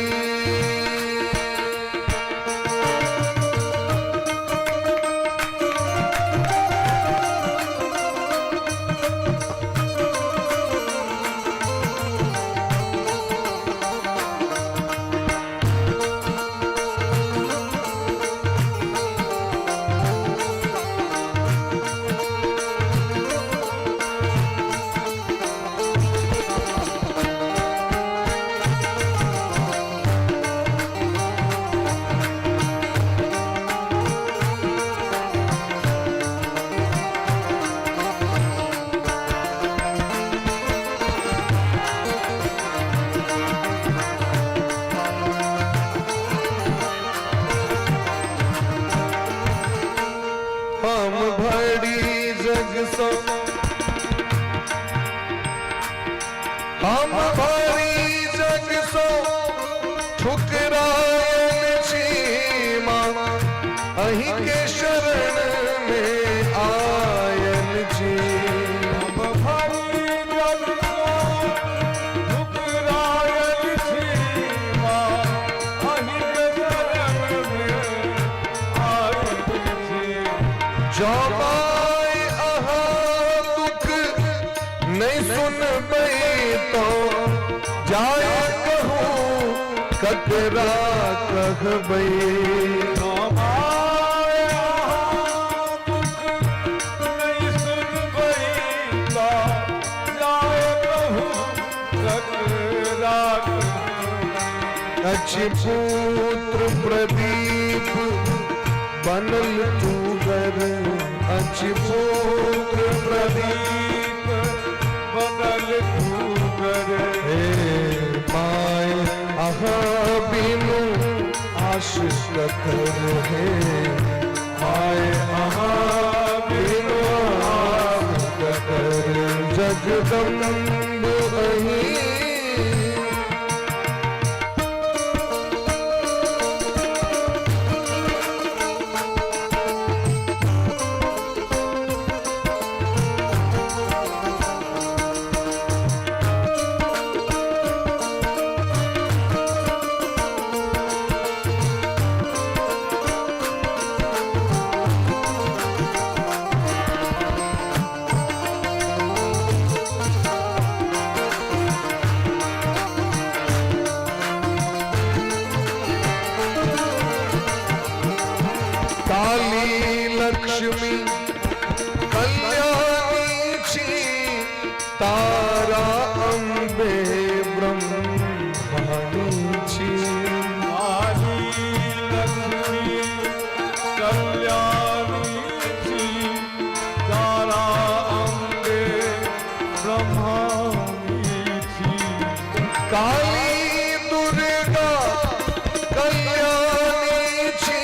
हम भरी जग सो, हम भरी जग सो ठुकरायल छी माँ, अहीं के शरण में आयल छी। हम भरी जग सँ ठुकरायल छी माँ, अहीं के शरण में आयल छी। जँ my अहाँ दुख नहीं सुनबै तो जाय कहूँ ककरा कहबै। My अहाँ दुख नहि सुनबै तऽ जाय कहू ककरा कहबै। अछि पुत्र प्रदीप बनल टूगर, अछि पुत्र प्रदीप प्रदीप बनल टूगर। हे my, अहाँ बिनु आश ककर हे, my अहाँ बिनु आश ककर। जगदम्ब अहीं। काली लक्ष्मी कल्याणी छी, तारा अम्बे ब्रह्माणी छी। काली लक्ष्मी कल्याणी छी, तारा अम्बे ब्रह्माणी छी। काली दुर्गा कल्याणी छी,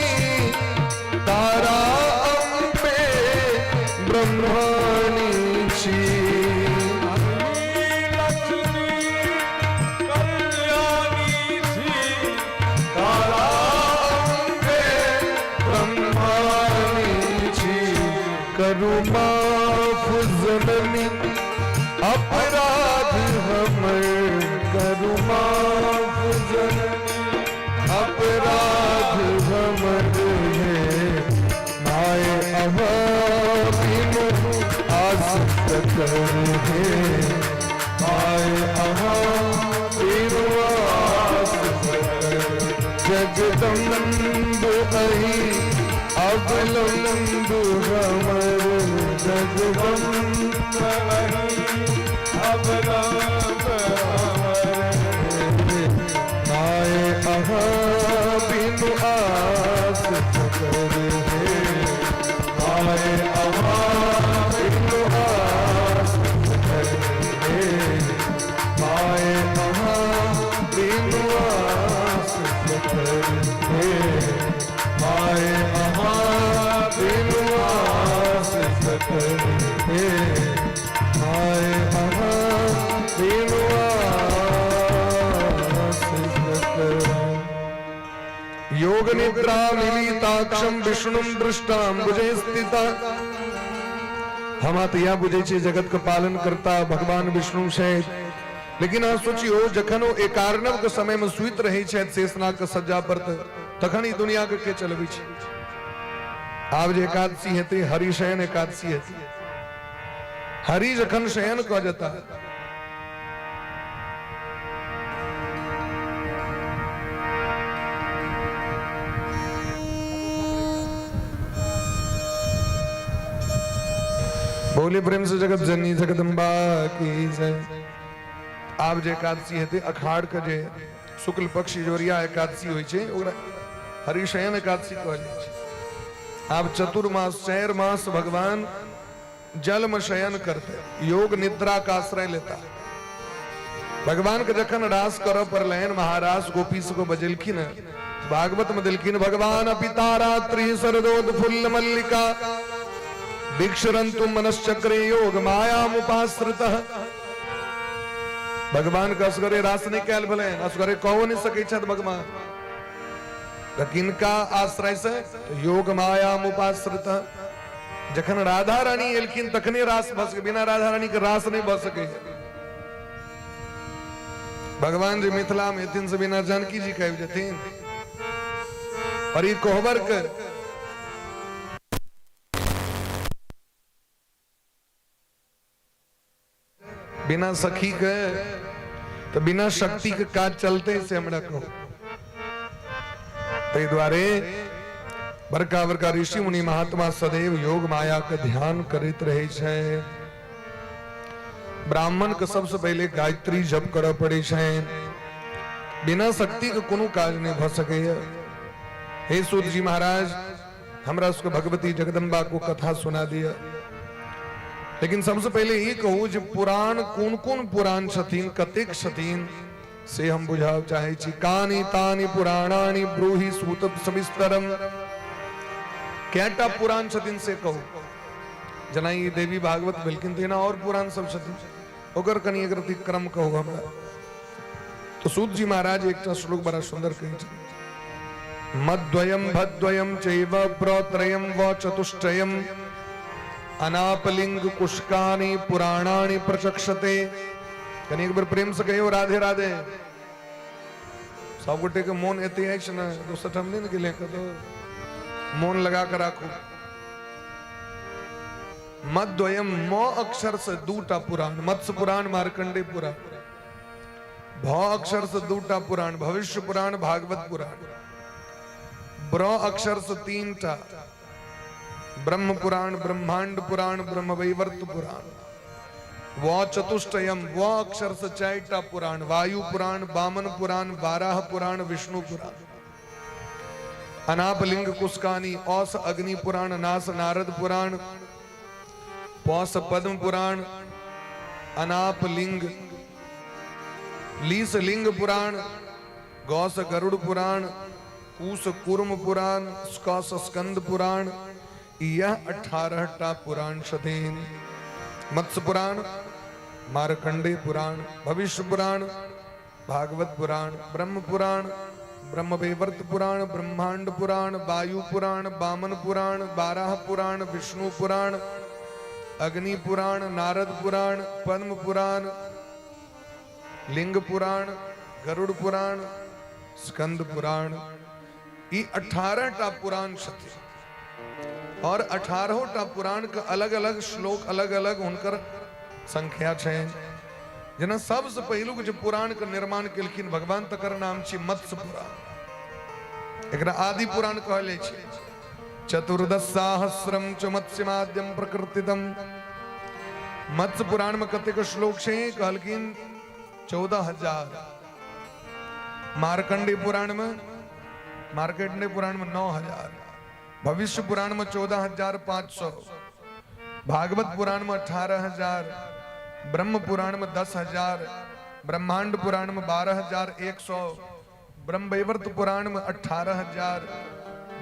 तारा अम्बे कर हे, आए अहाँ बिनु आस कर। जगदम्ब अहि अवलंब हमर, जगदम्ब अहि अवलंब हमर। आए अहाँ बिनु आस कर हे, आए अहाँ बिनु आस कर हे, आए अहाँ बिनु आस कर हे, आए अहाँ बिनु आस कर हे, आए अहाँ बिनु आस कर। योग निद्रा मिलिताक्षम विष्णु दृष्टाम्बुजे स्थिता। हम तऽ इएह बुझै छियै, जगत के पालन करता भगवान विष्णु छथि। लेकिन अहाँ सोचियौ, जखन ओ एकार्णव के समय में सुति रहै छथि शेषनाग के सज्जा पर, तऽ तखन ई दुनिया के के चलबै छै? आब जे एकादशी हेतै, हरिशयन एकादशी हेतै। हरि जखन शयन कऽ जेता, बोले प्रेम से जगत जननी जगदम्बा की जय। आब जे एकादशी हेतै, अखाड़ के जे शुक्ल पक्ष इजोरिया एकादशी होइ छै, ओकरा हरिशयन एकादशी कहल जाइ छै। आब चतुर्मास, 4 मास भगवान जल में शयन करते, योग निद्रा का आश्रय लेता। भगवान के जखन रास करऽ पड़लनि, महारास गोपी सबके बजेलखिन, भागवत में देलखिन, भगवान पिता रात्रि शरदोत्फुल्ल मल्लिका विक्षरन्तु मनश्चक्रे योग मायामुपाश्रित। भगवान के असगरे रास नहि कयल भेलनि, असगरे कहो नहि सकै छथि भगवान, तऽ किनका आश्रय से? योग मायामुपाश्रित। जखन राधा रानी एलखिन तखने रास भऽ सकै, बिना राधा रानी के रास नहि भऽ सकै। भगवान जी मिथिला में एथिन से बिना जानकी जी के आबि जेथिन? और ई कोहबर के बिना सखी के, तऽ बिना शक्ति के काज चलते से हमरा कहू? ताहि दुआरे बड़का बड़का ऋषि मुनि महात्मा सदैव योग माया के ध्यान करैत रहै छै। ब्राह्मण के सबसे पहिले गायत्री जप करऽ पड़ै छै। बिना शक्ति के कोनो काज नहि भऽ सकैया। हे सूत जी महाराज, हमरा सबके भगवती जगदम्बा को कथा सुना दिया। लेकिन सबसे पहिले ई कहू जे पुराण कोन कोन पुराण छथिन, कतेक छथिन, से हम बुझाव चाहै छी। कानि तानि पुराणानि ब्रूहि सूत सविस्तरम। कएटा पुराण छथिन से कहू। जेना ई देवी भागवत भेलखिन, तहिना और पुराण सब छथिन, ओकर कनि एक रति क्रम कहू हमरा। तो सूत जी महाराज एकटा श्लोक बड़ा सुंदर कहै छथिन, मद्वयम भद्वयम चैव प्रत्रयम व चतुष्टयम अनापलिंग कुशकानि पुराणानि प्रचक्षते। कनि एक बेर प्रेम से कहियो राधे राधे। सब गोटे के मोन एते अछि ने, दोसर ठाम नहि ने गेलै कतौ, मोन लगा के राखू। मद्वयम, म अक्षर से दूटा पुराण, मत्स्य पुराण, मार्कंडे पुराण। भ अक्षर से दूटा पुराण, भविष्य पुराण, भागवत पुराण। ब्र अक्षर से तीनटा, ब्रह्म पुराण, ब्रह्मांड पुराण, ब्रह्मवैवर्त पुराण। व चतुष्टयम, व अक्षर से चारिटा पुराण, वायु पुराण, वामन पुराण, वाराह पुराण, विष्णु पुराण। अनापलिंग कुशकानी, औस अग्नि पुराण, नास नारद पुराण, पौस पद्म पुराण, अनापलिंग लीस लिंग पुराण, गौस गरुड़ पुराण, कूस कुर्म पुराण, स्कस स्कंद पुराण। यह 18 टा पुराण छथिन। मत्स्य पुराण, मार्कंडे पुराण, भविष्य पुराण, भागवत पुराण, ब्रह्म पुराण, ब्रह्मवैवर्त पुराण, ब्रह्मांड पुराण, वायु पुराण, वामन पुराण, बाराह पुराण, विष्णु पुराण, अग्नि पुराण, नारद पुराण, पद्म पुराण, लिंग पुराण, गरुड़ पुराण, स्कंद पुराण। ई 18 टा पुराण छथिन और 18 टा पुराण के अलग अलग श्लोक, अलग अलग हुनकर संख्या छै। जेना सबसँ पहिलुक जे पुराण के निर्माण केलखिन भगवान, तकर नाम छी मत्स्य पुराण। एकरा आदि पुराण कहल जाइ छै। चतुर्दश सहस्रम च मत्स्यमाद्यम प्रकृतितम। मत्स्य पुराण में कतेक श्लोक छै? कहलखिन 14,000। मार्कंडेय पुराण में, मार्कंडेय पुराण में 9,000। भविष्य पुराण में 14,500। भागवत पुराण में 18,000। ब्रह्म पुराण में 10,000। ब्रह्मांड पुराण में 12,100। ब्रह्मवैवर्त पुराण में 18,000।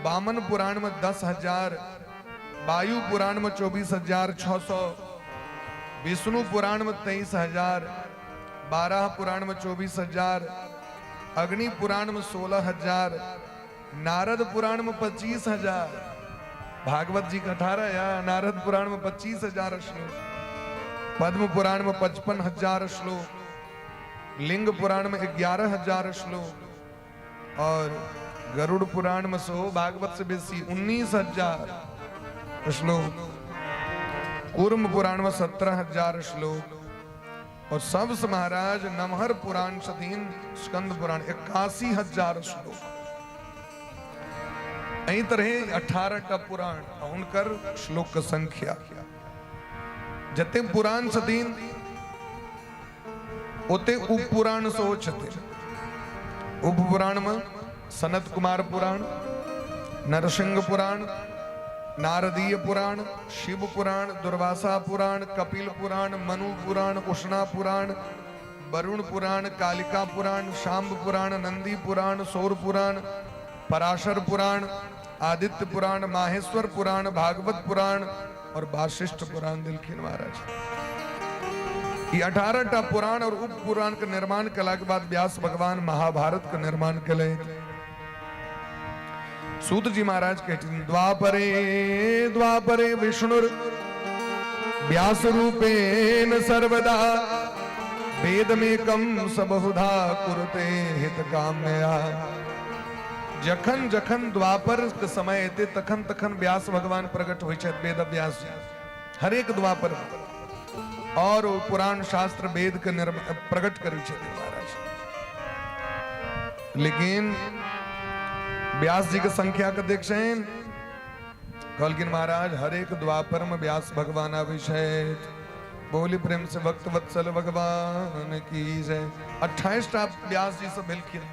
वामन पुराण में 10,000। वायु पुराण में 24,600। विष्णु पुराण में 23,000। बाराह पुराण में 24,000। अग्नि पुराण में 16,000। नारद पुराण में 25,000। भागवत जी का 18 या नारद पुराण में 25,000 श्लोक। पद्म पुराण में 55,000 श्लोक। लिंग पुराण में 11,000 श्लोक। और गरुड़ पुराण में सो भागवत से बेसी 19,000 श्लोक। कूर्म पुराण में 17,000 श्लोक। और सबसे महाराज नमहर पुराण छथिन स्कंद पुराण, 81,000 श्लोक। एहि तरहे 18 टा पुराण, हुनकर श्लोक के संख्या। जते पुराण छथिन ओते उपपुराण सेहो छथिन। उपपुराण में सनत कुमार पुराण, नरसिंह पुराण, नारदीय पुराण, शिव पुराण, दुर्वासा पुराण, कपिल पुराण, मनु पुराण, उष्णा पुराण, वरुण पुराण, कालिका पुराण, शाम्ब पुराण, नंदी पुराण, सौर पुराण, पराशर पुराण, आदित्य पुराण, माहेश्वर पुराण, भागवत पुराण और वाशिष्ठ पुराण दिलखिन महाराज। ये 18 टा पुराण और उप पुराण के निर्माण कला के बाद व्यास भगवान महाभारत के निर्माण कले। सूत जी महाराज कहते, द्वापरे द्वापरे विष्णुर व्यास रूपेण सर्वदा वेदमेकम सबहुधा कुरुते हित काम्यया। जखन जखन द्वापर के समय एते, तखन तखन व्यास भगवान प्रकट होइ छथि, वेद व्यास जी, हरेक द्वापर, और ओ पुराण शास्त्र वेद के प्रकट करै छथिन महाराज। लेकिन व्यास जी के संख्या कतेक छनि? कहलखिन महाराज, हरेक द्वापर में व्यास भगवान आबै छथि। बोली प्रेम से भक्त वत्सल भगवान की जय। 28 टा व्यास जी सब भेलखिन।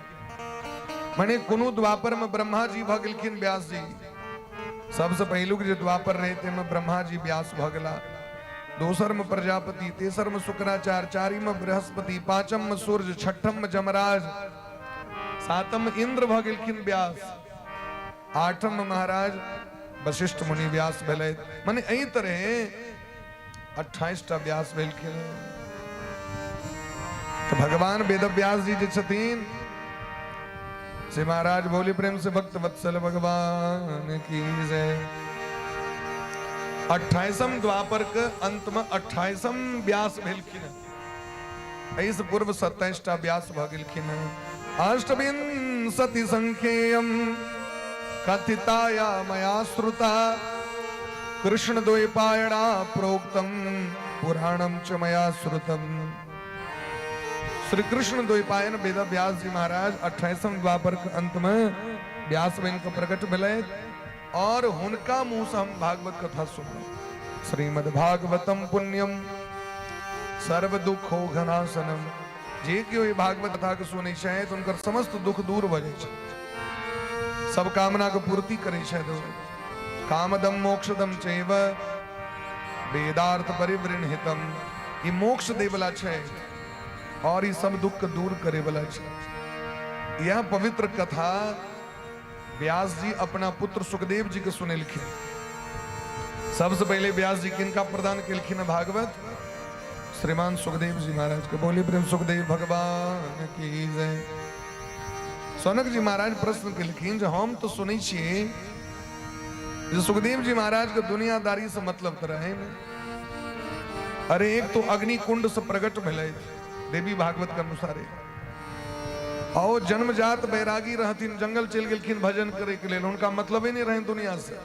मने कोनो द्वापर में ब्रह्मा जी भऽ गेलखिन व्यास जी। सबसे पहिलुक जे द्वापर रहे ताहिमे ब्रह्मा जी व्यास भऽ गेला। दोसर में प्रजापति, तेसर में शुक्राचार्य, चारिम में बृहस्पति, पांचम में सूर्य, छठम में जमराज, सातम में इंद्र भऽ गेलखिन व्यास, आठम में महाराज वशिष्ठ मुनि व्यास भेलै। मने एहि तरहे 28 टा व्यास भेलखिन। तऽ भगवान वेद व्यास जी जे छथिन से महाराज, बोली प्रेम से भक्त वत्सल भगवान की जय। 28म द्वापर के अंत में 28म व्यास भेलखिन। एहिसँ पूर्व 27 टा व्यास भऽ गेलखिन। अष्टविंशति संख्येयम कथिताया मया श्रुता कृष्ण द्वैपायना प्रोक्तम पुराणम च मया श्रुतम। श्री कृष्ण द्वैपायन वेद व्यास जी महाराज 28म द्वापर के अंत में व्यास बन के प्रकट भेलै और हुनका मुंह से हम भागवत कथा सुनलहुँ। श्रीमद् भागवतम पुण्यम सर्व दुखो घनाशनम। जे केओ ई भागवत कथा के सुनै छै तऽ हुनकर समस्त दुख दूर भऽ जाइ छै, सब कामना के पूर्ति करै छथि ओ। कामदम मोक्षदम चैव वेदार्थ परिवृणहितम। ई मोक्ष दै वाला छै और ई सब दुख के दूर करे वाला छै। यह पवित्र कथा व्यास जी अपना पुत्र सुखदेव जी के सुनेलखिन। सबसे पहले व्यास जी किनका प्रदान केलखिन भागवत? श्रीमान सुखदेव जी महाराज के। बोली प्रेम सुखदेव भगवान की जय। सनक जी महाराज प्रश्न केलखिन जे हम तो सुनै छियै जे सुखदेव जी महाराज के दुनियादारी से मतलब तऽ रहै नहि। अरे, एक तो अग्नि कुंड से प्रकट भेलै देवी भागवत के अनुसारे, और जन्मजात बैरागी रहथिन, जंगल चलि गेलखिन भजन करे के लेल, हुनका मतलब ही नहीं रहनि दुनिया से।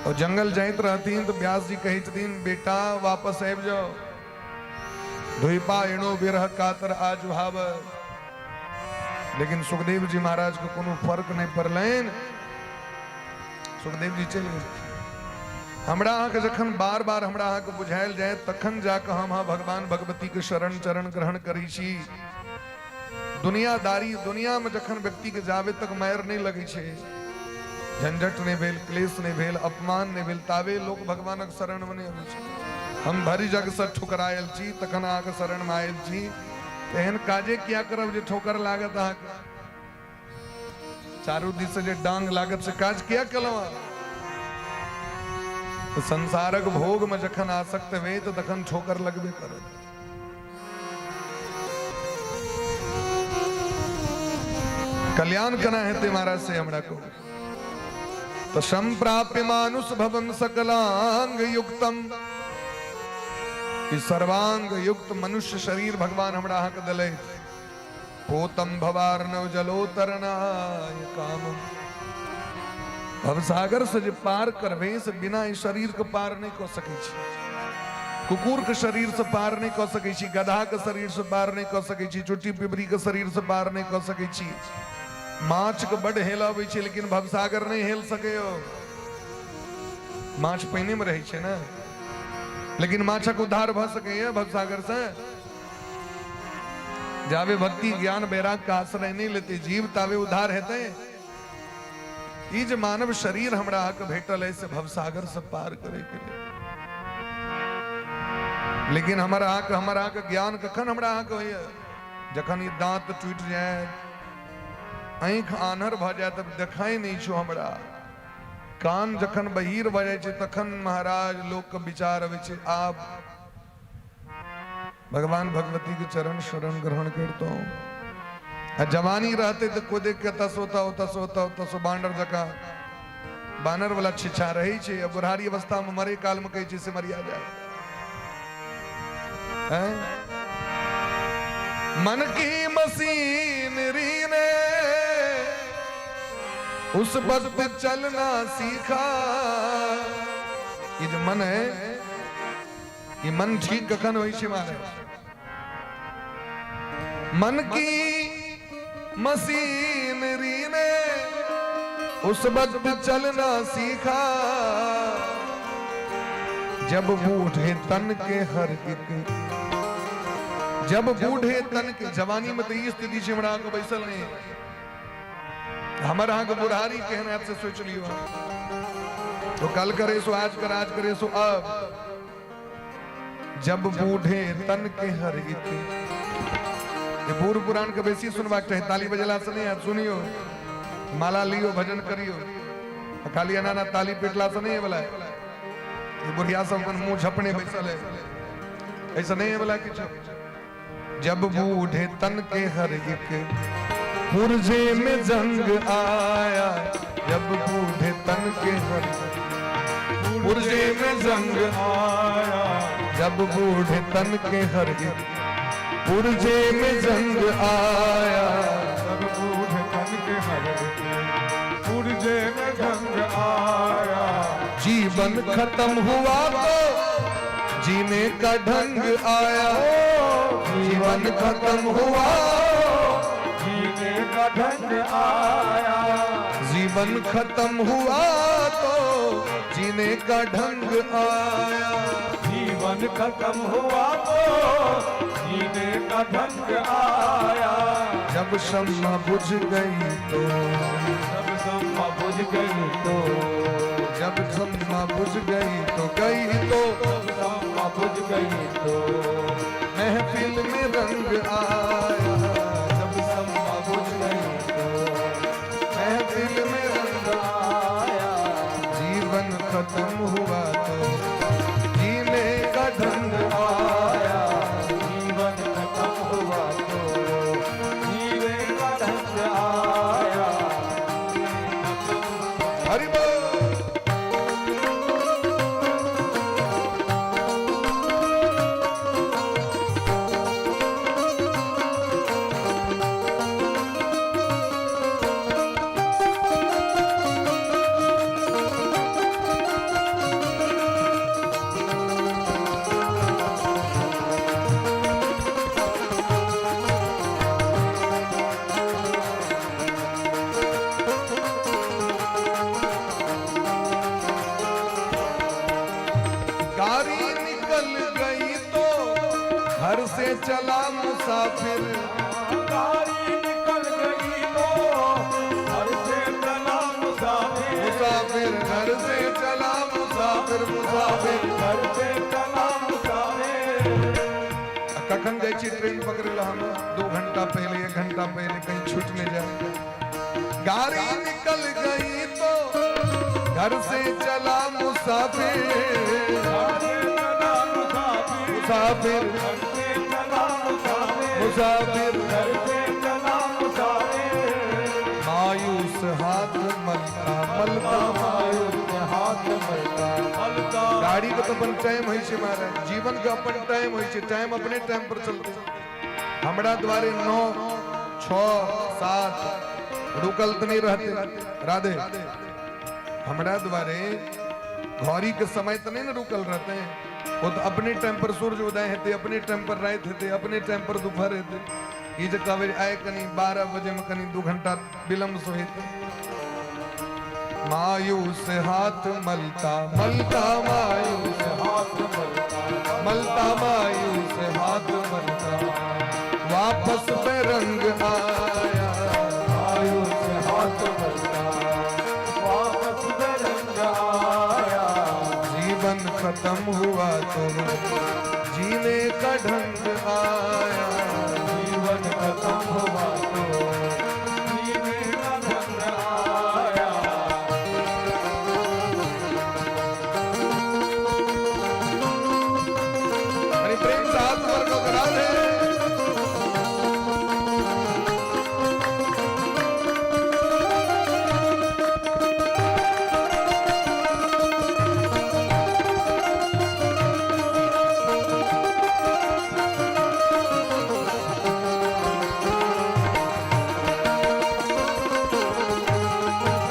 ओ जंगल जाइत रहथिन तऽ व्यास जी कहै छथिन, बेटा वापस आबि जाओ। द्वीपा एणो विरह कातर आजुहाव। लेकिन सुखदेव जी महाराज के कोनो फर्क नहि पड़लनि, सुखदेव जी चलि गेल। हमरा अहाँके जखन बार बार हमरा अहाँके बुझायल जाय तखन जाकऽ हम अहाँ भगवान भगवतीके शरण चरण ग्रहण करै छी। दुनियादारी दुनियामे जखन व्यक्तिके जाबे तक मारि नहि लगै छै, झंझट नहि भेल, क्लेश नहि भेल, अपमान नहि भेल, ताबे लोक भगवानक शरणमे नहि अबै छै। हम भरि जगसँ ठुकरायल छी तखन अहाँके शरणमे आयल छी, एहन काजे किया करब जे ठोकर लागत अहाँके? चारू दिस से जे डांग लागत से काज किया केलहुँ अहाँ? तऽ संसारक भोगमे जखन आसक्त हेबै तऽ तखन ठोकर लगबे करत। कल्याण केना हेतै महाराज से हमरा कहू। तऽ संप्राप्य मानुष भवन सकलांग युक्तम, ई सर्वांग युक्त मनुष्य शरीर भगवान हमरा अहाँके देलथि। पोतम भवार्णव जलोतरणाय काम, भवसागर से जे पार करबै से बिना ई शरीर के पार नहि कऽ सकै छी। कुकुर के शरीर से पार नहि कऽ सकै छी, गधा के शरीर से पार नहि कऽ सकै छी, चुट्टी पिपरी के शरीर से पार नहि कऽ सकै छी। माछ के बड हेल अबै छै लेकिन भवसागर नहि हेल सकैयो। माछ पानि मे रहै छै ने, लेकिन माछक उद्धार भऽ सकैया भवसागर से? जाबे भक्ति ज्ञान वैराग का आश्रय नहीं लेते जीव ताबे उद्धार हेतै। ई जे मानव शरीर हमरा अहाँके भेटल है से भवसागर से पार करे के लिए। लेकिन हमर अहाँके ज्ञान कखन हमरा अहाँके होइए? जखन ई दांत टूटि जाए, आँखि आन्हर भऽ जाए, तब देखाइ नहि छौ हमरा, कान जखन बहीर भऽ जाइ छै तखन महाराज लोकके विचार अबै छै आब भगवान भगवती के चरण शरण ग्रहण करता हूं। आ जवानी रहते तो को देख के तस होता तस होता तस बानर जका बानर वाला छिछा रहे छे, आ बुढ़ारी अवस्था में मरे काल में कहै छै से मरिया जाए। हैं? मन की मशीनरी ने उस वक्त चलना सीखा। ये जो मन है ई मन ठीक कखन होइ छै महाराज? मन की मशीनरी ने उस वक्त चलना सीखा, जब बूढ़े तन के हर एक, जब बूढ़े तन के जवानी में तो ई स्थिति छै हमरा अहाँके बैसल नहि, हमर अहाँके बुढ़ारी केहन हैत से सोचि लियौ। तो कल करे सो आज कर, आज करे सो अब। जब बूढ़े तन के हर एक, ये बूढ़ पुरान के बेसी सुनबाक चाही, ताली बजेला से नहीं हैत, सुनियो, माला लियो, भजन करियो, खाली एना एना ताली पिटला से नहीं वाला। ये बुढ़िया सब अपन मुंह झपने बैसल है, ऐसा नहीं है वाला किछु। जब बूढ़े तन के हर एक पुरजे में जंग आया, जब बूढ़े तन के हर पुरजे में जंग आया, जब बूढ़े तन के हर एक पुरजे में जंग आया, जब बूढ़े तन के हर एक पुरजे में जंग आया, जीवन खत्म हुआ तो जीने का ढंग आया, जीवन खत्म हुआ जीने का ढंग आया, जीवन खत्म हुआ तो जीने का ढंग आया, जीवन खत्म हुआ तो जीने का ढंग आया, जब शम्मा बुझ गई तो, जब शम्मा बुझ गई तो, जब शम्मा बुझ गई तो गई तो, शम्मा बुझ गई तो महफिल में रंग आया, जब शम्मा बुझ गई तो महफिल में रंग आया, जीवन खत्म हुआ तो जीने का ढंग आया, जीवन खत्म हुआ तो जीने का ढंग आया। हरि बोल। से चला मुसाफिर। गाड़ी निकल गई तो घर से चला मुसाफिर। मुसाफिर घर से चला मुसाफिर, मुसाफिर घर से चला मुसाफिर। कखन जाइ छी ट्रेन पकड़े ला हम? 2 घंटा पहले, 1 घंटा पहले, कहीं छूट नहीं जाए। गाड़ी निकल गई तो घर से चला मुसाफिर। घर से चला मुसाफिर। मुसाफिर। घर से चला मुसाफिर। मुसाफिर। घर से चला मुसाफिर। मायूस हाथ मलता मलता, मायूस हाथ मलता। मलता। गाड़ी के तो अपन टाइम होइ छै महाराज, जीवन के अपन टाइम होइ छै। टाइम अपने टाइम पर चलते। हमरा द्वारे 9, 6, 7 रुकल तऽ नहीं रहते। राधे, हमरा द्वारे घड़ी के समय तो नहीं ना रुकल रहते हैं। वो तो अपने टाइम पर सूर्य उदय हेतै, अपने टाइम पर रात हेतै, अपने टाइम पर दोपहर हेतै। ई जे कहबै आइ कनि 12 बजे में कनि 2 घंटा विलम्ब से हेतै। मायूस हाथ मलता मलता, मायूस हाथ मलता। मलता, मायूस हाथ मलता, वापस बैरंग आया। मायूस हाथ मलता, वापस बैरंग आया। जीवन खत्म हुआ तो जीने का ढंग आया। जीवन खत्म हुआ तो जीने का ढंग आया। अरे, प्रेम से हाथ ऊपर को करा दे।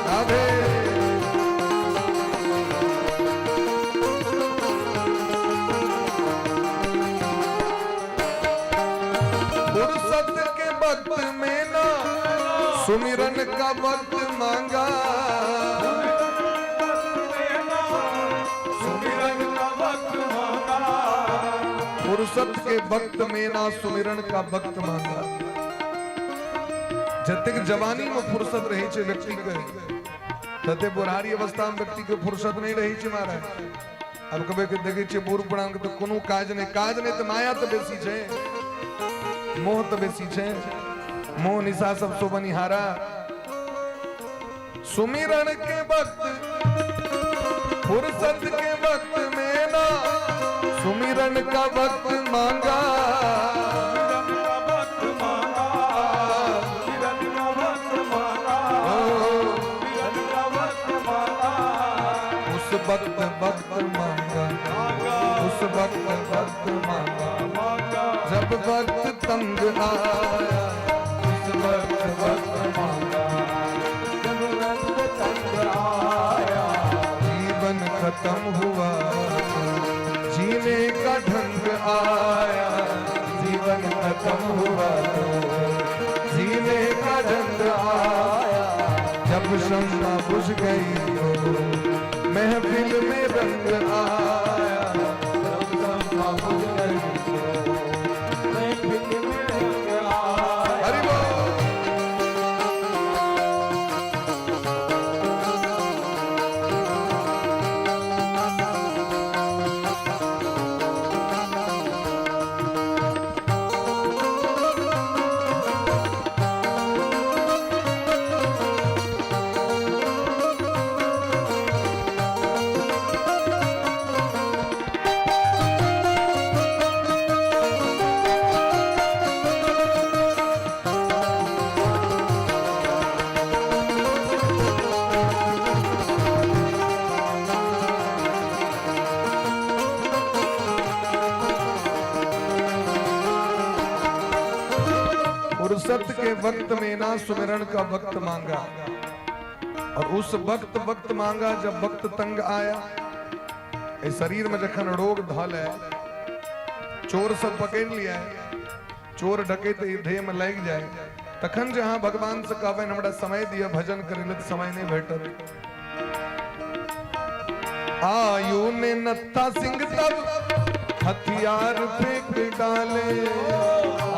राधे। फुर्सत के वक्त में ना सुमिरन का वक्त मांगा। सुमिरन का वक्त मांगा। फुर्सत के वक्त में ना सुमिरन का वक्त मांगा। जतेक जवानी में फुर्सत रहे छै व्यक्ति के, तते बुढ़ारी अवस्था में व्यक्ति के फुर्सत नहीं रहे छै महाराज। अब कभी के देखे छियै बूढ़ पुरान के तऽ कोनो काज नहीं, काज नहीं तऽ माया तऽ बेसी छै, मोह तऽ बेसी छै। मोह निशा सब सो बनिहारा। सुमिरन के वक्त, फुर्सत के वक्त में ना सुमिरन का वक्त मांगा। सुमिरन का वक्त मांगा, सुमिरन का वक्त मांगा, सुमिरन का वक्त मांगा। उस वक्त वक्त मांगा। मांगा। उस वक्त वक्त मांगा। मांगा। जब वक्त तंग आया। उस वक्त वक्त मांगा, जब वक्त तंग आया। जीवन खत्म हुआ तो जीने का ढंग आया। जीवन खत्म हुआ तो जीने का ढंग आया। जब शम्मा बुझ गई तो महफिल में रंग आया। जब शम्मा बुझ गई तो महफिल में रंग आया। हरि बोल। फुर्सत के वक्त में ना सुमिरन का वक्त मांगा और उस वक्त वक्त मांगा जब वक्त तंग आया। ए शरीर में जखन रोग धल है, चोर सब पकड़ लिया है, चोर डकैत ई देह में लागि जाए, तखन जे अहाँ भगवान से कहबनि हमरा समय दिअ भजन करै लए, तऽ समय नहीं भेटत। आयु ने नत्था सिंह तब हथियार फेंक डाले।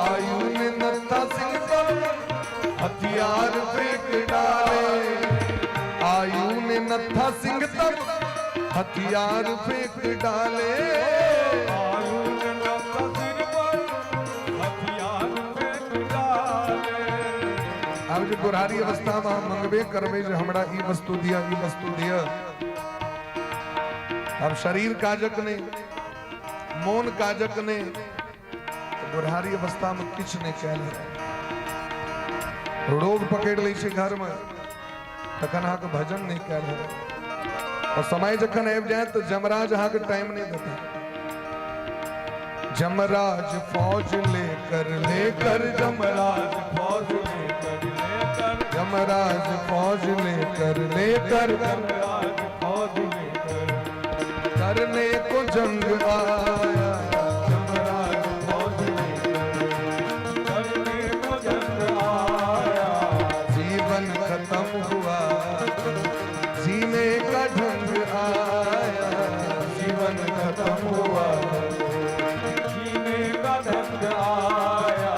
आयु ने नत्था सिंह पर हथियार फेंक डाले। आयु ने नत्था सिंह तब हथियार फेंक डाले। आयु ने नत्था सिर पर हथियार फेंक डाले। आब जे बुढ़ारी अवस्था में अहाँ मंगबे करबै जे हमरा ई वस्तु दिअ, ई वस्तु दिअ, आब शरीर काजक नहि, मोन काजक नहि, तऽ बुढ़ारी अवस्था में किछु नहि कयल हेतै। रोग पकड़ि लै छै घरमे, तखन अहाँके भजन नहि कयल हेतै। और समय जखन आबि जायत तऽ जमराज अहाँके टाइम नहि देतै। जमराज फौज लेकर लेकर जमराज फौज लेकर लेकर जमराज फौज लेकर लेकर जमराज फौज लेकर करने को जंग आया। जमराज फौज लेकर करने को जंग आया। जीवन खत्म हुआ, जीने का ढंग आया। जीवन खत्म हुआ, जीने का ढंग आया।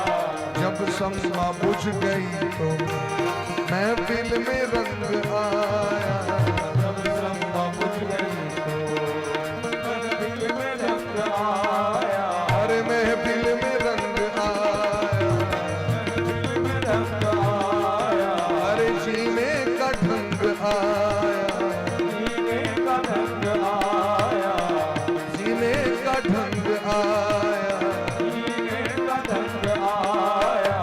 जब शम्मा बुझ गई तो महफिल में रंग आया। जब शम्मा बुझ गई तो महफिल में रंग आया। अरे महफिल में रंग आया। महफिल में रंग आया। अरे जीने का ढंग आया। जीने का ढंग आया। जीने का ढंग आया। जीने का ढंग आया।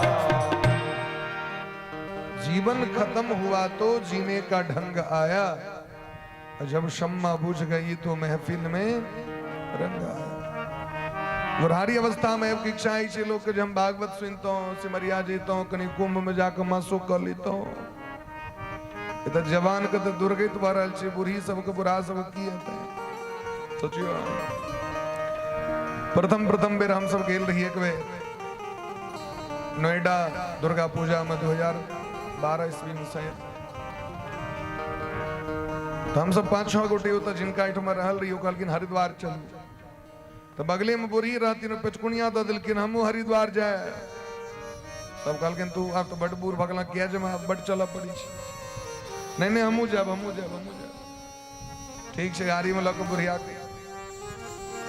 जीवन खत्म हुआ तो जीने का ढंग आया और जब शम्मा बुझ गई तो महफिल में रंग आया। बुढ़ारी अवस्था में आबि के इच्छा होइ छै लोकके जे हम भागवत सुनितहुँ, सिमरिया जैतहुँ, कनि कुंभ में जाकऽ मासो कऽ लितहुँ। ई तऽ जवान के तऽ दुर्गति भऽ रहल छै, बूढ़ी सबके, बूढ़ा सबके की हेतै, सोचियौ। प्रथम प्रथम बेर हमसब गेल रही एक बेर नोएडा दुर्गा पूजा में, 2012 ईस्वी में शायद। तऽ हमसब पाँच छओ गोटे ओतऽ जिनका एहिठमा रहल रही, ओ कहलखिन हरिद्वार चलू। तऽ बगले में बूढ़ी रहथिन, ओ पेचकुनिया दऽ देलखिन, हमहूँ हरिद्वार जाय। सब कहलखिन, तू आब तऽ बड बूढ़ भऽ गेला, किया जेबै, आब बड चलऽ पड़ै छै। नहि नहि, हमहूँ जायब, हमहूँ जायब, हमहूँ जायब। ठीक छै, गाड़ीमे लऽ कऽ बुढ़िया के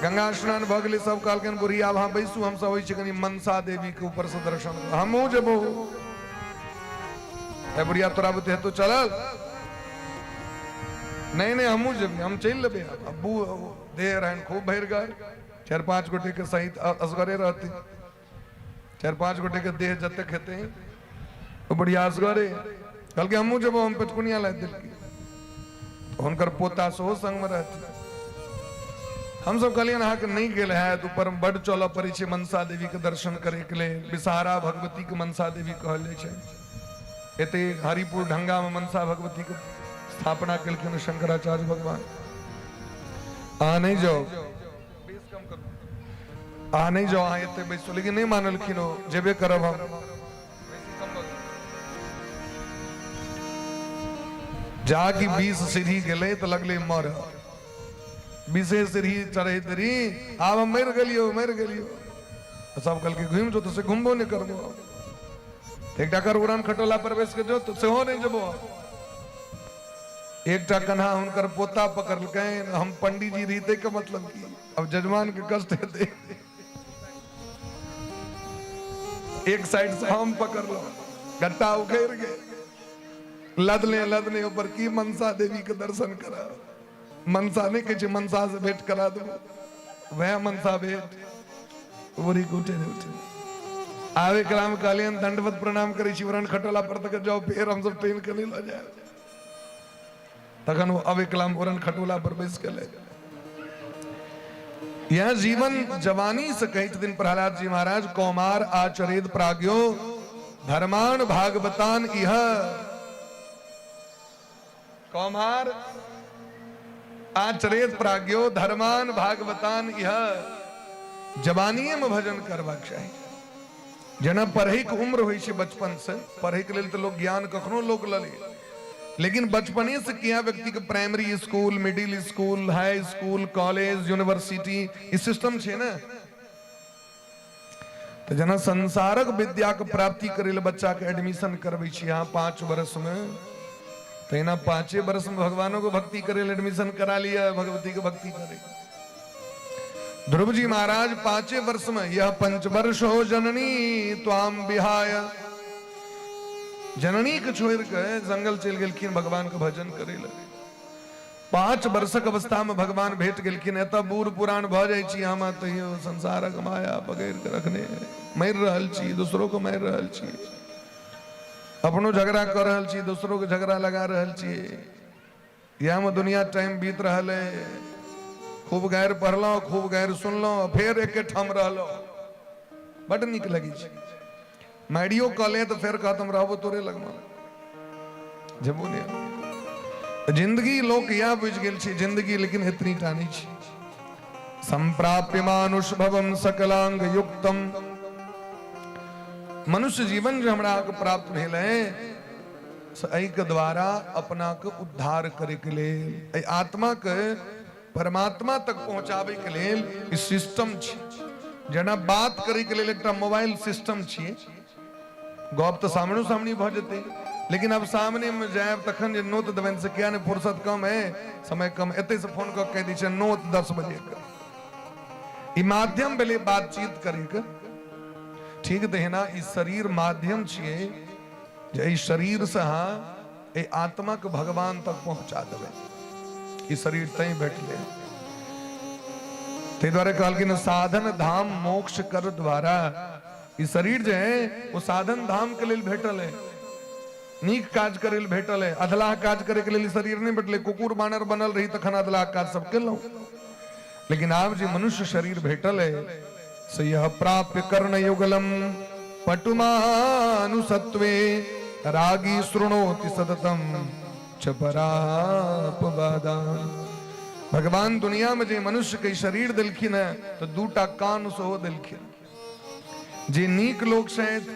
गंगा स्नान भऽ गेलै। सब कहलखिन, बुढ़िया आब अहाँ बैसू, हमसब होइ छै कनि मनसा देवी के ऊपर से दर्शन। हमहूँ जेबो। ए बुढ़िया, तोरा बुते हेतौ चलल? नहि नहि, हमहूँ जेबै, हम चलि लेबै। अब्बू देह रहनि खूब भरि गए, चारि पाँच गोटे के सहित असगरे रहती, चारि पाँच गोटे के देह जतेक हेतै ओ बुढ़िया असगरे। कहलकै हमहूँ जेबो, हम पेचकुनिया लादि देलकै। हुनकर पोता सेहो संगमे रहथिन। हमसब कहलियनि, अहाँके नहि गेल हैत, ऊपर बड्ड चलऽ पड़ै छै मनसा देवीके दर्शन करैके लेल। विषहारा भगवतीके मनसा देवी कहल जाइ छै। एते हरिपुर ढंगामे मनसा भगवतीके स्थापना केलखिन शंकराचार्य भगवान। अहाँ नहि जाउ, अहाँ नहि जाउ, अहाँ एते बैसू। लेकिन नहि मानलखिन ओ, जेबे करब हम। जा कि 20 सीढ़ी गेलै तऽ लगलै मर। 20 सीढ़ी चढ़ैत रही, आब हम मरि गेलियो, मरि गेलियो। सब कहलकै घुमि जो, तऽ से घुमबो नहि करबो। एकटा कर उड़ान खटोला पर बैस के जो, तऽ सेहो नहि जेबो। एकटा कन्हा हुनकर पोता पकड़लकनि। हम पंडीजी रहिते के मतलब की, अब जजमान के कष्ट हेतै। एक साइड से हम पकड़लहुँ, गट्टा उखड़ि गेल, लदने लदने ऊपर की मनसा देवी के दर्शन करा। मनसा नहि कहै छै, मनसा से भेंट करा देबो, वएह मनसा भेंट। बूढ़ी के उठे नहि उठे आबे कलाम। कहलियनि दंडवत प्रणाम करै छी, उड़न खटोला पर तक जाउ, फेर हमसब ट्रेन के नहि लऽ जायब। तखन ओ अबे कलाम उड़न खटोला पर बैस गेलै। यह जीवन जवानी से कहैत दिन प्रहलाद जी महाराज, कौमार आचरेद प्राज्ञो धर्मान भागवतान इह। कौमार आचरेद प्राज्ञो धर्मान भागवतान इह। जवानीए में भजन करबाक चाही। जेना पढ़ैके उम्र होइ छै, बचपन से पढ़ैके लेल तऽ लोक ज्ञान कखनो लोक लऽ ले, लेकिन बचपने से किया व्यक्ति के primary school, middle school, high school, college, university, ई सिस्टम छै ने। तऽ जेना संसारक विद्या के प्राप्ति करै लए बच्चा के एडमिशन करबै छी अहाँ 5 वर्ष में, तहिना 5 वर्ष में भगवानों के भक्ति करे लए एडमिशन करा लिया, भगवती के भक्ति करे। ध्रुव जी महाराज 5 वर्ष में यह पंचवर्ष हो जननी त्वाम विहाय, जननी के छोड़ के जंगल चलि गेलखिन भगवान के भजन करे लए। 5 वर्षक अवस्था में भगवान भेट गेलखिन। एतऽ बूढ़ पुरान भऽ जाइ छी हम, तैयो संसारक माया पकड़ि के रखने मरि रहल छी, दोसरो के मारि रहल छी, अपनो झगड़ा कऽ रहल छी, दोसरो के झगड़ा लगा रहल छी। इएह में दुनिया टाइम बीत रहल है। खूब गारि पढ़लहुँ, खूब गारि सुनलहुँ, फेर एके ठाम रहलहुँ, बड नीक लगै छै। मारियो कऽ ले तऽ फेर कहत हम रहबो तोरे लगमे, जेबो नहि। जिंदगी लोक इएह बुझि गेल छै जिंदगी, लेकिन एतनी टा नहि छै। संप्राप्य मानुष भवम सकलांग युक्तम, मनुष्य जीवन जे हमरा अहाँके प्राप्त भेल है से एहिके द्वारा अपना के उद्धार करैके लेल, एहि आत्मा के परमात्मा तक पहुंचाबै के लेल ई सिस्टम छै। जेना बात करै के लेल एकटा मोबाइल सिस्टम छियै, गप तऽ सामनो सामनी भऽ जेतै, लेकिन आब सामने मे जायब तखन जे नोत देबनि से किया नहि, फुर्सत कम है, समय कम, एतै से फोन कऽ कहि दै छै नोत 10 बजे के। ई माध्यम भेलै बातचीत करैके। ठीक तहिना ई शरीर माध्यम छियै जे एहि शरीर से अहाँ एहि आत्मा के भगवान तक पहुंचा देबै। ई शरीर तैं भेटलै, ताहि दुआरे कहलखिन साधन धाम मोक्ष कर द्वारा। ई शरीर जे है वो साधन धाम के लेल भेटल है, नीक काज करे लेल भेटल है, अधलाह काज करे के लेल शरीर नहीं भेटलै। कुकुर बानर बनल रही तखन अधलाह काज सब केलहुँ, लेकिन आब जे मनुष्य शरीर भेटल है से यह प्राप्य कर्ण युगलम पटुमानुसत्वे रागी शृणोति सततम च परापवादान। भगवान दुनिया में जे मनुष्य के शरीर देलखिन है तो दूटा कान सेहो देलखिन। जे नीक लोक छथि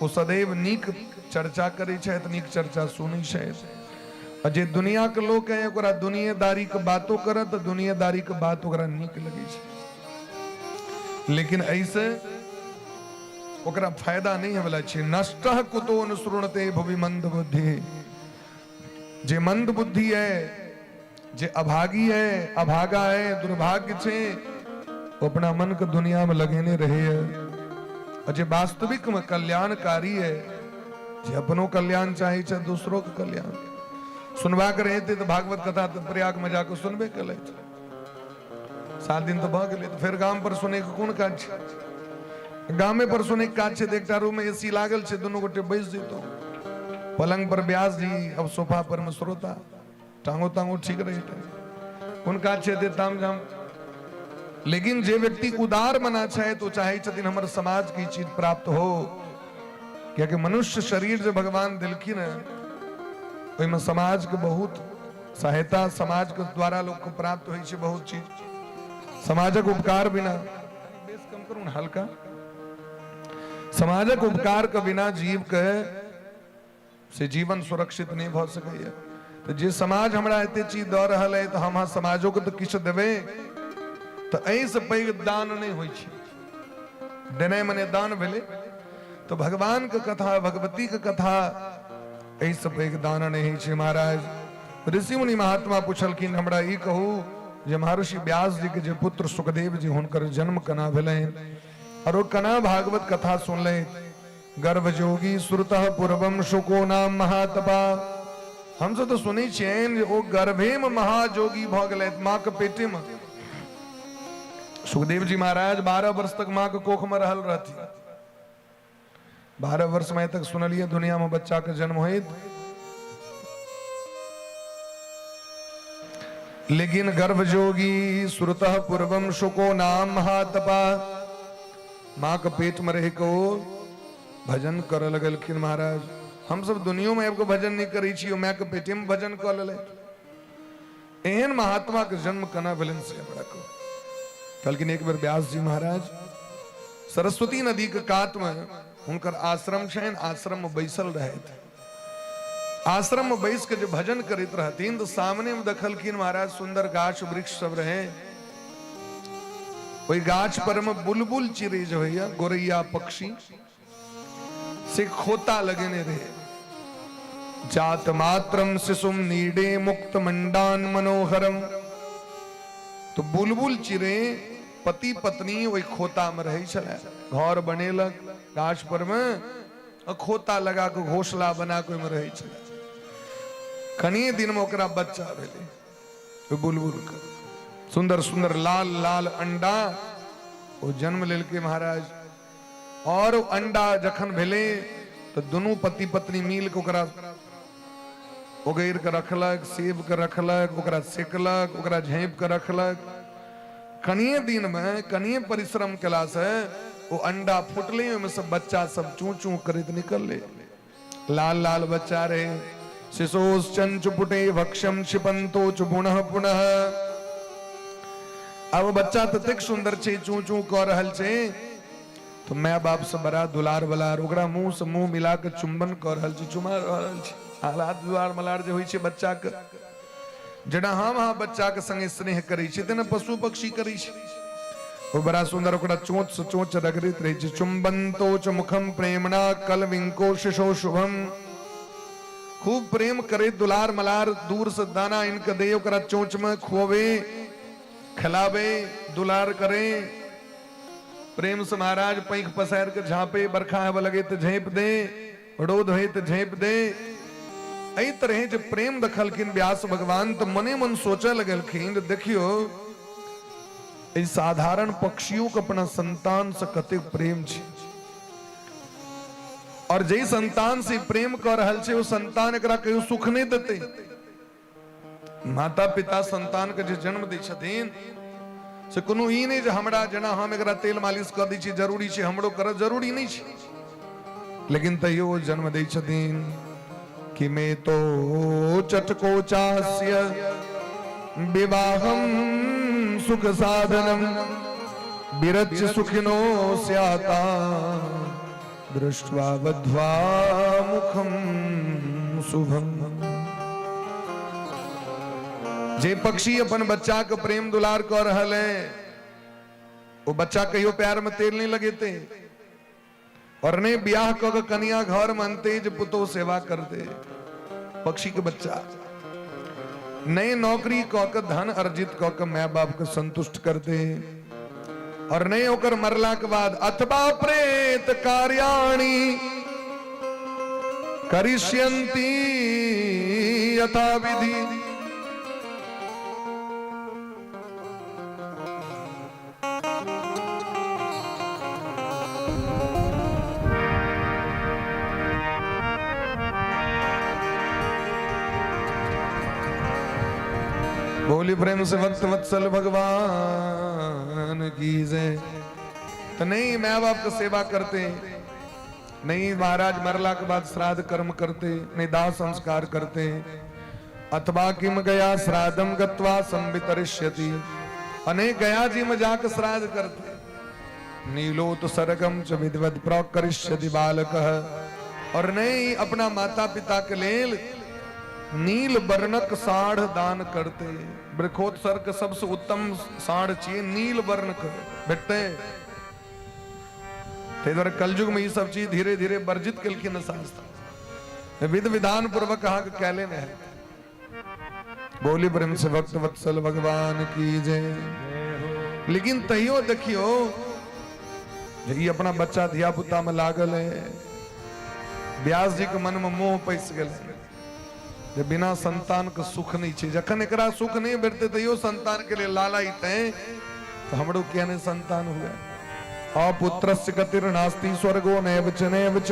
ओ सदैव नीक चर्चा करै छथि, नीक चर्चा सुनै छथि, आ जे दुनिया के लोक है ओकरा दुनियादारी के बातो करत तऽ दुनियादारी के बात ओकरा नीक लगै छै, लेकिन एहिसे ओकरा फायदा नहि होयवला छै। नष्टः कुतो न श्रृणते भुवि मंद बुद्धि, जे मंद बुद्धि है, जे अभागी है, अभागा है, दुर्भाग्य छै, ओ अपना मन के दुनिया में लगेने रहे है, और जे वास्तविक में कल्याणकारी है, जे अपनो कल्याण चाहे छै, दूसरो के कल्याण सुनबाक रहे तऽ भागवत कथा तऽ प्रयाग में जाके सुनबे केलै, 7 दिन तऽ भऽ गेलै, तऽ फेर गाम पर सुनै के कोन काज छै? गामे पर सुनै के काज छै तऽ एकटा रूम में एसी लागल छै, दुनू गोटे बैस जैतौं, पलंग पर व्यास जी, अब सोफा पर में श्रोता, टांगो तांगो ठीक रहे, कोन काज छै एते ताम झाम। लेकिन जे व्यक्ति उदार मना छै तो चाहे छथिन हमर समाज के चीज प्राप्त हो, कियाकि मनुष्य शरीर जे भगवान देलखिन है ओहिमे समाज के बहुत सहायता, समाज के द्वारा लोग के प्राप्त होइ छै बहुत चीज, समाजक उपकार बिना, बेस कम करू ने हल्का, समाजक उपकार के बिना जीव के से जीवन सुरक्षित नहीं भऽ सकैए। तऽ जे समाज हमरा एते चीज दऽ रहल है तऽ हम अहाँ समाजोके तऽ किछु देबै, तऽ एहिसँ पैघ दान नहि होइ छै। देनाइ मने दान भेलै। तऽ भगवानके कथा, भगवतीके कथा, एहिसँ पैघ दान नहि होइ छै। महाराज ऋषि मुनि महात्मा पुछलखिन, हमरा ई कहू जे महर्षि व्यास जी के जे पुत्र सुखदेव जी, हुनकर जन्म केना भेलनि और ओ केना भागवत कथा सुनलनि? गर्भजोगी श्रुतः पूर्वम शुको नाम महातपा। हमसब तऽ सुनै छियनि जे ओ गर्भे में महाजोगी भऽ गेलथि, माँ के पेटे में। सुखदेव जी महाराज 12 वर्ष तक माँ के कोख में रहल रहथिन। 12 वर्ष में तक सुनलिए दुनिया में बच्चा के जन्म होइत, लेकिन गर्भजोगी श्रुतः पूर्वम शुको नाम महातपा, माँ के पेट में रह के ओ भजन करऽ लगलखिन। महाराज हमसब दुनियो में आबि कऽ भजन नहि करै छी, माय के पेटे में भजन कऽ लेलथि। एहन महात्मा के जन्म केना भेलनि से हमरा कहू। कहलखिन एक बेर व्यास जी महाराज सरस्वती नदी के कात में हुनकर आश्रम छनि, आश्रम में बैसल रहथि। आश्रम में बैस के जे भजन करैत रहथिन तऽ सामने में देखलखिन महाराज सुंदर गाछ वृक्ष सब रहे। ओहि गाछ पर में बुलबुल चिड़ै जे होइया, गोरैया पक्षी, से खोता लगेने रहे। जात मात्रम शिशुम नीडे मुक्त मंडान मनोहरम। तो बुलबुल चिड़ै पति पत्नी ओहि खोता में रहै छलै। घर बनेलक गाछ पर में, खोता लगा के घोसला बना के ओहिमे रहै छलै। कनिए दिन में ओकरा बच्चा भेलै ओहि बुलबुल के, सुंदर सुंदर लाल लाल अंडा ओ जन्म लेलकै महाराज। और ओ अंडा जखन भेलै तऽ दुनू पति पत्नी मिल के ओकरा ओगैर के रखलक, सेब के रखलक, ओकरा सेकलक, ओकरा झाँपि के रखलक। कनिए दिन में कनिए परिश्रम केला से ओ अंडा फुटले, ओहिमे से बच्चा सब चू चू करैत निकलले, लाल लाल बच्चा रहे। शिशोश्चंचुपुटे भक्ष्यम क्षिपंतो च पुनः पुनः। अब बच्चा ततेक सुंदर छै, चू चू कऽ रहल छै, तो my बाप से बड़ा दुलार बलार, ओकरा मुंह से मुंह मिला के चुंबन कऽ रहल छै, चुमा रहल छै। आह्लाद दुलार मलार जे होइ छै बच्चा के, जेना हम अहाँ बच्चा के संगे स्नेह करै छी तेना पशु पक्षी करै छै। ओ बड़ा सुंदर ओकरा चोंच से चोंच रगड़ैत रहै छै। चुंबंतो च मुखम प्रेमणा कलविंको शिशो शुभम। खूब प्रेम करे दुलार मलार, दूर से दाना इनके दे, ओकरा चोंच में खुआवे खिलावे दुलार करे प्रेम से महाराज। पैंख पसार के झांपे, बरखा आबे लगे तो झाँप दे, रौद होय तो झाँप दे। एहि तरह जे प्रेम देखलखिन व्यास भगवान तो मने मन सोचे लगलखिन, देखियो एहि साधारण पक्षियों के अपना संतान से कतेक प्रेम छै, और जे संतान से प्रेम कर रहल छै ओ संतान एकरा कहियो सुख नहीं देते। माता पिता संतान के जे जन्म दै छथिन से कोनो ई नहि जे हमरा जेना हम एकरा तेल मालिश कऽ दै छियै जरूरी छै हमरो करऽ जरूरी नहि छै, लेकिन तैयो ओ जन्म दै छथिन कि मे तो चटकोचास्य विवाहम सुख साधनम विरच सुखिनो स्याता दृष्ट्वा बद्ध्वा मुखम शुभम। जे पक्षी अपन बच्चा के प्रेम दुलार कर रहल है वो बच्चा कहियो प्यार में तेल नहीं लगेते, और नहीं ब्याह क के कनिया घर में अनते जे पुतो सेवा करते पक्षी के बच्चा, नहीं नौकरी क के धन अर्जित क के my बाप के संतुष्ट करते, और नहीं ओकर मरला के बाद अथवा प्रेत कार्याणि करिष्यन्ति यथा विधि। बोली प्रेम से भक्त वत्सल भगवान की जय। तो नहीं माँ बाप का सेवा करते, नहीं महाराज मरला के बाद श्राद्ध कर्म करते, नहीं दाह संस्कार करते। अथवा किम गया श्राद्धम गत्वा संवितरिष्यति, अनेक गया जी में जाकर श्राद्ध करते। नीलोत सरगम च विधिवत प्रकरिष्यति बालक, और नहीं अपना माता पिता के लेल नील वर्णक साढ़ दान करते। वृक्षोत्सर्ग के सबसे उत्तम साढ़ चाहिए नील वर्ण के भेटते। ताहि दुआरे कलयुग में ई सब चीज धीरे धीरे वर्जित केलखिन शास्त्र, विध विधान पूर्वक अहाँके कैले नहि है। बोली प्रेम से भक्त वत्सल भगवान की जय। लेकिन तैयो देखियो जे ई अपना बच्चा धिया पुता में लागल है। व्यास जी के मन में मोह पैस गेल जे बिना संतान के सुख नहीं छै। जखन एकरा सुख नहीं भेटते तैयो संतान के लिए लालायित है, तो हमरो किया नहीं संतान हुए। अपुत्रस्य गतिर्नास्ति स्वर्गो नैव च नैव च।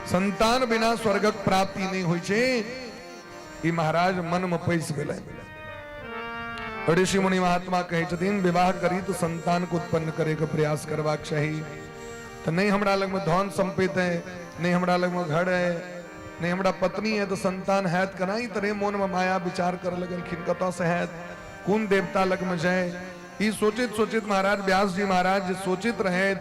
संतान बिना स्वर्गक प्राप्ति नहीं होइ छै। ई महाराज मन में पैस गेलै। ऋषि मुनि महात्मा कहै छथिन विवाह करी तो संतान को उत्पन्न करे के प्रयास करबाक चाही। तो नहीं हमरा लग में धन संपत्ति है, नहीं हमरा लग में घर है, नहीं हमरा पत्नी है, तो संतान हैत केना? ई तरह मोन में माया विचार कर लगलखिन, कतऽ से हैत, कोन देवता लग में जाए। ई सोचित सोचित महाराज व्यास जी महाराज जे सोचित रहे,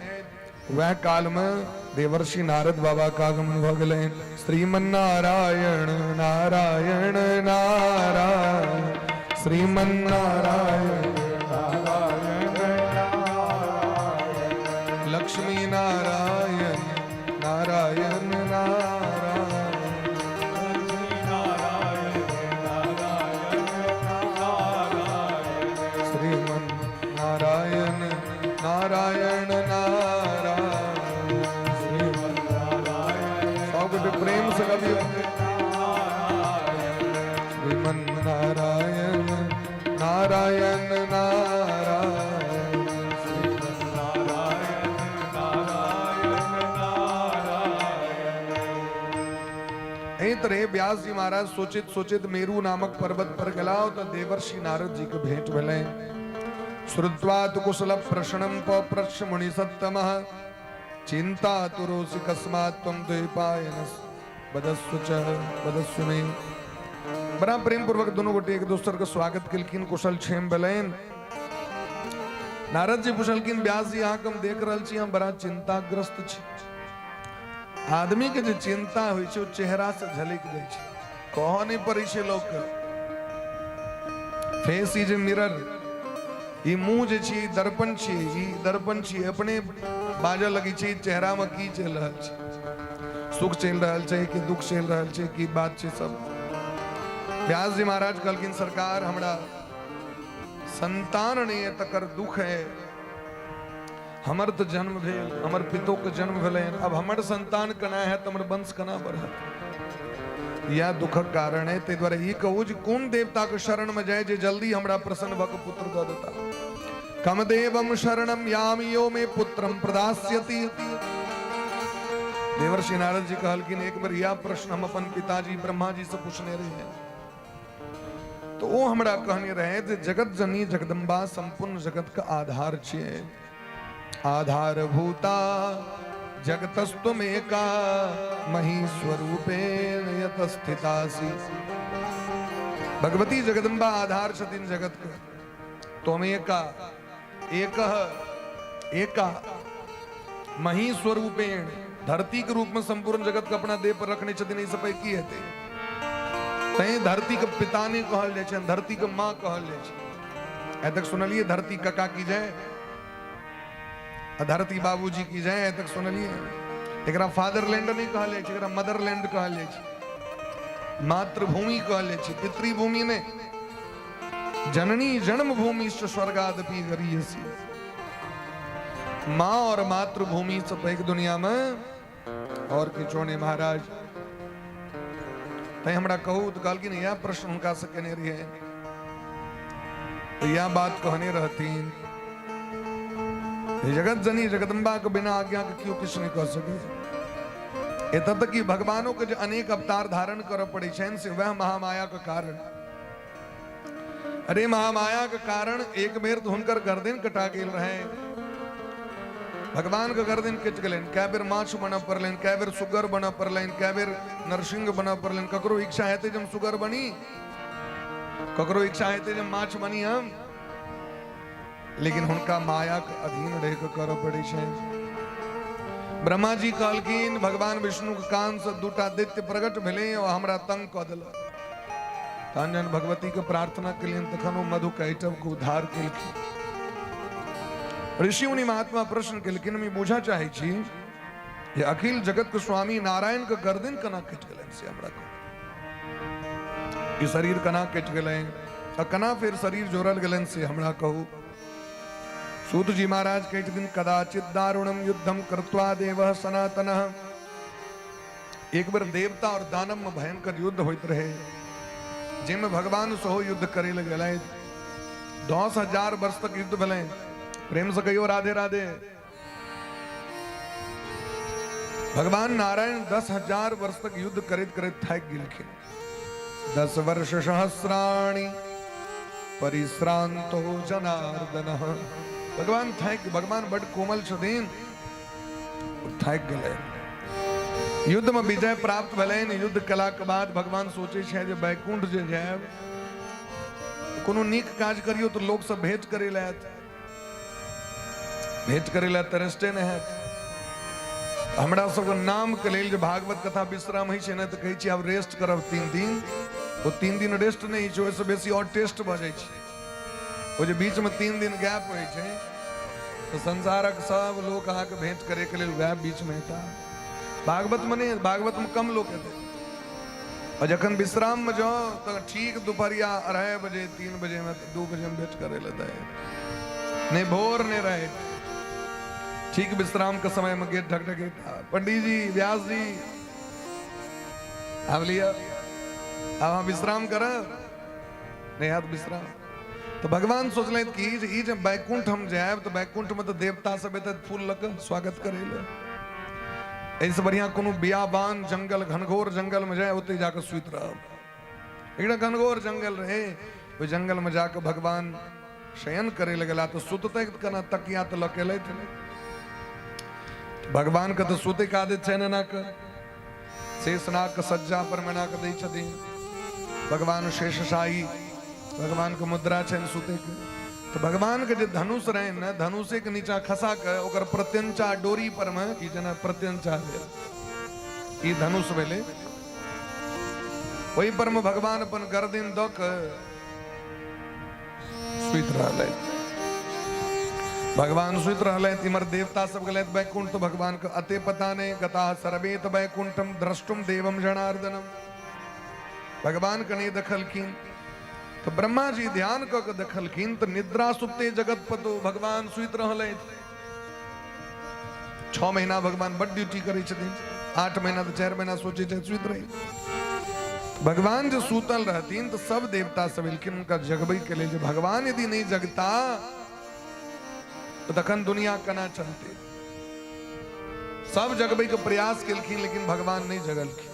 वह काल में देवर्षि नारद बाबा के आगमन भऽ गेलनि। श्रीमन नारायण नारायण नारायण, श्रीमन नारायण लक्ष्मी नारायण नारायण नारायण, श्रीमन नारायण नारायण नारायण, श्रीमन सब गोटे प्रेम से गबियौ। श्रीमन नारायण नारायण नारायण, श्रीमन नारायण नारायण नारायण। एहि तरह व्यास जी महाराज सोचित सोचित मेरु नामक पर्वत पर गेला, तऽ देवर्षि नारद जी के भेंट भेलनि। श्रुत्वा तु कुशल प्रश्नम पप्रच्छ मुनि सत्तमः, चिंता तुरोसि कस्मात् त्वं द्वैपायन वदस्व च वदस्व मे। बड़ा प्रेम पूर्वक दोनों गोटे एक दोसर के स्वागत केलखिन, कुशल क्षेम भेलनि। नारद जी पुछलखिन, व्यास जी, अहाँके हम देख रहल छी, हम बड़ा चिंताग्रस्त छी। आदमी के जे चिंता होइ छै, ओ चेहरा से झलकि जाइ छै, कहऽ नहि पड़ै छै लोकके। Face is mirror. ई मुंह जे छै, ई दर्पण छियै, ई दर्पण छियै, अपने बाजऽ लगै छै चेहरा मे की चलि रहल छै, सुख चलि रहल छै कि दुख चलि रहल छै, की बात छै सब। व्यास जी महाराज कहलखिन, सरकार, हमरा संतान नहि है, तकर दुख है। हमर तऽ जन्म भेल, हमर पितोके जन्म भेलै, अब हमर संतान केना हैत, हमर वंश केना बढ़त, इएह दुखक कारण है। ताहि दुआरे ई कहू जे कोन देवताके शरणमे जाय जे जल्दी हमरा प्रसन्न भऽ कऽ पुत्र दऽ देता। कम देवम शरणम यामि यो मे पुत्रम प्रदास्यति। देवर्षि नारद जी कहलखिन, एक बेर इएह प्रश्न हम अपन पिताजी ब्रह्मा जी से पूछने रहियै, तो ओ हमरा कहने रहे जे जगत जननी जगदम्बा संपूर्ण जगत के आधार छियै। आधार भूता जगतस्तुमेका मही स्वरूपेण यत स्थितासि। भगवती जगदम्बा आधार छथिन जगत के। त्वमेका एकः एका मही स्वरूपेण, धरती के रूप में संपूर्ण जगत के अपना देह पर रखने छथिन। एहि से पैघ की हेतै? तैं धरती के पिता नहि कहल जाइ छै, धरती के माँ कहल जाइ छै। आइ तक सुनलियै धरती कका की जय आ धरती बाबूजी की जय? आइ तक सुनलियै? एकरा फादरलैंड नहि कहल जाइ छै, एकरा मदरलैंड कहल जाइ छै, मातृभूमि कहल जाइ छै, पितृभूमि नहि। जननी जन्मभूमि स्वर्गादपि गरीयसी। माँ और मातृभूमि से पैघ दुनिया में और किछो नहि महाराज। तैं हमरा कहू। तऽ कहलखिन, इएह प्रश्न हुनका से केने रहियै तऽ इएह बात कहने रहथिन। जगत जननी जगदम्बा के बिना आज्ञा के केओ किछु नहि कऽ सकै। एतऽ तक कि भगवानों के जे अनेक अवतार धारण करऽ पड़ै छनि, से वएह महामाया के कारण। अरे, महामाया के कारण एक बेर तऽ हुनकर गर्दन कटा गेल रहे, भगवान के गर्दन कटि गेलनि। कए बेर माछ बनऽ पड़लनि, कए बेर सुगर बनऽ पड़लनि, कए बेर नरसिंह बनऽ पड़लनि। ककरो इच्छा हेतै जे हम सुगर बनी? ककरो इच्छा हेतै जे माछ बनी हम? लेकिन हुनका माया के अधीन रहि कऽ करऽ पड़ै छै। ब्रह्मा जी कहलखिन, भगवान विष्णु के कान से दूटा दैत्य प्रकट भेलै और हमरा तंग कऽ देलक। तहन जहन भगवती के प्रार्थना केलियनि, तखन ओ मधु कैटव के उद्धार केलखिन। ऋषि मुनि महात्मा प्रश्न केलखिन, हम ई बुझऽ चाहै छी जे अखिल जगत के स्वामी नारायण के गर्दन केना कटि गेलनि, से हमरा कहू। ई शरीर केना कटि गेलनि आ केना फेर शरीर जोड़ल गेलनि, से हमरा कहू। सूत जी महाराज कहै छथिन, कदाचित दारुणम युद्धम कृत्वा देवः सनातनः। एक बेर देवता और दानव में भयंकर युद्ध होइत रहे, जाहिमे भगवान सेहो युद्ध करे लए गेलथि। 10,000 वर्ष तक युद्ध भेलै। प्रेम से कहियो राधे राधे। भगवान नारायण 10,000 वर्ष तक युद्ध करैत करैत थाकि गेलखिन। 10 वर्ष सहस्राणि परिश्रांतो जनार्दन। भगवान थाकि, भगवान बड कोमल छथिन, थाकि गेलै। युद्ध में विजय प्राप्त भेलनि। युद्ध कला के बाद भगवान सोचै छै जे वैकुंठ जे जायब, कोनो नीक काज करियौ तऽ लोक सब भेंट करै लए आयत, भेंट करै लए तरसते नहि हैत। हमरा सबके नामके लेल जे भागवत कथा विश्राम होइ छै ने, तऽ कहै छी आब रेस्ट करब 3 दिन। ओ 3 दिन रेस्ट नहि होइ छै, ओहिसँ बेसी आओर टेस्ट भऽ जाइ छै। ओ जे बीचमे 3 दिन गैप होइ छै तऽ संसारक सब लोक अहाँके भेंट करैके लेल वएह बीचमे हेता। भागवतमे नहि, भागवतमे कम लोक हेतै। और जखन विश्राम में जाओ तो ठीक दोपहरिया 2:30 बजे 3 बजे में 2 बजे में भेंट करे ले दे नहीं, भोर नहीं रहे, ठीक विश्राम के समय में गेट ढक ढक पंडित जी व्यास जी आब लिया, अब हम विश्राम कर नहीं हाथ विश्राम। तो भगवान सोचले कि ई जे बैकुंठ हम जायब तो बैकुंठ में तो देवता सब एतै फूल लग स्वागत करे ले, एहिसँ बढ़िया कोनो बियाबान जंगल घनघोर जंगल में जाए ओतै जाके सुति रहब। एकटा घनघोर जंगल रहे, ओहि जंगल में जाके भगवान शयन करे लगला तो सुतते केना, तकिया तो लऽ के एलथि। भगवान के तो सुते के आदत छै एना के, शेषनाग के सज्जा पर में एना के दै छथिन भगवान शेषशाही, भगवान के मुद्रा छनि सुते के। तो भगवान के जे धनुष रहे ने, धनुषे के नीचा खसा के ओकर प्रत्यंचा डोरी पर में ई जेना प्रत्यंचा भेल, ई धनुष भेलै, ओहि पर में भगवान अपन गर्दन दऽ के सुति रहलै। भगवान सुति रहलै, इमर देवता सब गेलथि बैकुंठ, तो भगवान के अते पता नहीं, गता सर्वेत बैकुंठम द्रष्टुम देवम जनार्दनम, भगवान के नहीं देखलखिन। तो ब्रह्मा जी ध्यान कऽ के देखलखिन तो निद्रा सुप्ते जगत पतो, भगवान सुति रहलै। 6 महीना भगवान बड ड्यूटी करै छथिन, 8 महीना तो 4 महीना सोचै छै सुति रही। भगवान जो सुतल रहथिन तो सब देवता सब एलखिन हुनका जगबै के लेल, जे भगवान यदि नहीं जगता तो तखन दुनिया केना चलते। सब जगबै के प्रयास केलखिन लेकिन भगवान नहीं जगलखिन।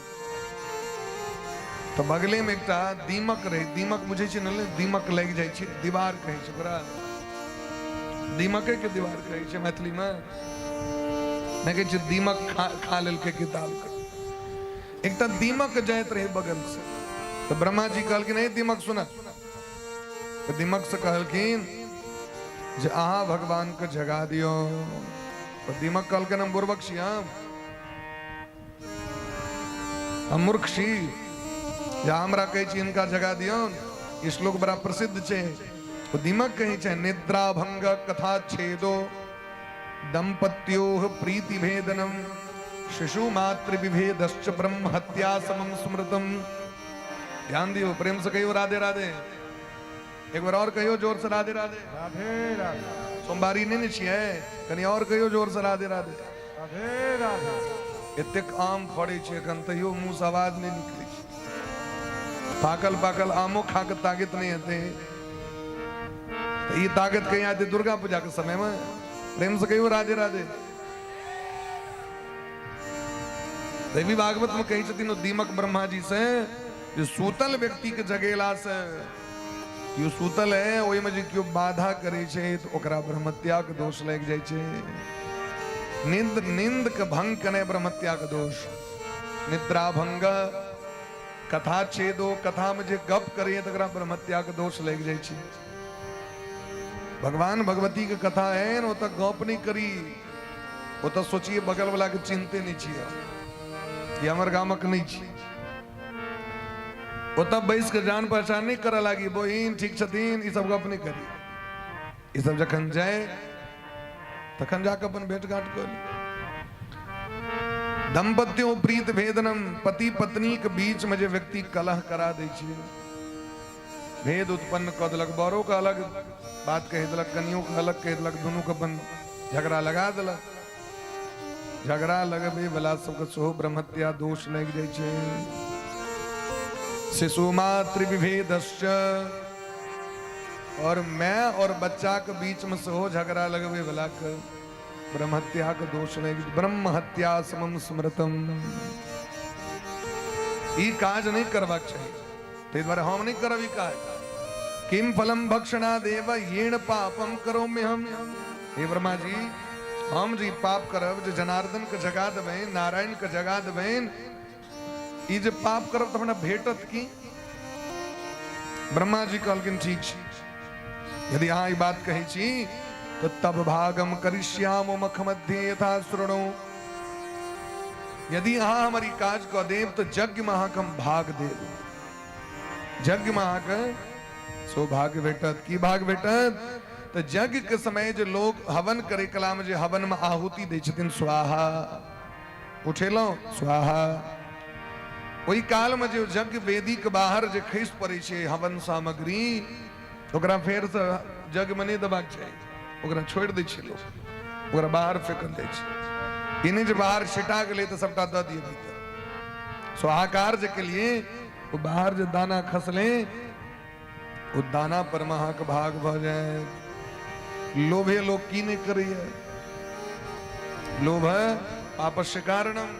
तो बगले में एकटा दीमक रहे, दीमक बुझै छी ने, दीमक लागि जाइ छै, दीवार कहै छै ओकरा, दीमके के दीवार कहै छै मैथिली में, नहि कहै छै दीमक खा लेलकै किताब के। एकटा दीमक जाइत रहे बगल से, तो ब्रह्मा जी कहलखिन हे दीमक सुन, तो दीमक से कहलखिन जे अहाँ भगवान के जगा दियौ। तो दीमक कहलखिन हम बुड़बक छी, हम मूर्ख छी, जे हमरा कहै छी हिनका जगा दियौ। ई श्लोक बड़ा प्रसिद्ध छै। ओ दीमक कहै छै निद्रा भंग कथा छेदो दंपत्योः प्रीति भेदनम शिशु मातृ विभेदश्च ब्रह्म हत्या समम स्मृतम। ध्यान दियो, प्रेम से कहियो राधे राधे, एक बार और कहियो जोर से राधे राधे। राधे राधे। सोमवारी नहीं ने छियै, कनी और कहियो जोर से राधे राधे। राधे राधे। एतेक आम फड़ै छै एखन तैयो मुँह से आवाज नहीं निकलै छै। पाकल पाकल आमो खा के ताकत नहीं हेतै, तऽ ई ताकत कहीं आते दुर्गा पूजा के समय में। प्रेम से कहियो राधे राधे। देवी भागवत में कहै छथिन ओ दीमक ब्रह्मा जी से जे सूतल व्यक्ति के जगेला से केओ सूतल है ओहिमे जे केओ बाधा करै छै तऽ ओकरा ब्रह्महत्या के दोष लागि जाइ छै। नींद नींद के भंग केनाइ ब्रह्महत्या के दोष, निद्रा भंग कथा छेदो, कथा में जे गप करैए तकरा ब्रह्महत्या के दोष लागि जाइ छै। भगवान भगवती के कथा है ने, ओतऽ गप नहीं करी, ओतऽ सोचिए बगल वाला के चिन्हते नहीं छियै, ई हमर गामक नहीं छी, ओतऽ बैस के जान पहचान नहीं करऽ लागी, बहिन ठीक छथिन, ई सब गप नहीं करी। ई सब जखन जाए तखन जाके अपन भेंट घाट कऽ ली। दंपत्तियों प्रीत भेदनम, पति पत्नी के बीच में जे व्यक्ति कलह करा दै छै, भेद उत्पन्न कऽ देलक, बड़ो के अलग बात कहि देलक, कनियो के अलग कहि देलक, दुनू के अपन झगड़ा लगा देलक। झगड़ा लगबे वाला सबके सेहो ब्रह्महत्या दोष लागि जाइ छै। शिशु मातृ विभेदश्च, और my और बच्चा के बीच में सेहो झगड़ा लगबे वाला के ब्रह्महत्या के दोष लागि, ब्रह्महत्या समम स्मृतम। ई काज नहीं करबाक चाही, ताहि दुआरे हम नहीं करब ई काज। किम फलम भक्षणा देव येन पापम करोमि हम। हे ब्रह्मा जी, हम जे पाप करब, जे जनार्दन के जगा देबनि, नारायण के जगा देबनि, ई जे पाप करब तऽ हमरा भेटत की? ब्रह्मा जी कहलखिन ठीक छै, यदि अहाँ ई बात कहै छी तऽ तब भागम करिष्याम मख मध्य यथा शृणु। यदि अहाँ हमर ई काज कऽ देब तऽ यज्ञमे अहाँके हम भाग देब। यज्ञमे अहाँके सौभाग्य भेटत। की भाग भेटत? तऽ यज्ञ के समय जे लोग हवन करे कला में जे हवन में आहुति दै छथिन, स्वाहा उठेलहुँ स्वाहा, ओहि काल में जे यज्ञ वेदी के बाहर जे खसि पड़ै छै हवन सामग्री, ओकरा फेरसँ यज्ञ में नहि देबाक चाही, ओकरा छोड़ि दै छै लोक, ओकरा बाहर फेकल जाइ छै। ई नहि जे बाहर छिटा गेलै तऽ सबटा दऽ दिअ भीतर। स्वाहाकार जे केलिए ओ बाहर जे दाना खसलै ओ दाना पर मे अहाँके भाग भऽ जायत। लोभे लोक की नहि करैया, लोभ पापस्य कारणम।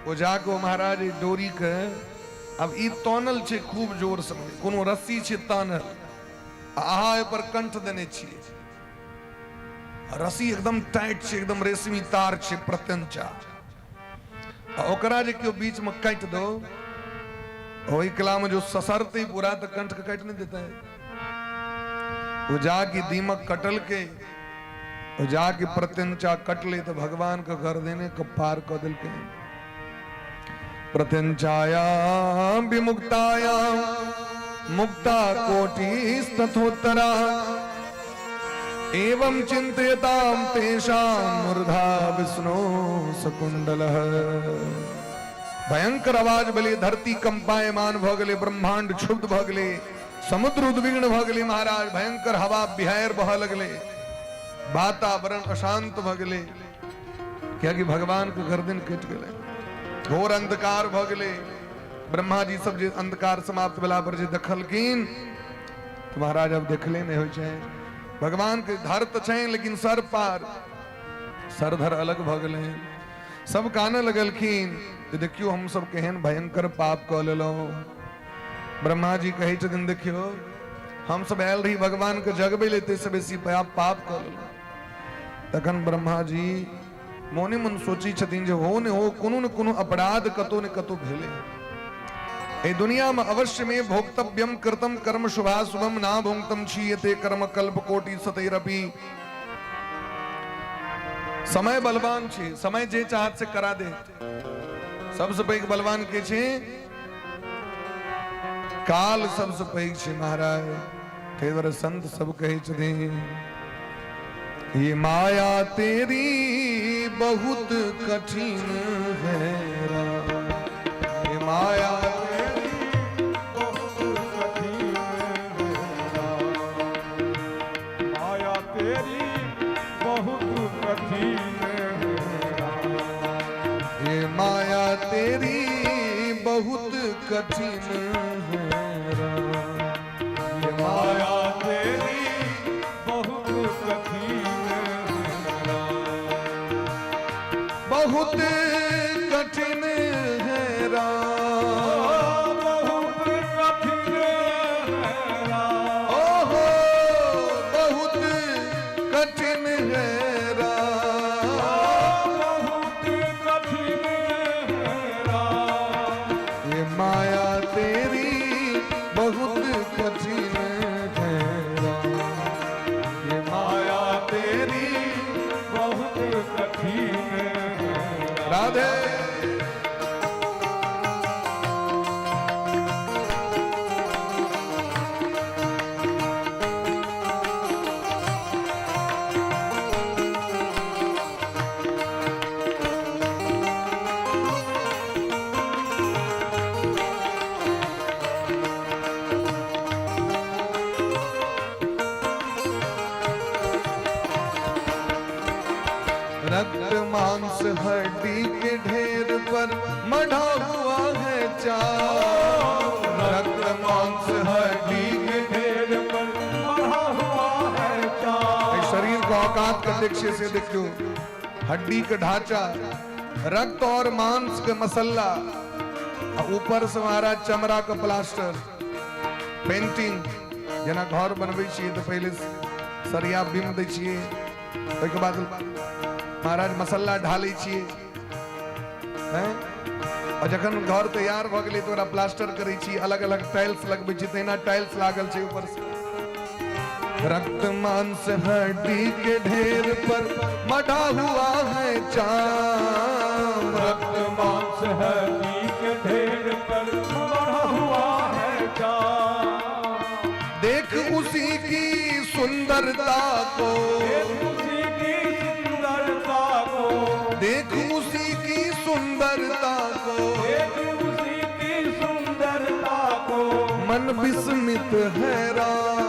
ओ जाके ओ महाराज ई डोरी के, अब ई तानल छै खूब जोर से, कोनो रस्सी छै तानल, आ अहाँ ओहि पर कंठ देने छियै, रस्सी एकदम टाइट छै, एकदम रेशमी तार छै प्रत्यंचा, आ ओकरा जे केओ बीच में काटि दो, ओहि कला में जो ससरते पूरा तऽ कंठ के काटि नहि देते। ओ जाके दीमक कटल के, ओ जाके प्रत्यंचा कटले तऽ भगवान के गर्दने के पार कऽ देलकै। प्रत्यंचायाम विमुक्तायाम मुक्ता कोटिस्तथोत्तरा एवं चिंतयताम तेषां मूर्धा विष्णु सकुंडलः। भयंकर आवाज भेलै, धरती कंपायमान भऽ गेलै, ब्रह्मांड क्षुब्ध भऽ गेलै, समुद्र उद्विग्न भऽ गेलै महाराज, भयंकर हवा बिहार बहऽ लगलै, वातावरण अशांत भऽ गेलै, कियाकि भगवान के गर्दन कटि गेलै, घोर अंधकार भऽ गेलै। ब्रह्मा जी सब जे अंधकार समाप्त भेला पर जे देखलखिन तऽ महाराज अब देखले नहि होइ छै, भगवान के धर तऽ छै लेकिन सर पार सर धर अलग भऽ गेलै। सब कानऽ लगलखिन जे देखियौ हम सब केहन भयंकर पाप कऽ लेलहुँ। ब्रह्मा जी कहै छथिन देखियौ हम सब आयल रही भगवान के जगबै ले, ताहिसँ बेसी पाप कऽ लेलहुँ। तखन ब्रह्मा जी मोने मन सोचै छथिन जे हो ने हो कोनो ने कोनो अपराध कतौ ने कतौ भेलै एहि दुनिया में। अवश्य में भोक्तव्यम कृतम कर्म शुभाशुभम ना भोक्तम क्षीयते कर्म कल्प कोटि सतैरपि। समय बलवान छै, समय जे चाहत से करा दे। सबसे पैघ बलवान के छै? काल सबसे पैघ छै महाराज। ताहि दुआरे संत सब कहै छथिन ये माया तेरी बहुत कठिन है राम, ये माया तेरी बहुत कठिन है राम, माया तेरी बहुत कठिन है राम, ये माया तेरी बहुत कठिन है राम, ये माया माया तेरी बहुत कठिन है राम, बहुत कठिन है राम, बहुत कठिन है राम, ओहो बहुत कठिन है राम, बहुत कठिन है राम, ये माया तेरी बहुत कठिन है राम, ये माया माया तेरी बहुत कठिन है राम। राधे। रक्त मांस हड्डी के ढेर पर मढ़ा हुआ है चार, रक्त मांस हड्डी के ढेर पर मढ़ा हुआ है चार। एहि शरीर के औकात कतेक छै से देखियौ, हड्डी के ढांचा, रक्त और मांस के मसल्ला, आ ऊपर से महाराज चमड़ा के प्लास्टर, पेंटिंग। जेना घर बनबै छियै तऽ पहिले सरिया बीम दै छियै, ओहिके बाद महाराज मसल्ला ढालै छियै, हैं? और जखन घर तैयार भऽ गेलै तऽ ओकरा प्लास्टर करै छी, अलग अलग टाइल्स लगबै छी, तहिना टाइल्स लागल छै ऊपर से। रक्त मांस हड्डी के ढेर पर मढ़ा हुआ है चांद, रक्त मांस हड्डी के ढेर पर बढ़ा हुआ है चाँद। देख उसी की सुंदरता को, देख उसी की सुंदरता को, देख उसी की सुंदरता को, देख उसी की सुंदरता को, मन विस्मित हैरान,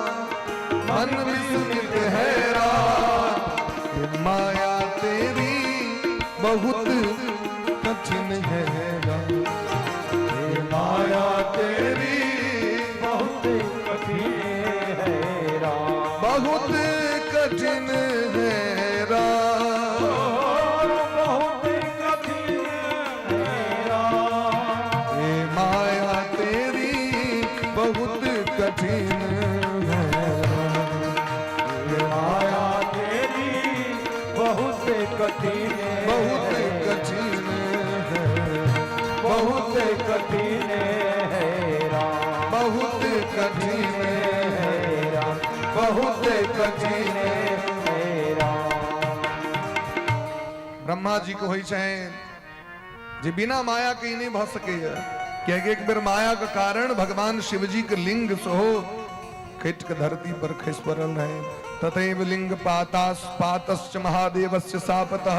मन विस्मित हैरान, ये माया तेरी बहुत कठिन है राम। ये माया तेरी बहुत कठिन है राम। बहुत कठिन है राम। बहुत कठिन है राम। ये माया तेरी बहुत कठिन है राम। ये माया तेरी बहुत कठिन, बहुत कठिन है, बहुत कठिन है राम। बहुत कठिन है राम, बहुत कठिन है राम। ब्रह्मा जी को होइ छनि जे बिना माया के ई नहि भऽ सकैया, कियाकि एक बेर माया के कारण भगवान शिवजी के लिंग सेहो कटि के धरती पर खसि पड़ल रहे। तथैव लिंग पातास पातश्च महादेवस्य सापतः।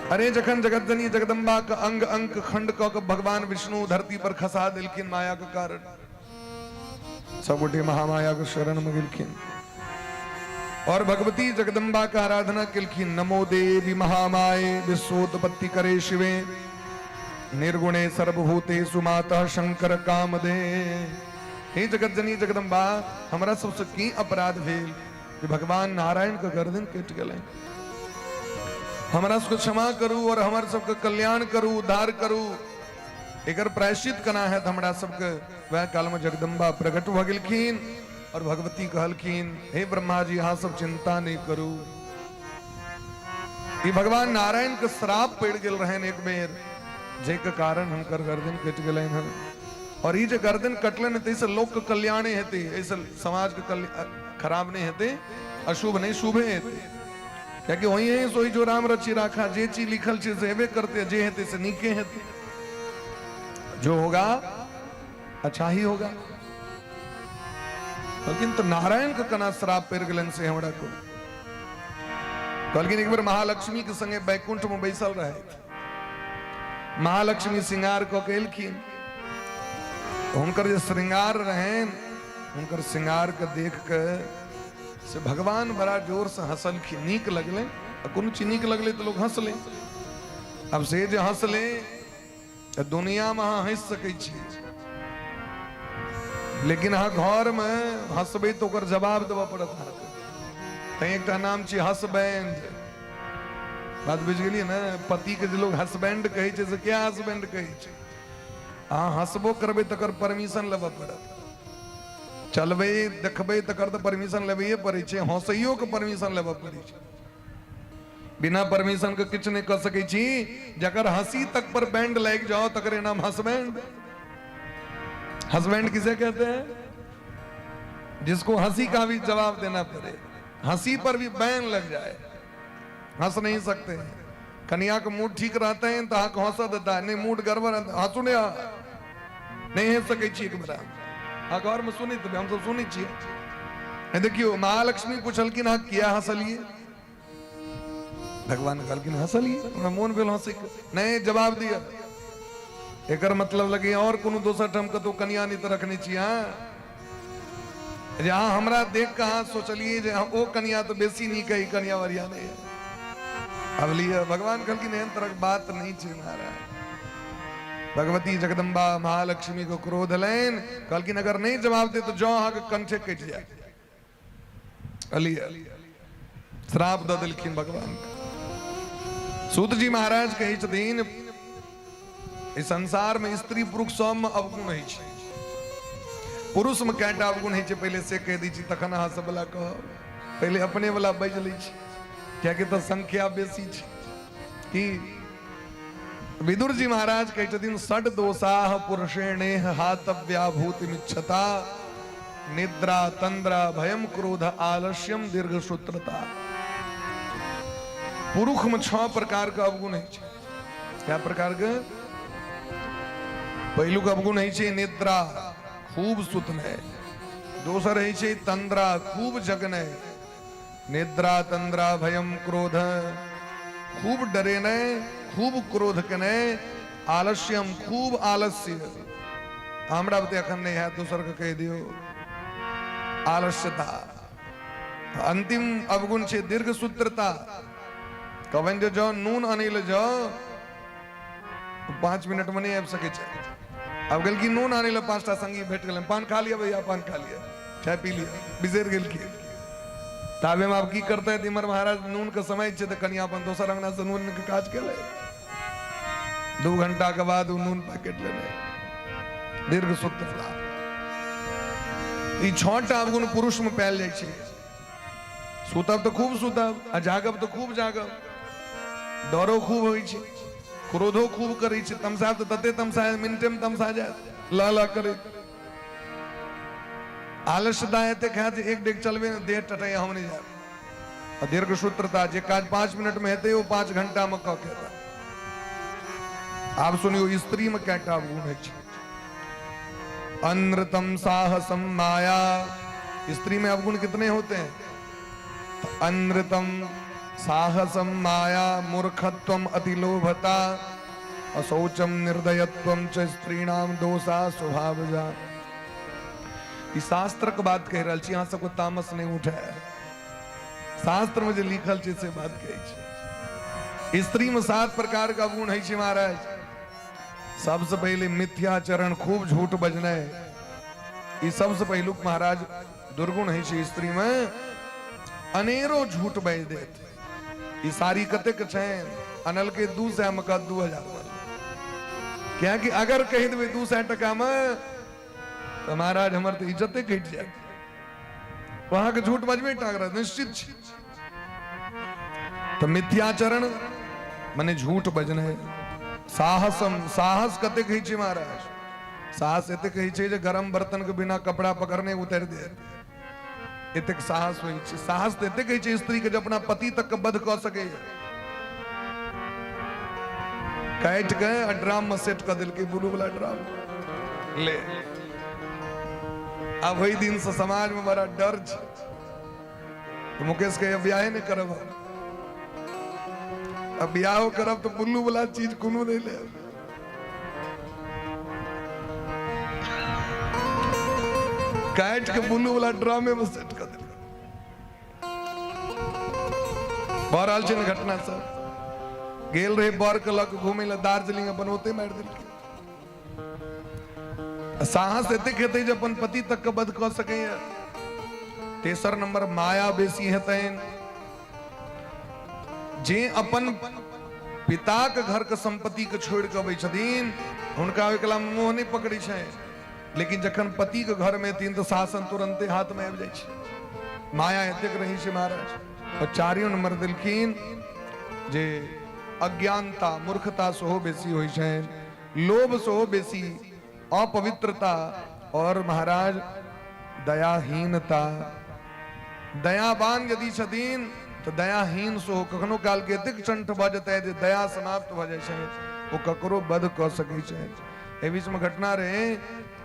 अरे जखन जगतजनी जगदम्बा के अंग अंक खंड कऽ के भगवान विष्णु धरती पर खसा देलखिन माया के कारण, सब गोटे महामाया के शरण में गेलखिन और भगवती जगदम्बा का आराधना केलखिन। नमो देवी महामाये विश्वोत्पत्ति करे शिवे, निर्गुणे सर्वभूतेषु माता शंकर कामदे। हे जगतजनी जगदम्बा, हमरा सबसे की अपराध भेल कि भगवान नारायण के गर्दन कटि गेलै? हमरा सबके क्षमा करू और हमर सबके कल्याण करू, उद्धार करू। एकर प्रायश्चित केना हैत हमरा सबके? वएह काल में जगदम्बा प्रकट भऽ गेलखिन और भगवती कहलखिन, हे ब्रह्मा जी, अहाँ सब चिंता नहीं करू। ई भगवान नारायण के श्राप पड़ि गेल रहनि एक बेर, जाहिके कारण हुनकर गर्दन कटि गेलनि हन। और ई जे गर्दन कटलनि ताहिसँ लोकके कल्याणे हेतै, एहिसँ समाजके कल्याण खराब नहि हेतै, अशुभ नहि, शुभे हेतै। कियाकि वही है सोई जो राम रची राखा, जे चीज लिखल छै से हेबे करते, जे हेतै से नीके हेतै, जो होगा अच्छा ही होगा। कहलखिन तऽ नारायण के केना श्राप पड़ि गेलनि से हमरा को? कहलखिन एक बेर महालक्ष्मी के संगे बैकुंठ में बैसल रहथि। महालक्ष्मी श्रृंगार कऽ के एलखिन, हुनकर जे श्रृंगार रहनि, हुनकर श्रृंगार के देख के से भगवान बड़ा जोर से हंसलखिन, नीक लगलै। आ कोनो चीज नीक लगलै तऽ लोक हंसलै। आब से जे हंसलै तऽ दुनिया में अहाँ हंसि सकै छी, लेकिन अहाँ घर में हंसबै तऽ ओकर जवाब देबऽ पड़त अहाँके। तैं एकटा नाम छै हसबैंड। बात बुझि गेलियै ने? पति के जे लोग हसबैंड कहै छै से किया हसबैंड कहै छै? अहाँ हंसबो करबै तकर परमिशन लेबऽ पड़त। चलबै देखबै तकर तऽ परमिशन लेबैए पड़ै छै, हंसैयो के परमिशन लेबऽ पड़ै छै। बिना परमिशन के किछु नहि कऽ सकै छी। जकर हंसी तक पर बैंड लागि जाओ तकरे नाम हसबैंड। हसबैंड किसे कहते हैं? जिसको हंसी का भी जवाब देना पड़े, हंसी पर भी बैन लग जाए, हंस नहीं सकते हैं। कनिया के मूड ठीक रहते हैं तो अहाँके हंसऽ देता है, नहीं मूड गड़बड़ है, हंसू नहीं, नहीं हंस सकै छी। एक बेरा अहाँ घरमे सुनैत हेबै, हमसब सुनै छियै। देखियौ, महालक्ष्मी पुछलखिन, अहाँ किया हंसलियै? भगवान कहलखिन, हंसलियै, हमरा मोन भेल हंसैके। नहीं, जवाब दिअ। एकर मतलब लगे और कोनो दोसर ठाम कतौ कनिया नहि तऽ रखने छी अहाँ, जे अहाँ हमरा देख कऽ अहाँ सोचलियै जे ओ कनिया तऽ बेसी नीक है, ई कनिया बढ़िया नहि है। अब लिअ, भगवान कहलखिन, एहन तरहक बात नहि छै महाराज। भगवती जगदम्बा महालक्ष्मी को क्रोध एलनि, कहलखिन अगर नहि जवाब दे तऽ जौ अहाँके कंठे कटि जायत। कहलियै श्राप दऽ देलखिन भगवान। सूत जी महाराज कहै छथिन, एहि संसार में स्त्री पुरुष सब में अवगुण होइ छै। पुरुष में कएटा अवगुण होइ छै पहिले से कहि दै छी, तखन अहाँ सब वाला कहब। पहिले अपने वाला बाजि लै छी, कियाकि तऽ संख्या बेसी छै। की विदुर जी महाराज कहै छथिन, षड दोषाः पुरुषेणेह हातव्याभूतिमिच्छता, निद्रा तंद्रा भयम क्रोध आलस्यम दीर्घसूत्रता। पुरुषमे 6 प्रकारके अवगुण होइ छै। कए प्रकारके? पहिलुक अवगुण होइ छै निद्रा, खूब सुतनाइ। दोसर होइ छै तंद्रा, खूब जगनाइ। निद्रा तंद्रा भयम क्रोध, खूब डरेनाइ, खूब क्रोध केनाइ। आलस्यम, खूब आलस्य। हमरा बुते एखन नहि हैत, दोसरके कहि दियौ, आलस्यता। अंतिम अवगुण छै दीर्घ सूत्रता। कहबनि जे जाउ नून अनै लए जाउ, 5 मिनट में नहीं आबि सकै छै। आब गेलखिन नून आनै लए, 5टा संगी भेट गेलनि, पान खा लिअ भैया, पान खा लिअ, चाय पी लिअ, बिसरि गेलखिन। ताबेमे आब की करतै? इम्हर महाराज नून के समय छै तऽ कनिया अपन दोसर अंगना से नून के काज केलै। 2 घंटा के बाद ओ नून पैकेट लेने। दीर्घ सूत्रता। ई 6टा अवगुण पुरुष में पायल जाइ छै। सुतब तऽ खूब सुतब आ जागब तऽ खूब जागब, डरो खूब होइ छै, क्रोधो खूब करै छै, तमसायब तऽ तते तमसा मिनटे मे तमसा जायत, ल ल करैत। आलस्यता एतेक हैत जे एक डेग चलबे ने देह टटैया, हम नहि जायब। आ दीर्घ सूत्रता, जे काज 5 मिनट में हेतै ओ 5 घंटा में कऽ के हेतै। आब सुनियौ स्त्री में कएटा अवगुण होइ छै। अनृतम साहसम माया। स्त्री में अवगुण कितने होते हैं? तो अनृतम साहसम माया, मूर्खत्वम अतिलोभता, अशौचम निर्दयत्वम च स्त्रीणाम दोषा स्वभावजा। ई शास्त्रक बात कहि रहल छी, अहाँ सबके तामस नहि उठे। शास्त्र में जे लिखल छै से बात कहै छी। स्त्री में 7 प्रकार के अवगुण होइ छै महाराज। सबसे पहिले मिथ्याचरण, खूब झूठ बजनाइ, ई सबसे पहिलुक महाराज दुर्गुण होइ छै स्त्री में। अनेरो झूठ बाजि देत। ई साड़ी कतेक छनि? अनलकै 200 में, कहत 2000 में। कियाकि अगर कहि देबै 200 टका में तऽ महाराज हमर तऽ इज्जते घटि जायत। अहाँके झूठ बजबे टा करत, निश्चित छै। तऽ मिथ्याचरण मने झूठ बजनाइ। साहसम, साहस कतेक होइ छै महाराज? साहस एतेक होइ छै जे गरम बर्तन के बिना कपड़ा पकड़ने उतारि देत, एतेक साहस होइ छै। साहस तऽ एतेक होइ छै स्त्री के जे अपना पति तक के वध कऽ सकैए। काटि के आ ड्राम में सेट कऽ देलकै, ब्लू वाला ड्राम ले। आब ओहि दिन से समाज में बड़ा डर छै। तऽ मुकेश कहिया बियाहे नहि करब हम। अब बियाहो करब तऽ बुल्लू वाला चीज कोनो नहि लेब। काटि के बुल्लू वाला ड्रामे में सेट कऽ देलकै। भऽ रहल छै ने घटना सब। गेल रहे बर के लऽ कऽ घुमै लए दार्जिलिंग, अपन ओते मारि देलकै। साहस एतेक हेतै जे अपन पति तक के वध कऽ सकैया। तेसर नंबर माया बेसी हेतनि। जे अपन पिताक घर के संपत्ति के छोड़ि कऽ अबै छथिन हुनका ओहि कला मोह नहि पकड़ै छै, लेकिन जखन पति के घर में एथिन तऽ शासन तुरंते हाथ में आबि जाइ छै। माया एतेक रहै छै महाराज। और चारिम नंबर देलखिन जे अज्ञानता, मूर्खता सेहो बेसी होइ छनि, लोभ सेहो बेसी, अपवित्रता और महाराज दयाहीनता। दयावान यदि छथिन तऽ दयाहीन सेहो कखनो काल के एतेक चंठ भऽ जेतै जे दया समाप्त भऽ जाइ छै, ओ ककरो वध कऽ सकै छै। एहि बीच में घटना रहे,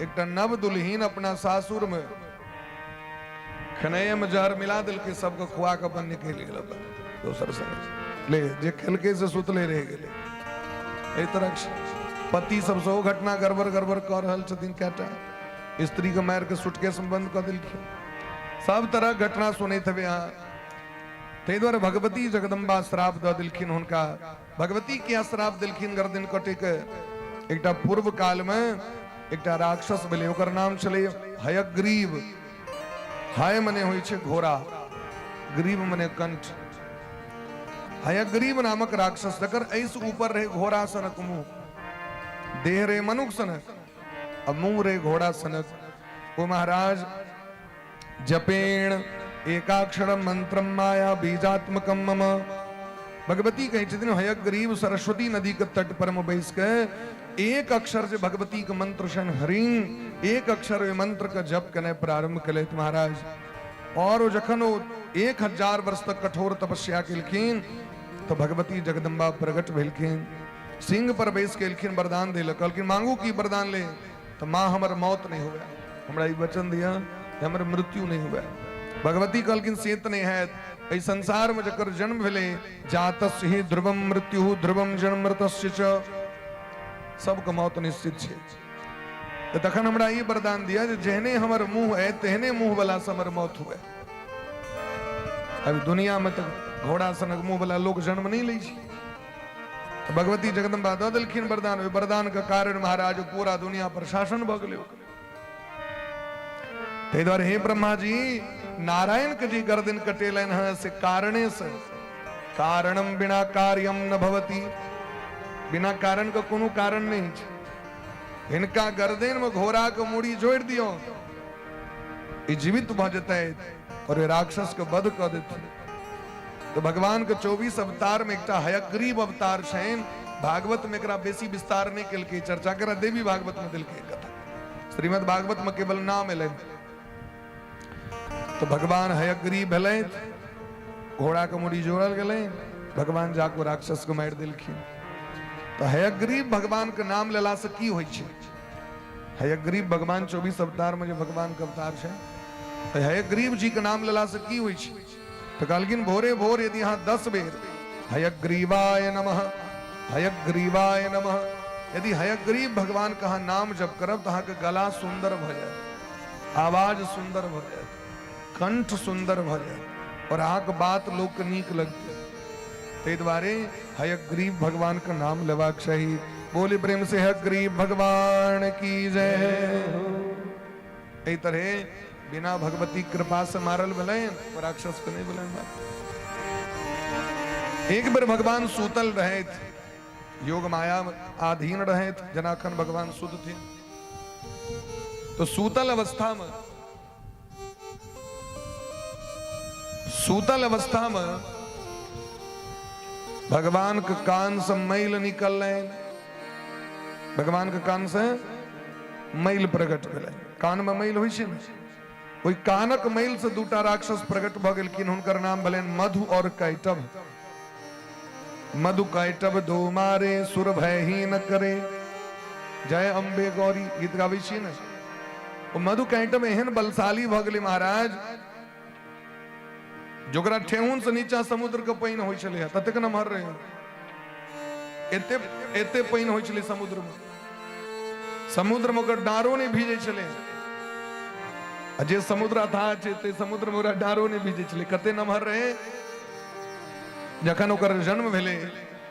एकटा नव दुल्हीन अपना सासुर में खेनाइए में जहर मिला देलकै, सबके खुआ कऽ अपन निकलि गेल अपन दोसर संगे। ले जे खेलकै से सुतले रहि गेलै। एहि तरहक पति सब सेहो घटना गड़बड़ गड़बड़ कऽ रहल छथिन। कएटा स्त्री के मारि के सुटकेस में बंद कऽ देलखिन। सब तरहक घटना सुनैत हेबै अहाँ। ताहि दुआरे भगवती जगदम्बा श्राप दऽ देलखिन हुनका। भगवती किया श्राप देलखिन गर्दन कटे के? एकटा पूर्व काल में एकटा राक्षस भेलै, ओकर नाम छलै हयग्रीव। हय मने होइ छै घोड़ा, ग्रीव मने कंठ। हयग्रीव नामक राक्षस, जकर एहिसँ ऊपर रहे घोड़ा सनक मुंह, देह रहे मनुख सनक आ मुंह रहे घोड़ा सनक। ओ महाराज जपेण एकाक्षरम मंत्रम माया बीजात्मकम मम। भगवती कहै छथिन हयग्रीव सरस्वती नदी के तट पर में बैस के एक अक्षर जे भगवती के मंत्र छनि हरिंग, एक अक्षर ओहि मंत्र के जप केनाइ प्रारंभ केलथि महाराज। और ओ जखन ओ 1000 वर्ष तक कठोर तपस्या केलखिन तऽ भगवती जगदम्बा प्रकट भेलखिन, सिंह पर बैस के एलखिन, वरदान देलक, कहलखिन मांगू की वरदान ले, तऽ माँ हमर मौत नहि हुए, हमरा ई वचन दिअ जे हमर मृत्यु नहि हुए। भगवती कहलखिन से तऽ नहि हैत, एहि संसार में जकर जन्म भेलै, जातस्य ही ध्रुवम मृत्यु ध्रुवम जन्म मृतस्य च, सबके मौत निश्चित छै। तऽ तखन हमरा ई वरदान दिअ जे जेहने हमर मुँह अइ तेहने मुँह वाला से हमर मौत हुए। अभी दुनिया में तऽ घोड़ा सनक मुँह वाला लोक जन्म नहि लै छै। तऽ भगवती जगदम्बा दऽ देलखिन वरदान। ओहि वरदान के कारण महाराज पूरा दुनिया पर शासन भऽ गेलै। ताहि दुआरे हे ब्रह्मा जी, नारायण के जे गर्दन कटेलनि हँ से कारणे से, कारणम बिना कार्यम न भवती, बिना कारण के कोनो कारण नहि छै। हिनका गर्दन में घोड़ा के मूड़ी जोड़ि दियौ, ई जीवित भऽ जेतै और राक्षस के वध कऽ देथिन। तऽ भगवान के 24 अवतार में एकटा हयग्रीव अवतार छनि। भागवत में एकरा बेसी विस्तार नहि केलकै चर्चा, एकरा देवी भागवत में देलकै कथा, श्रीमद् भागवत में केवल नाम एलै। तो भगवान हयग्रीव भेलै, घोड़ा के मुड़ी जोड़ल गेलै, भगवान जाको राक्षस के मारि देलखिन। तो हयग्रीव भगवान के नाम लेला से की होइ छै? हयग्रीव भगवान 24 अवतार में जे भगवान के अवतार छै, तो हयग्रीव जी के नाम लेला से की होइ छै? तो कहलखिन भोरे भोर यदि अहाँ 10 बेर हयग्रीवाय नमः हयग्रीवाय नमः, यदि हयग्रीव भगवान के अहाँ नाम जप करब तऽ अहाँके गला सुन्दर भऽ जायत, आवाज सुन्दर भऽ जायत, कंठ सुन्दर भऽ जायत और अहाँके बात लोकके नीक लगतै। ताहि दुआरे हयग्रीव भगवान के नाम लेबाक चाही। बोली प्रेम से हयग्रीव भगवान की जय। एहि तरहे बिना भगवती कृपा से मारल भेलनि राक्षस के नहि भेलनि मारल। एक बेर भगवान सूतल रहथि, योग माया अधीन रहथि, जेना अखन भगवान शुद्ध थे। तो सूतल अवस्था में, सूतल अवस्था में भगवान के कान से मैल निकललनि, भगवान के कान से मैल प्रकट भेलै। कान में मैल होइ छै ने, ओहि कानक मैल से दूटा राक्षस प्रकट भऽ गेलखिन। हुनकर नाम भेलनि मधु और कैटभ। मधु कैटभ दो मारे सुर भय ही न करे, जय अम्बे गौरी गीत गाबै छी ने। ओ मधु कैटभ एहन बलशाली भऽ गेलै महाराज, जोकरा ठेहुन से नीचा समुद्र के पानि होइ छलै, ततेक नमहर रहै, एते एते पानि होइ छलै समुद्र में, समुद्र में ओकर डारो नहि भीजै छलै। आ जे समुद्र अथाह छै ते समुद्र में ओकरा डारो नहि भीजै छलै, कते नमहर रहै। जखन ओकर जन्म भेलै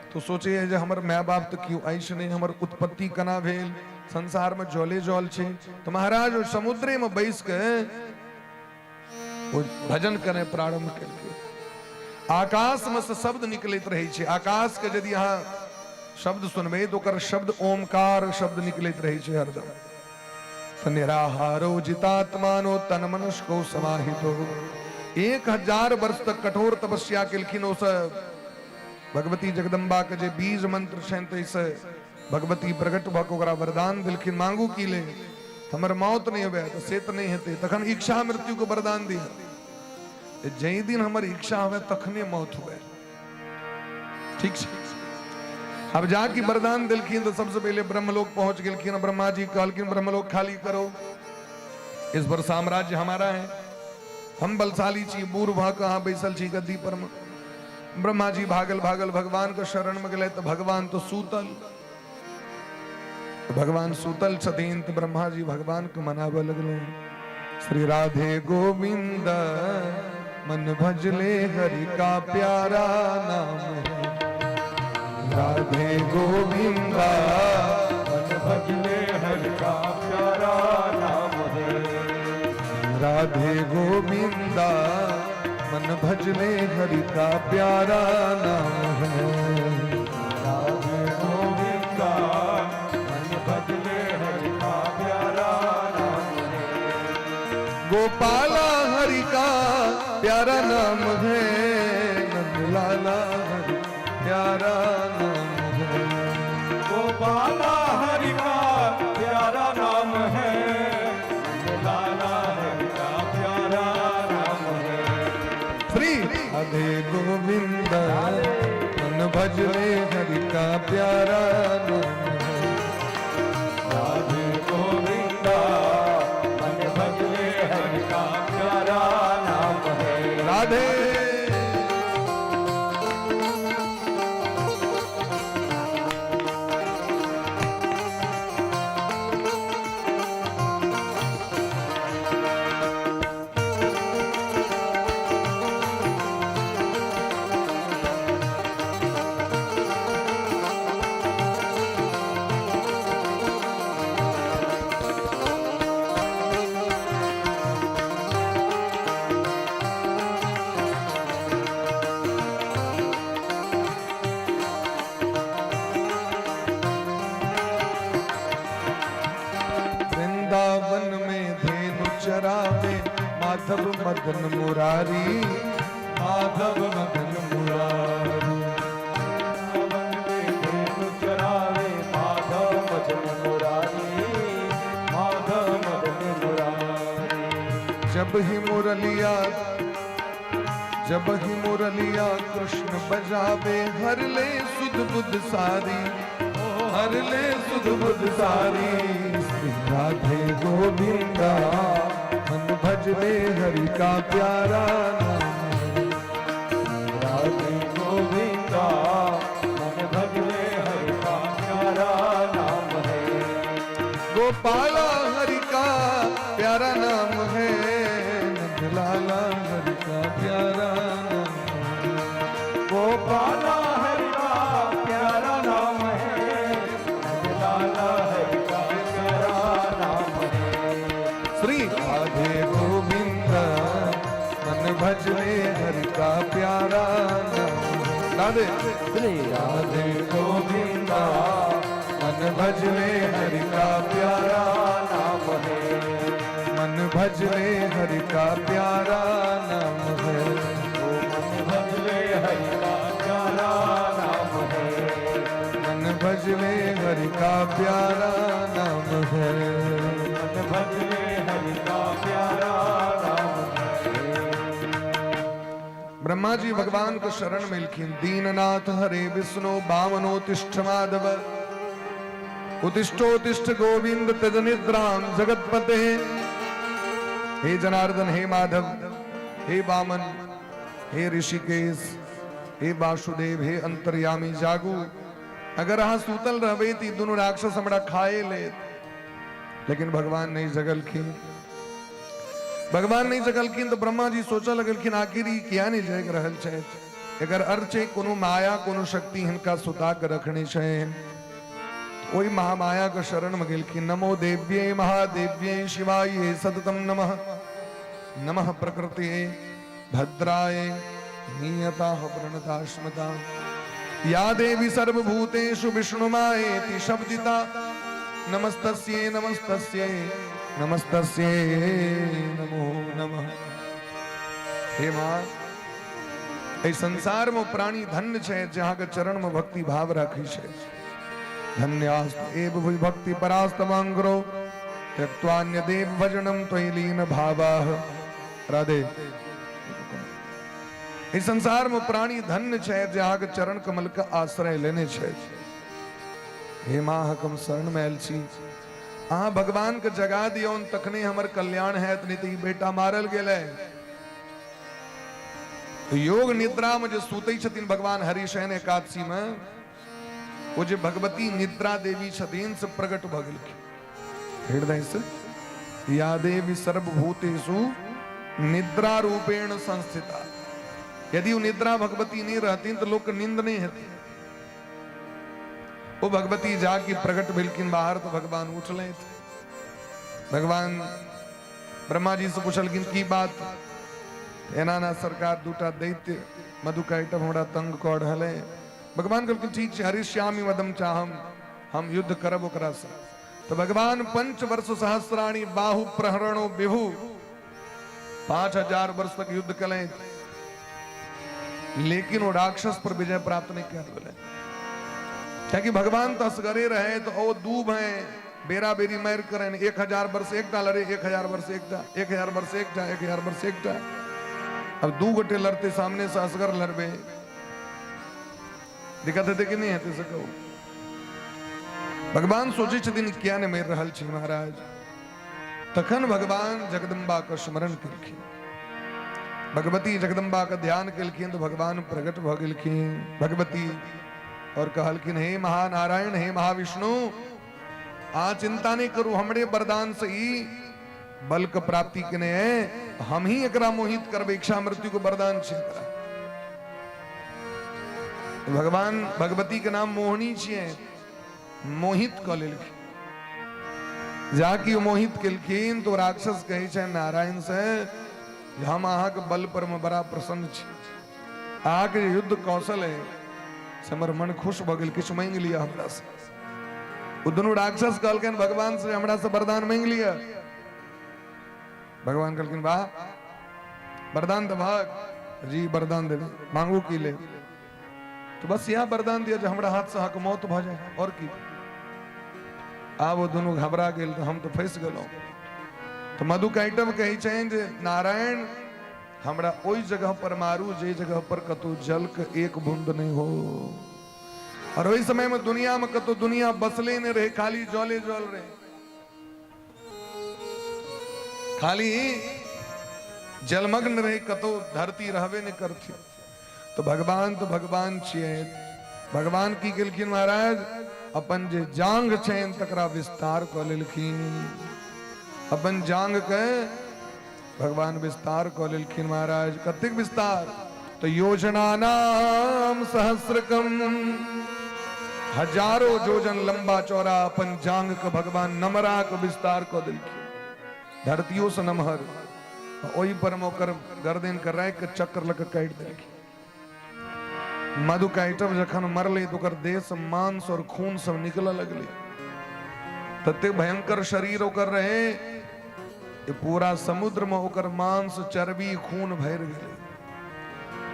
तो सोचे जे हमर माय बाप तऽ केओ अछि नहि, हमर उत्पत्ति केना भेल, संसार में जले जल छै। तऽ महाराज ओहि समुद्रे में बैस के ओ भजन करय प्रारंभ केलकै। आकाश में से शब्द निकलैत रहै छै। आकाश के यदि अहाँ शब्द सुनबै तऽ ओकर शब्द ओमकार शब्द निकलैत रहै छै हरदम। तऽ निराहारो जितात्मानो तन मनस्को समाहितो। 1000 वर्ष तक कठोर तपस्या केलखिन ओ सब। भगवती जगदम्बा के जे बीज मंत्र छनि ताहिसँ भगवती प्रकट भऽ कऽ ओकरा वरदान देलखिन, मांगू की ले, हमर मौत नहि हुए, तऽ से तऽ नहि हेतै, तखन इच्छा मृत्यु के वरदान दिअ, जाहि दिन हमर इच्छा हुए तखने मौत हुए। ठीक छै। अब जाकि वरदान देलखिन तऽ सबसे पहिले ब्रह्मलोक पहुंच गेलखिन। ब्रह्मा जी कहलखिन ब्रह्मलोक खाली करो, इस पर साम्राज्य हमारा है, हम बलशाली छी, बूढ़ भऽ कऽ अहाँ बैसल छी गद्दी पर में। ब्रह्मा जी भागल भागल भगवान के शरण में गेलै तऽ भगवान तो सूतल, भगवान सूतल छथिन तऽ ब्रह्मा जी भगवान के मनाबऽ लगलै, श्री राधे गोविंद मन भजले हरि का प्यारा नाम है, राधे गोविंद मन भजले हरि का प्यारा नाम है, राधे गोविंदा मन भजले हरि का प्यारा नाम है, राधे गोविंदा मन भजले हरि का प्यारा नाम है, गोपाला हरि का प्यारा नाम है, नंदलाला हरि प्यारा नाम है, गोपाला हरि का प्यारा नाम है, नंदलाला हरि का प्यारा नाम है। श्री राधे गोविंद मन भजले हरि का प्यारा नाम है। राधे गोविंदा, मन भजले हरि का प्यारा नाम है। राधे। वृंदावन में धेनु चरावे माधव मदन मुरारी, माधव मदन मुरारी। वृंदावन में धेनु चरावे माधव मदन मुरारी, माधव मदन मुरारी। जब ही मुरलिया, जब ही मुरलिया कृष्ण बजावे, हर ले सुध बुध सारी, हर ले सुध बुध सारी। श्री राधे गोविंदा, मन भजले हरि का प्यारा नाम है। राधे गोविंदा, मन भजले हरि का प्यारा नाम है। गोपाला हरि का प्यारा नाम है, नंदलाला हरि का प्यारा नाम है। गोपाला हरि का प्यारा नाम है, नंदलाला हरि का प्यारा नाम है। श्री राधे गोविंदा, मन भजले हरि का प्यारा नाम है। राधे। श्री राधे गोविंदा, मन भजले हरि का प्यारा नाम है। मन भजले हरि का प्यारा नाम है। ओ मन भजले हरि का प्यारा नाम है। मन भजले हरि का प्यारा नाम है। मन भजले हरि का प्यारा नाम है। ब्रह्मा जी भगवान को शरण मिलखिन। दीननाथ हरे विष्णु बामनो तिष्ठ माधव, उत्तिष्ठोत्तिष्ठ गोविंद तज निद्राम जगतपते। हे जनार्दन, हे माधव, हे वामन, हे ऋषिकेश, हे वासुदेव, हे अंतर्यामी, जागू। अगर अहाँ सुतल रहबै तऽ ई दुनू राक्षस हमरा खाए लेत। लेकिन भगवान नहीं जगलखिन। भगवान नहीं जगलखिन तऽ ब्रह्मा जी सोचऽ लगलखिन, आखिर ई किया नहीं जागि रहल छथि? एकर अर्थ छै कोनो माया, कोनो शक्ति हिनका सुता के रखने छै। ओहि महामाया के शरण में गेलखिन। नमो देव्यै महादेव्यै शिवाय सततम नमः, नमः प्रकृति भद्राय नियता प्रणतास्मता। या देवी सर्वभूतेषु विष्णुमायेति शब्दिता, नमस्तस्यै नमस्तस्यै नमस्तस्यै नमो नमः। हे माँ, एहि संसार में प्राणी धन्य छै जे अहाँके चरण में भक्ति भाव राखै छै। धन्यास्त एव भक्ति परास्तमांग्रो त्यक्त्वान्य देव भजनम त्वयि लीन भावाः। राधे। एहि संसार में प्राणी धन्य छै जे अहाँके चरण कमल के आश्रय लेने छै। हे माँ, हम शरण में आयल छी। अहाँ भगवान के जगा दियौन, तखने हमर कल्याण हैत, नहीं तऽ ई बेटा मारल गेलै। योग निद्रा में जे सुतै छथिन भगवान हरिशयन एकादशी में, ओ जे भगवती निद्रा देवी छथिन से प्रकट भऽ गेलखिन हृदय से। या देवी सर्वभूतेषु निद्रा रूपेण संस्थिता। यदि ओ निद्रा भगवती नहीं रहतीन तऽ लोक के नींद नहीं हेतै। ओ भगवती जाके प्रकट भेलखिन बाहर तऽ भगवान उठलथि। भगवान ब्रह्मा जी से पुछलखिन, की बात? एना ना सरकार, दूटा दैत्य मधुकैटभ हमरा तंग कऽ रहल है। भगवान कहलखिन, ठीक छै, हरिष्यामि वदम चाहम, हम युद्ध करब ओकरा से। तऽ भगवान पंच वर्ष सहस्राणी बाहु प्रहरणो विभु, 5000 वर्ष तक युद्ध कलथि, लेकिन वो राक्षस पर विजय प्राप्त नहीं कर भेलै, कियाकि भगवान तऽ असगरे रहे तऽ ओ दू भए बेरा बेरी मारि करें। 1000 वर्ष एकटा लड़े, 1000 वर्ष एकटा, 1000 वर्ष एकटा, 1000 वर्ष एकटा। अब दू गोटे लड़ते सामने से, असगर लड़बे। दिक्कत हेतै कि नहि हेतै से कहू। भगवान सोचै छथिन किया नहि मरि रहल छी महाराज। तखन भगवान जगदम्बा के स्मरण केलखिन, भगवती जगदम्बा के ध्यान केलखिन तऽ भगवान प्रकट भऽ गेलखिन भगवती और कहलखिन हे महानारायण, हे महाविष्णु, अहाँ चिंता नहि करू, हमरे वरदान से ई बल के प्राप्ति केने है, हम ही एकरा मोहित करबै, इच्छा मृत्यु के वरदान छै एकरा। भगवान भगवती के नाम मोहिनी छियै, मोहित कऽ लेलखिन। जाकि ओ मोहित केलखिन तो राक्षस कहै छै नारायण से, हम अहाँके बल पर में बड़ा प्रसन्न छी, अहाँके जे युद्ध कौशल है से हमर मन खुश भऽ गेल, किछु मांगि लिअ हमरा से। ओ दुनू राक्षस कहलखिन भगवान से हमरा से वरदान मांगि लिअ। भगवान कहलखिन वाह, वरदान तऽ भाग जी, वरदान देबै, मांगू की ले, तो बस यह वरदान दिया जो हमरा हाथ से अहाँके मौत भऽ जाए, और की। आब ओ दुनू घबरा गेल, हम तऽ फंसि गेलहुँ। तऽ मधु कैटव कहै छनि जे नारायण हमरा ओहि जगह पर मारू जे जगह पर कतौ जल के एक बूंद नहीं हो। और ओहि समय में दुनिया में कतौ दुनिया बसले नहीं रहे, खाली जले जल रहे, खाली जलमग्न रहे, कतौ धरती रहबे नहीं करती। तो भगवान तो भगवान छियै। भगवान की केलखिन महाराज, अपन जे जांग छनि तकरा विस्तार कऽ लेलखिन, अपन जांग के भगवान विस्तार कऽ लेलखिन महाराज। कतेक विस्तार, तो योजना नाम सहस्रकम, हजारों जोजन लंबा चौड़ा अपन जांग के भगवान नमरा के विस्तार कऽ देलखिन, धरतियों से नमहर। ओहि पर मे ओकर गर्दन के राखि के चक्र लऽ के काटि देलखिन। मधु कैटव जखन मरलै तऽ ओकर देह से मांस और खून सब निकलऽ लगलै, तते भयंकर शरीर ओकर रहे कि पूरा समुद्र में ओकर मांस चर्बी खून भरि गेलै।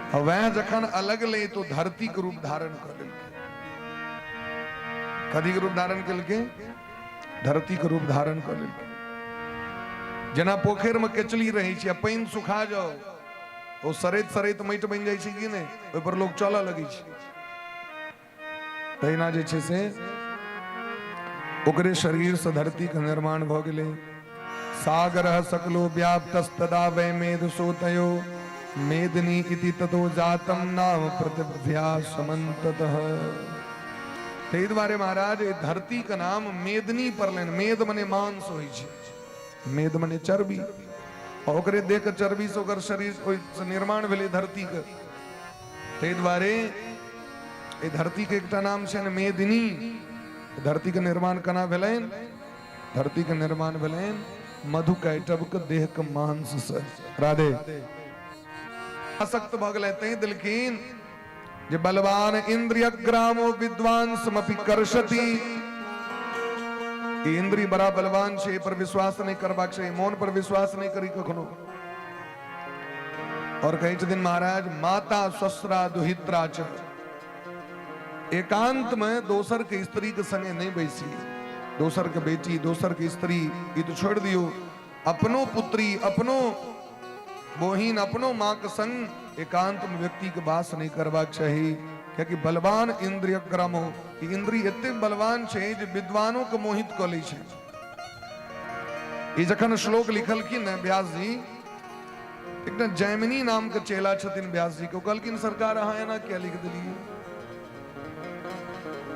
आ वएह जखन अलग लै तो धरती के रूप धारण कऽ लेलकै। कथी के रूप धारण केलकै? धरती के रूप धारण कऽ लेलकै। जेना पोखरि में केचली रहै छै आ पानि सुखा जाओ, ओ सड़ैत सड़ैत माटि बनि जाइ छै कि नहि, ओहि पर लोग चलऽ लगै छै। तहिना जे छै से ओकरे शरीर से धरती के निर्माण भऽ गेलै। सागर सकलो व्याप्तस्तदा वै मेधसोतयो मेदिनी इति ततो जातम नाम पृथिव्या समन्ततः। ताहि दुआरे महाराज एहि धरती के नाम मेदिनी पड़लनि। मेद मने मांस होइ छै, मेद मने चर्बी, आ ओकरे देह के चर्बी से ओकर शरीर ओहिसँ निर्माण भेलै धरती के। ताहि दुआरे एहि धरती के एकटा नाम छनि मेदिनी। धरती के निर्माण केना भेलनि? धरती के निर्माण भेलनि मधु कैटव के देह के मांस से। राधे आसक्त भऽ गेलै, तैं देलखिन जे बलवान इंद्रिय ग्रामो विद्वांसमपि कर्षति। ई इंद्रिय बड़ा बलवान छै, पर विश्वास नहीं करबाक छै, मोन पर विश्वास नहीं करी कखनो। और कहै छथिन महाराज माता ससुरा दुहित्रा च, एकांत में दोसर के स्त्री के संगे नहीं बैसी, दोसर के बेटी दोसर के स्त्री ई तो छोड़ दियो, अपनो पुत्री अपनो बोहिन अपनो माँ के संग एकांत में व्यक्ति के वास नहीं करबाक चाही। कियाकि बलवान इंद्रिय क्रम हो, इंद्रिय एते बलवान छै जे विद्वानों के मोहित कऽ लै छै। ई जखन श्लोक लिखलखिन ने व्यास जी, एकटा जैमिनी नाम के चेला छथिन व्यास जी के, ओ कहलखिन सरकार अहाँ एना किया लिख देलियै,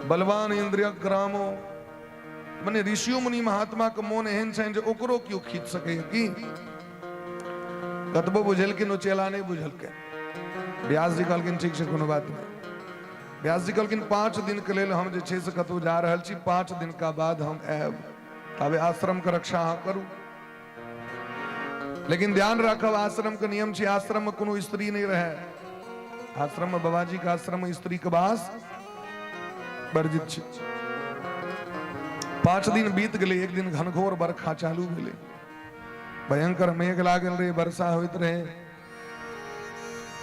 बलवान इंद्रिय ग्रामो, मने ऋषियो मुनि महात्मा के मोन एहन छनि जे ओकरो केओ खींच सकैए की? कतबो बुझेलखिन ओ चेला नहि बुझलकै। व्यास जी कहलखिन ठीक छै कोनो बात नहि। व्यास जी कहलखिन 5 दिन के लेल हम जे छै से कतहु जा रहल छी, 5 दिन का बाद हम आयब, ताबे आश्रम के रक्षा अहाँ करू, लेकिन ध्यान राखब आश्रम के नियम छै आश्रम में कोनो स्त्री नहीं रहे, आश्रम में बाबाजी के आश्रम में स्त्री के वास वर्जित छै। 5 दिन बीत गेलै, एक दिन घनघोर बरखा चालू भेलै, भयंकर मेघ लागल रहे, वर्षा होइत रहे।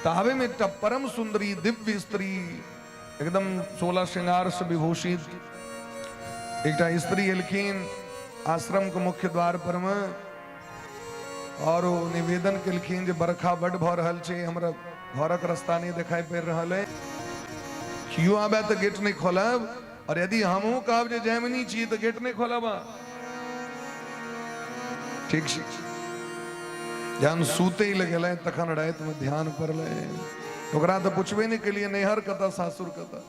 ताबे में एकटा परम सुंदरी दिव्य स्त्री एकदम 16 श्रृंगार से विभूषित एकटा स्त्री एलखिन आश्रम के मुख्य द्वार पर में, और ओ निवेदन केलखिन जे बरखा बड भऽ रहल छै, हमरा घरक रास्ता नहीं देखाई पड़ि रहल है। केओ आबे तऽ गेट नहि खोलब, और यदि हमहूँ कहब जे जैमिनी छी तऽ गेट नहि खोलब अहाँ। ठीक छै। जहन सुतै लए गेलै तखन रातिमे ध्यान पड़लै, ओकरा तऽ पुछबे नहि केलियै नैहर कतऽ सासुर कतऽ।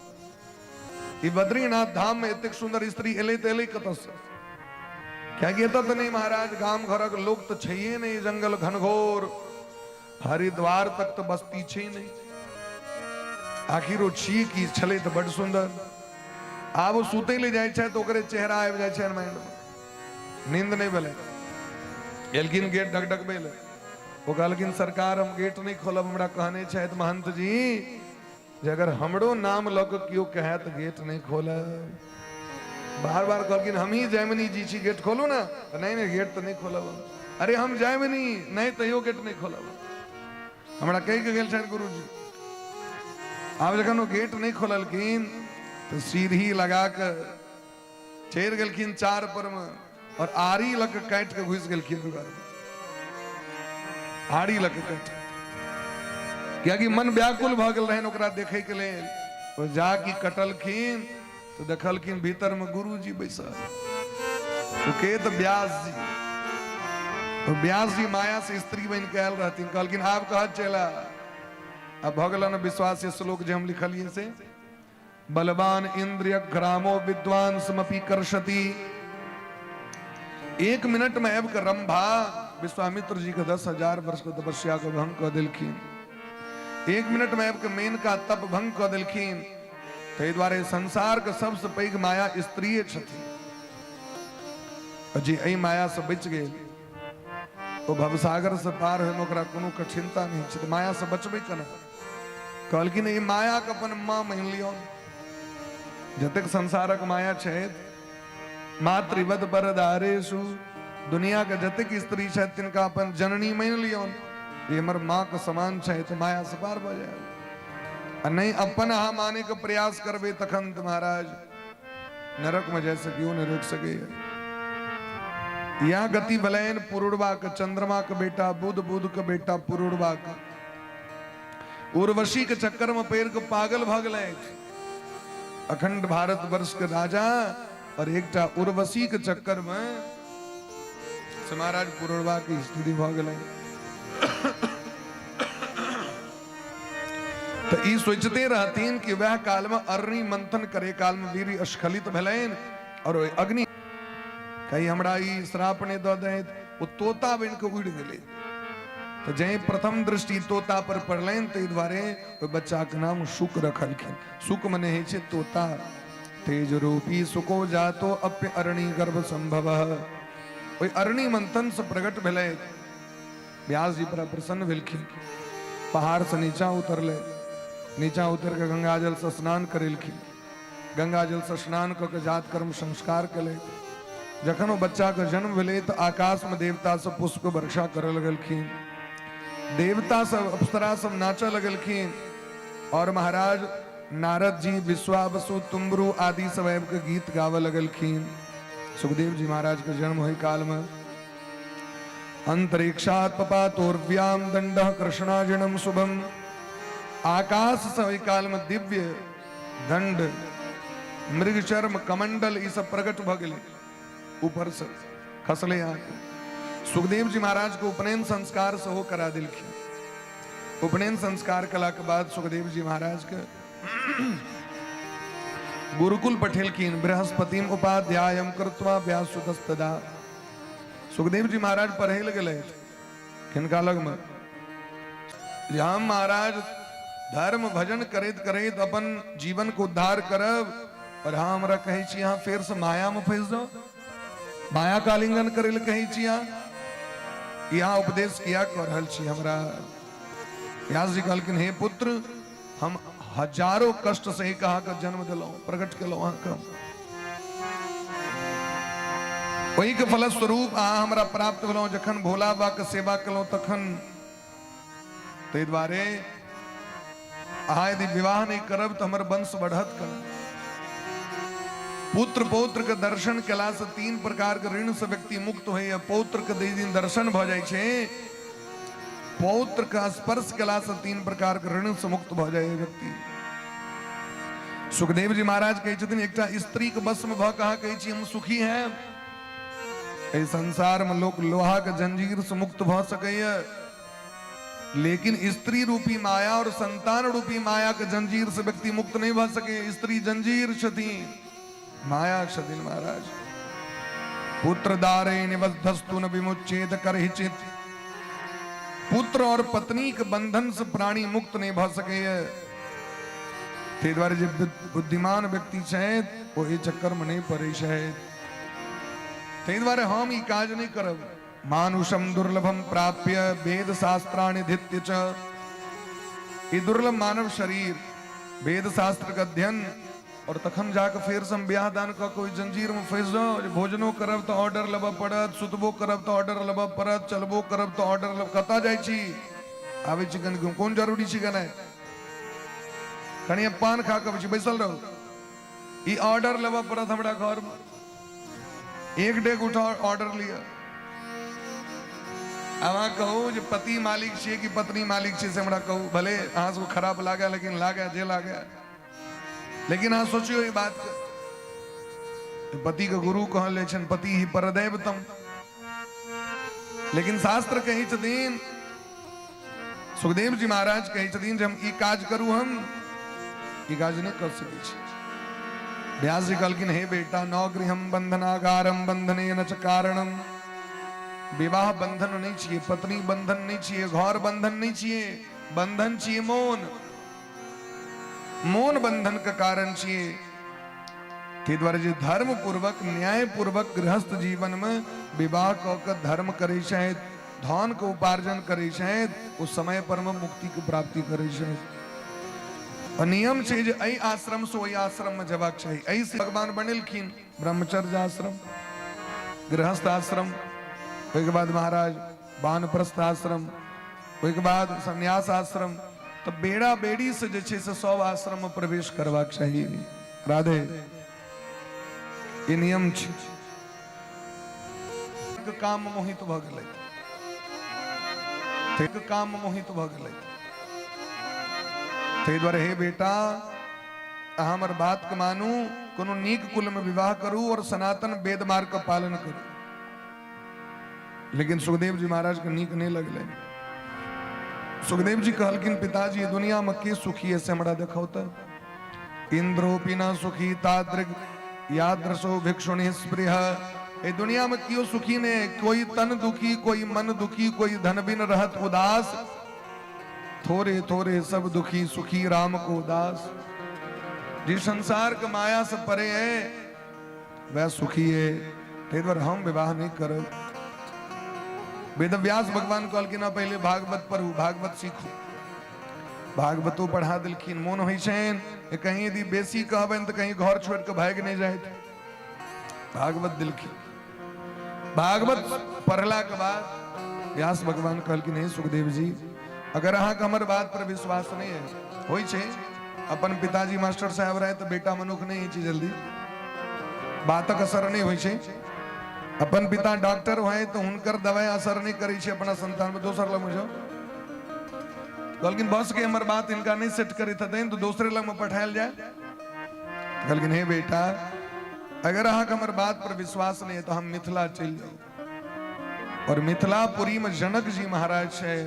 ई बद्रीनाथ धाम में एतेक सुंदर स्त्री एलै तऽ एलै कतऽसँ? कियाकि एतऽ तऽ नहि महाराज, गाम घरक लोक तऽ छैहे नहि, जंगल घनघोर, हरिद्वार तक तऽ बस्ती छै नहि। आखिर ओ छी की छलै तऽ बड सुंदर। आब ओ सुतै लए जाइ छै तऽ ओकरे चेहरा आबि जाइ छै माइंडमे, नींद नहि भेलै। एलखिन गेट ढकढकबै लए, ओ कहलखिन सरकार हम गेट नहि खोलब, हमरा कहने छथि महंत जी जे अगर हमरो नाम लऽ कऽ केओ कहए तऽ गेट नहि खोलब। बार बार कहलखिन हमही जैमिनी जी छी, गेट खोलू ने। नहि नहि, गेट तऽ नहि खोलब। अरे हम जैमिनी नहि, तैयो गेट नहि खोलब, हमरा कहि के गेल छथि गुरुजी। आब जखन ओ गेट नहि खोललखिन तऽ सीढ़ी लगा कऽ चढ़ि गेलखिन चार पर मे और आरी लऽ कऽ काटि कऽ घुसि गेलखिन दुआर मे, आरी लऽ कऽ काटि, कियाकि मन व्याकुल भऽ गेल रहनि ओकरा देखै के लेल। ओ जा की कटलखिन तऽ देखलखिन भीतर मे गुरुजी बैसल, सुकेत व्यास जी। ओ व्यास जी माया से स्त्री बनि के आयल रहथिन। कहलखिन आब कहत चला, आब भऽ गेल ने विश्वास, ये श्लोक जे हम लिखलियै से, बलवान इंद्रिय ग्रामो विद्वान समपि कर्षति। एक मिनट में आबि कऽ रंभा विश्वामित्र जी के 10,000 वर्ष के तपस्या के भंग कऽ देलखिन। एक मिनट में आबि कऽ मेनका तप भंग कऽ देलखिन। ताहि दुआरे संसार के सबसे पैघ माया स्त्रीये छथिन, जे एहि माया से बचि गेल ओ भवसागर से पार होइमे ओकरा कोनो कठिनता नहि छै। माया से बचबै केना? कहलखिन ई माया के अपन माँ मानि लियौ। जतेक संसारक माया छै, मातृवत बरदारेशु, दुनिया के जतेक स्त्री छथि तिनका अपन जननी मानि लियौ, जे हमर माँ के समान छै, तऽ माया से पार भऽ जायब। आ नहि अपन अहाँ माने के प्रयास करबै तखन तऽ महाराज नरक में जाय सकियो नहि रोकि सकैया। यह गति भेलनि पुरुरवा के, चंद्रमा के बेटा बुध, बुध के बेटा पुरुरवा के। उर्वशी के चक्कर में पड़ि के पागल भऽ गेलै अखंड भारत वर्ष के राजा, और एकटा उर्वशी के चक्कर में से महाराज पुरुरवा के स्थिति भऽ गेलै। तऽ ई सोचते रहथिन कि वएह काल में अरणि मंथन करे काल में वीर स्खलित भेलनि और ओहि अग्नि कहीं हमरा ई श्राप नहि दऽ दैत, ओ तोता बनि कऽ उड़ि गेलै। तऽ जै प्रथम दृष्टि तोता पर पड़लनि ताहि दुआरे ओहि बच्चाके नाम शुक रखलखिन। शुक मने होइ छै तोता। तेज रूपी शुको जातो अप्य अरणि गर्भ संभव। ओहि अरणि मंथन से प्रकट भेलै। व्यास जी बड़ा प्रसन्न भेलखिन, पहाड़ से नीचा उतरले, नीचा उतर के गंगा जल से स्नान करेलखिन। गंगा जल से स्नान कऽ के जात कर्म संस्कार केलथि। जखन ओ बच्चा के जन्म भेलै तऽ आकाश में देवता सब पुष्प के वर्षा करऽ लगलखिन, देवता सब अप्सरा सब नाचऽ लगलखिन, और महाराज नारद जी विश्वावसु तुम्बरु आदि सब आबि के गीत गाबऽ लगलखिन। सुखदेव जी महाराज के जन्म होय काल में अंतरिक्षात् पपातोर्व्याम दंड कृष्णाजिनम शुभम। आकाश से ओहि काल में दिव्य दंड मृगचर्म कमंडल ई सब प्रकट भऽ गेलै, ऊपर से खसले अहाँके। सुखदेव जी महाराज के उपनयन संस्कार सेहो करा देलखिन। उपनयन संस्कार कला के बाद सुखदेव जी महाराज के गुरुकुल पठेलखिन। बृहस्पतिम उपाध्यायम कृत्वा व्यासुतस्तदा। सुखदेव जी महाराज पढ़े लए गेलथि किनका लगमे? जे हम महाराज धर्म भजन करैत करैत अपन जीवन के उद्धार करब, और अहाँ हमरा कहै छी अहाँ फेर से माया में फंसि जाउ, माया का आलिंगन करै लए कहै छी अहाँ, यहाँ उपदेश किया कऽ रहल छी हमरा? व्यास जी कहलखिन हे पुत्र, हम हजारों कष्ट सही कऽ अहाँके जन्म देलहुँ, प्रकट केलहुँ अहाँके, ओहि के फलस्वरूप अहाँ हमरा प्राप्त भेलहुँ। जखन भोला बाबा के सेवा केलहुँ तखन, ताहि दुआरे अहाँ यदि विवाह नहि करब तऽ हमर वंश बढ़त केना? पुत्र पौत्र के दर्शन केला से 3 प्रकार के ऋण से व्यक्ति मुक्त होइए। पौत्र के दिन दर्शन भऽ जाइ छै, पौत्र के स्पर्श केला से 3 प्रकार के ऋण से मुक्त भऽ जाइए व्यक्ति। सुखदेव जी महाराज कहै छथिन, एकटा स्त्रीके वशमे भऽ कऽ अहाँ कहै छी हम सुखी हैं। एहि संसारमे लोक लोहाके जंजीरसँ मुक्त भऽ सकैए, लेकिन स्त्री रूपी माया और संतान रूपी माया के जंजीर से व्यक्ति मुक्त नहीं भऽ सके। स्त्री जंजीर छथिन, माया छथिन महाराज। पुत्र दारे निबद्धस्तु न विमुच्चेद करहिचित। पुत्र और पत्नी के बंधन से प्राणी मुक्त नहीं भऽ सकैए। ताहि दुआरे जे बुद्धिमान व्यक्ति छथि ओ एहि चक्कर में नहीं पड़ै छथि। ताहि दुआरे हम ई काज नहीं करब। मानुषम दुर्लभम प्राप्य वेद शास्त्राणि धित्य च। ई दुर्लभ मानव शरीर, वेद शास्त्र के अध्ययन और तखन जाके फेर से हम ब्याह दान कऽ के ओहि जंजीर में फंसि जाउ जे भोजनो करब तऽ ऑर्डर लेबऽ पड़त, सुतबो करब तऽ ऑर्डर लेबऽ पड़त, चलबो करब तऽ ऑर्डर लेब। कतऽ जाइ छी? आबै छी कनि, कोन जरूरी छै गेनाइ? कनि पान खा कऽ अबै छी, बैसल रहू। ई ऑर्डर लेबऽ पड़त हमरा घरमे। एक डेग उठाओ, ऑर्डर लिअ। आब अहाँ कहू जे पति मालिक छियै कि पत्नी मालिक छियै, से हमरा कहू। भले अहाँ सबके खराब लागे, लेकिन लागे जे लागे, लेकिन अहाँ सोचियौ ई बात के। पति के गुरु कहल जाइ छनि, पति ही परदैवतम। लेकिन शास्त्र कहै छथिन, सुखदेव जी महाराज कहै छथिन जे हम ई काज करू, हम ई काज नहि कऽ सकै छी। व्यास जी कहलखिन, हे बेटा, नौ गृहम बंधनागारम बंधने न च कारणम। विवाह बंधन नहीं छियै, पत्नी बंधन नहीं छियै, घर बंधन नहीं छियै, बंधन छियै मोन। मोन बंधन के कारण छियै। ताहि दुआरे जे धर्म पूर्वक न्याय पूर्वक गृहस्थ जीवन में विवाह कऽ के धर्म करै छथि, धन के उपार्जन करै छथि, ओ समय पर में मुक्ति के प्राप्ति करै छथि। और नियम छै जे एहि आश्रम से ओहि आश्रम में जेबाक चाही। एहि से भगवान बनेलखिन ब्रह्मचर्य आश्रम, गृहस्थ आश्रम, ओहिके बाद महाराज वानप्रस्थ आश्रम, ओहिके बाद संन्यास आश्रम। तऽ बेड़ा बेड़ी से जे छै से सब आश्रम में प्रवेश करबाक चाही। राधे, ई नियम छै। काम मोहित भऽ गेलै, काम मोहित भऽ गेलै। ताहि दुआरे हे बेटा, अहाँ हमर बात के मानू, कोनो नीक कुल में विवाह करू और सनातन वेद मार्ग के पालन करू। लेकिन सुखदेव जी महाराज के नीक नहीं लगलै। सुखदेव जी कहलखिन, पिताजी, दुनिया में के सुखी है से हमरा देखाउ तऽ। इंद्रोपि न सुखी तादृग यादृशो भिक्षुणि स्पृह। ए दुनिया में क्यों सुखी ने? कोई तन दुखी, कोई मन दुखी, कोई धन बिन रहत उदास। थोड़े थोड़े सब दुखी, सुखी राम को दास। जिस संसार के माया से परे है वह सुखी है। ताहि दुआरे हम विवाह नहीं करब। वेदव्यास भगवान कहलखिन, पहले भागवत पढ़ू, भागवत सीखू। भागवतो पढ़ा देलखिन। मोन होइ छनि कहीं यदि बेसी कहबनि तऽ कहीं घर छोड़ि कऽ भागि नहि जाइत। भागवत देलखिन। भागवत पढ़लाके बाद व्यास भगवान कहलखिन, हे सुखदेव जी, अगर अहाँके हमर बात पर विश्वास नहि है, होइ छै अपन पिताजी मास्टर साहब रहे तऽ बेटा मनुख नहि होइ छै, जल्दी बातक असर नहि होइ छै। अपन पिता डॉक्टर होय तऽ हुनकर दवाइ असर नहि करै छै अपना संतान पर, दोसर लग जाउ। कहलखिन, बस के हमर बात हिनका नहि सेट करैत हेतनि तऽ दोसरे लगमे पठायल जाय। कहलखिन, हे बेटा, अगर अहाँके हमर बात पर विश्वास नहि है तऽ हम मिथिला चलि जाउ और मिथिलापुरी में जनक जी महाराज छै,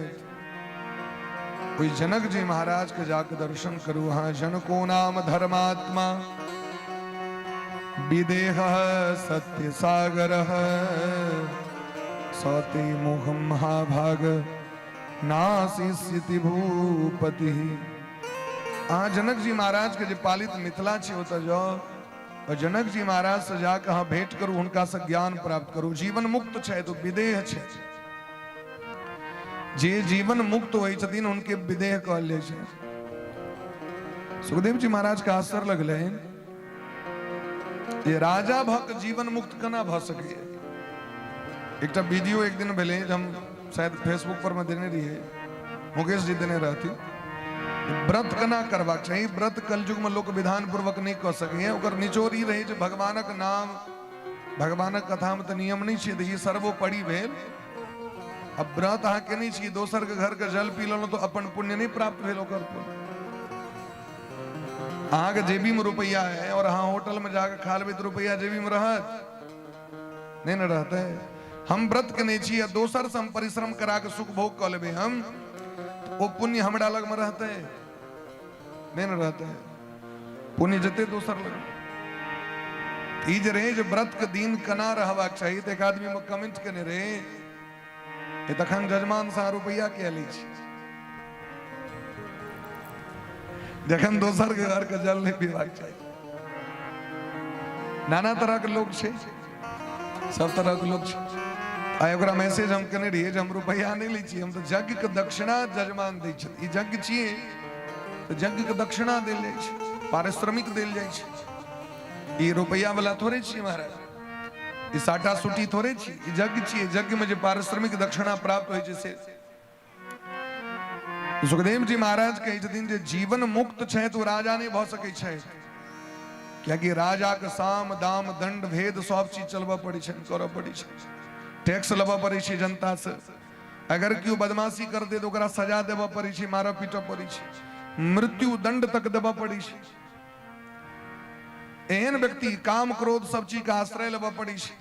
ओहि जनक जी महाराज के जाके दर्शन करू। अहाँ जनको नाम धर्मात्मा विदेह सत्य सागर सते मोहम महाभाग नाशिष्यति भूपति। अहाँ जनक जी महाराज के जे पालित मिथिला छै ओतऽ जाउ और जनक जी महाराज से जाके अहाँ भेंट करू, हुनका से ज्ञान प्राप्त करू। जीवन मुक्त छै तो विदेह छै। जे जीवन मुक्त होइ छथिन हुनके विदेह कहल जाइ छै। सुखदेव जी महाराज के आश्चर्य लगलनि जे राजा भऽ के जीवन मुक्त केना भऽ सकैए। एकटा वीडियो एक दिन भेलै जे हम शायद फेसबुक पर मे देने रहियै, मुकेश जी देने रहथिन। व्रत केना करबाक चाही? व्रत कलयुग में लोक विधान पूर्वक नहि कऽ सकैए। ओकर निचोड़ ई रहै जे भगवानक नाम, भगवानक कथा में तऽ नियम नहि छै, तऽ ई सर्वोपरि भेल। अब व्रत अहाँ केने छी, दोसर के घर के जल पी लेलहुँ तऽ अपन पुण्य नहि प्राप्त भेल, ओकर पुण्य। अहाँके जेबीमे रुपैआ है और अहाँ होटलमे जाके खा लेबै तऽ रुपैआ जेबीमे रहत नहि ने रहतै। हम व्रत केने छी आ दोसरसँ हम परिश्रम करा कऽ सुख भोग कऽ लेबै हम, ओ पुण्य हमरा लगमे रहतै नहि ने रहतै। पुण्य जते दोसर लग। ई जे रहै जे व्रत के दिन केना रहबाक चाही, तऽ एक आदमी मे कमेंट केने रहै, तखन जजमान सँ रुपैआ किया लै छी जखन दोसर के घर के जल नहि पीबाक चाही। नाना तरह के लोग छै, सब तरह के लोग छै। आ ओकरा मैसेज हम केने रहियै जे हम रुपैआ नहि लै छी, हम तऽ यज्ञ के दक्षिणा जजमान दै छथि। ई यज्ञ छियै तऽ यज्ञ के दक्षिणा देल जाइ छै, पारिश्रमिक देल जाइ छै। ई रुपैआ वाला थोड़े छियै महाराज, ई साटा सुटी थोड़े छी, ई यज्ञ छियै। यज्ञ में जे पारिश्रमिक दक्षिणा प्राप्त होइ छै से सुखदेव जी महाराज कहै छथिन जे जीवन मुक्त छै तऽ ओ राजा नहि भऽ सकै छै, कियाकि राजाके साम दाम दंड भेद सब चीज चलबऽ पड़ै छै, करऽ पड़ै छै, टैक्स लेबऽ पड़ै छै जनतासँ। अगर केओ बदमाशी करतै तऽ ओकरा सजा देबऽ पड़ै छै, मारऽ पीटऽ पड़ै छै, मृत्यु दंड तक देबऽ पड़ै छै। एहन व्यक्ति काम क्रोध सब चीज के आश्रय लेबऽ पड़ै छै,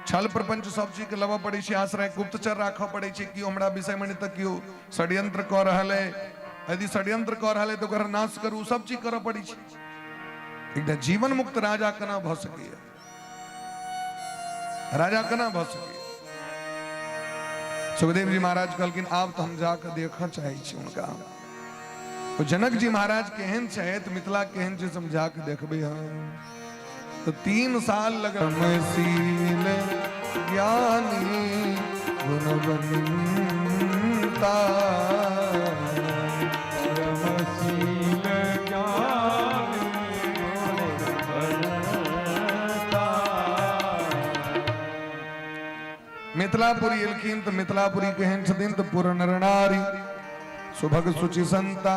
छल प्रपंच सब चीज के लेबऽ पड़ै छै आश्रय, गुप्तचर राखऽ पड़ै छै। केओ हमरा विषय मे नहि तऽ केओ षड्यंत्र कऽ रहल है, यदि षड्यंत्र कऽ रहल है तऽ ओकर नाश करू, सब चीज करऽ पड़ै छै। एकटा जीवन मुक्त राजा केना भऽ सकैया? राजा केना भऽ सकैया? सुखदेव जी महाराज कहलखिन आब तऽ हम जाकऽ देखऽ चाहै छी हुनका। ओ जनक जी महाराज केहन छथि, मिथिला केहन छै, हम जाके देखबै हम। तऽ 3 साल लगल। शील ज्ञानी गुणवंता, शील ज्ञानी गुणवंता। मिथिलापुरी एलखिन तऽ मिथिलापुरी केहन छथिन तऽ पुर नर नारी सुभग शुचि संता,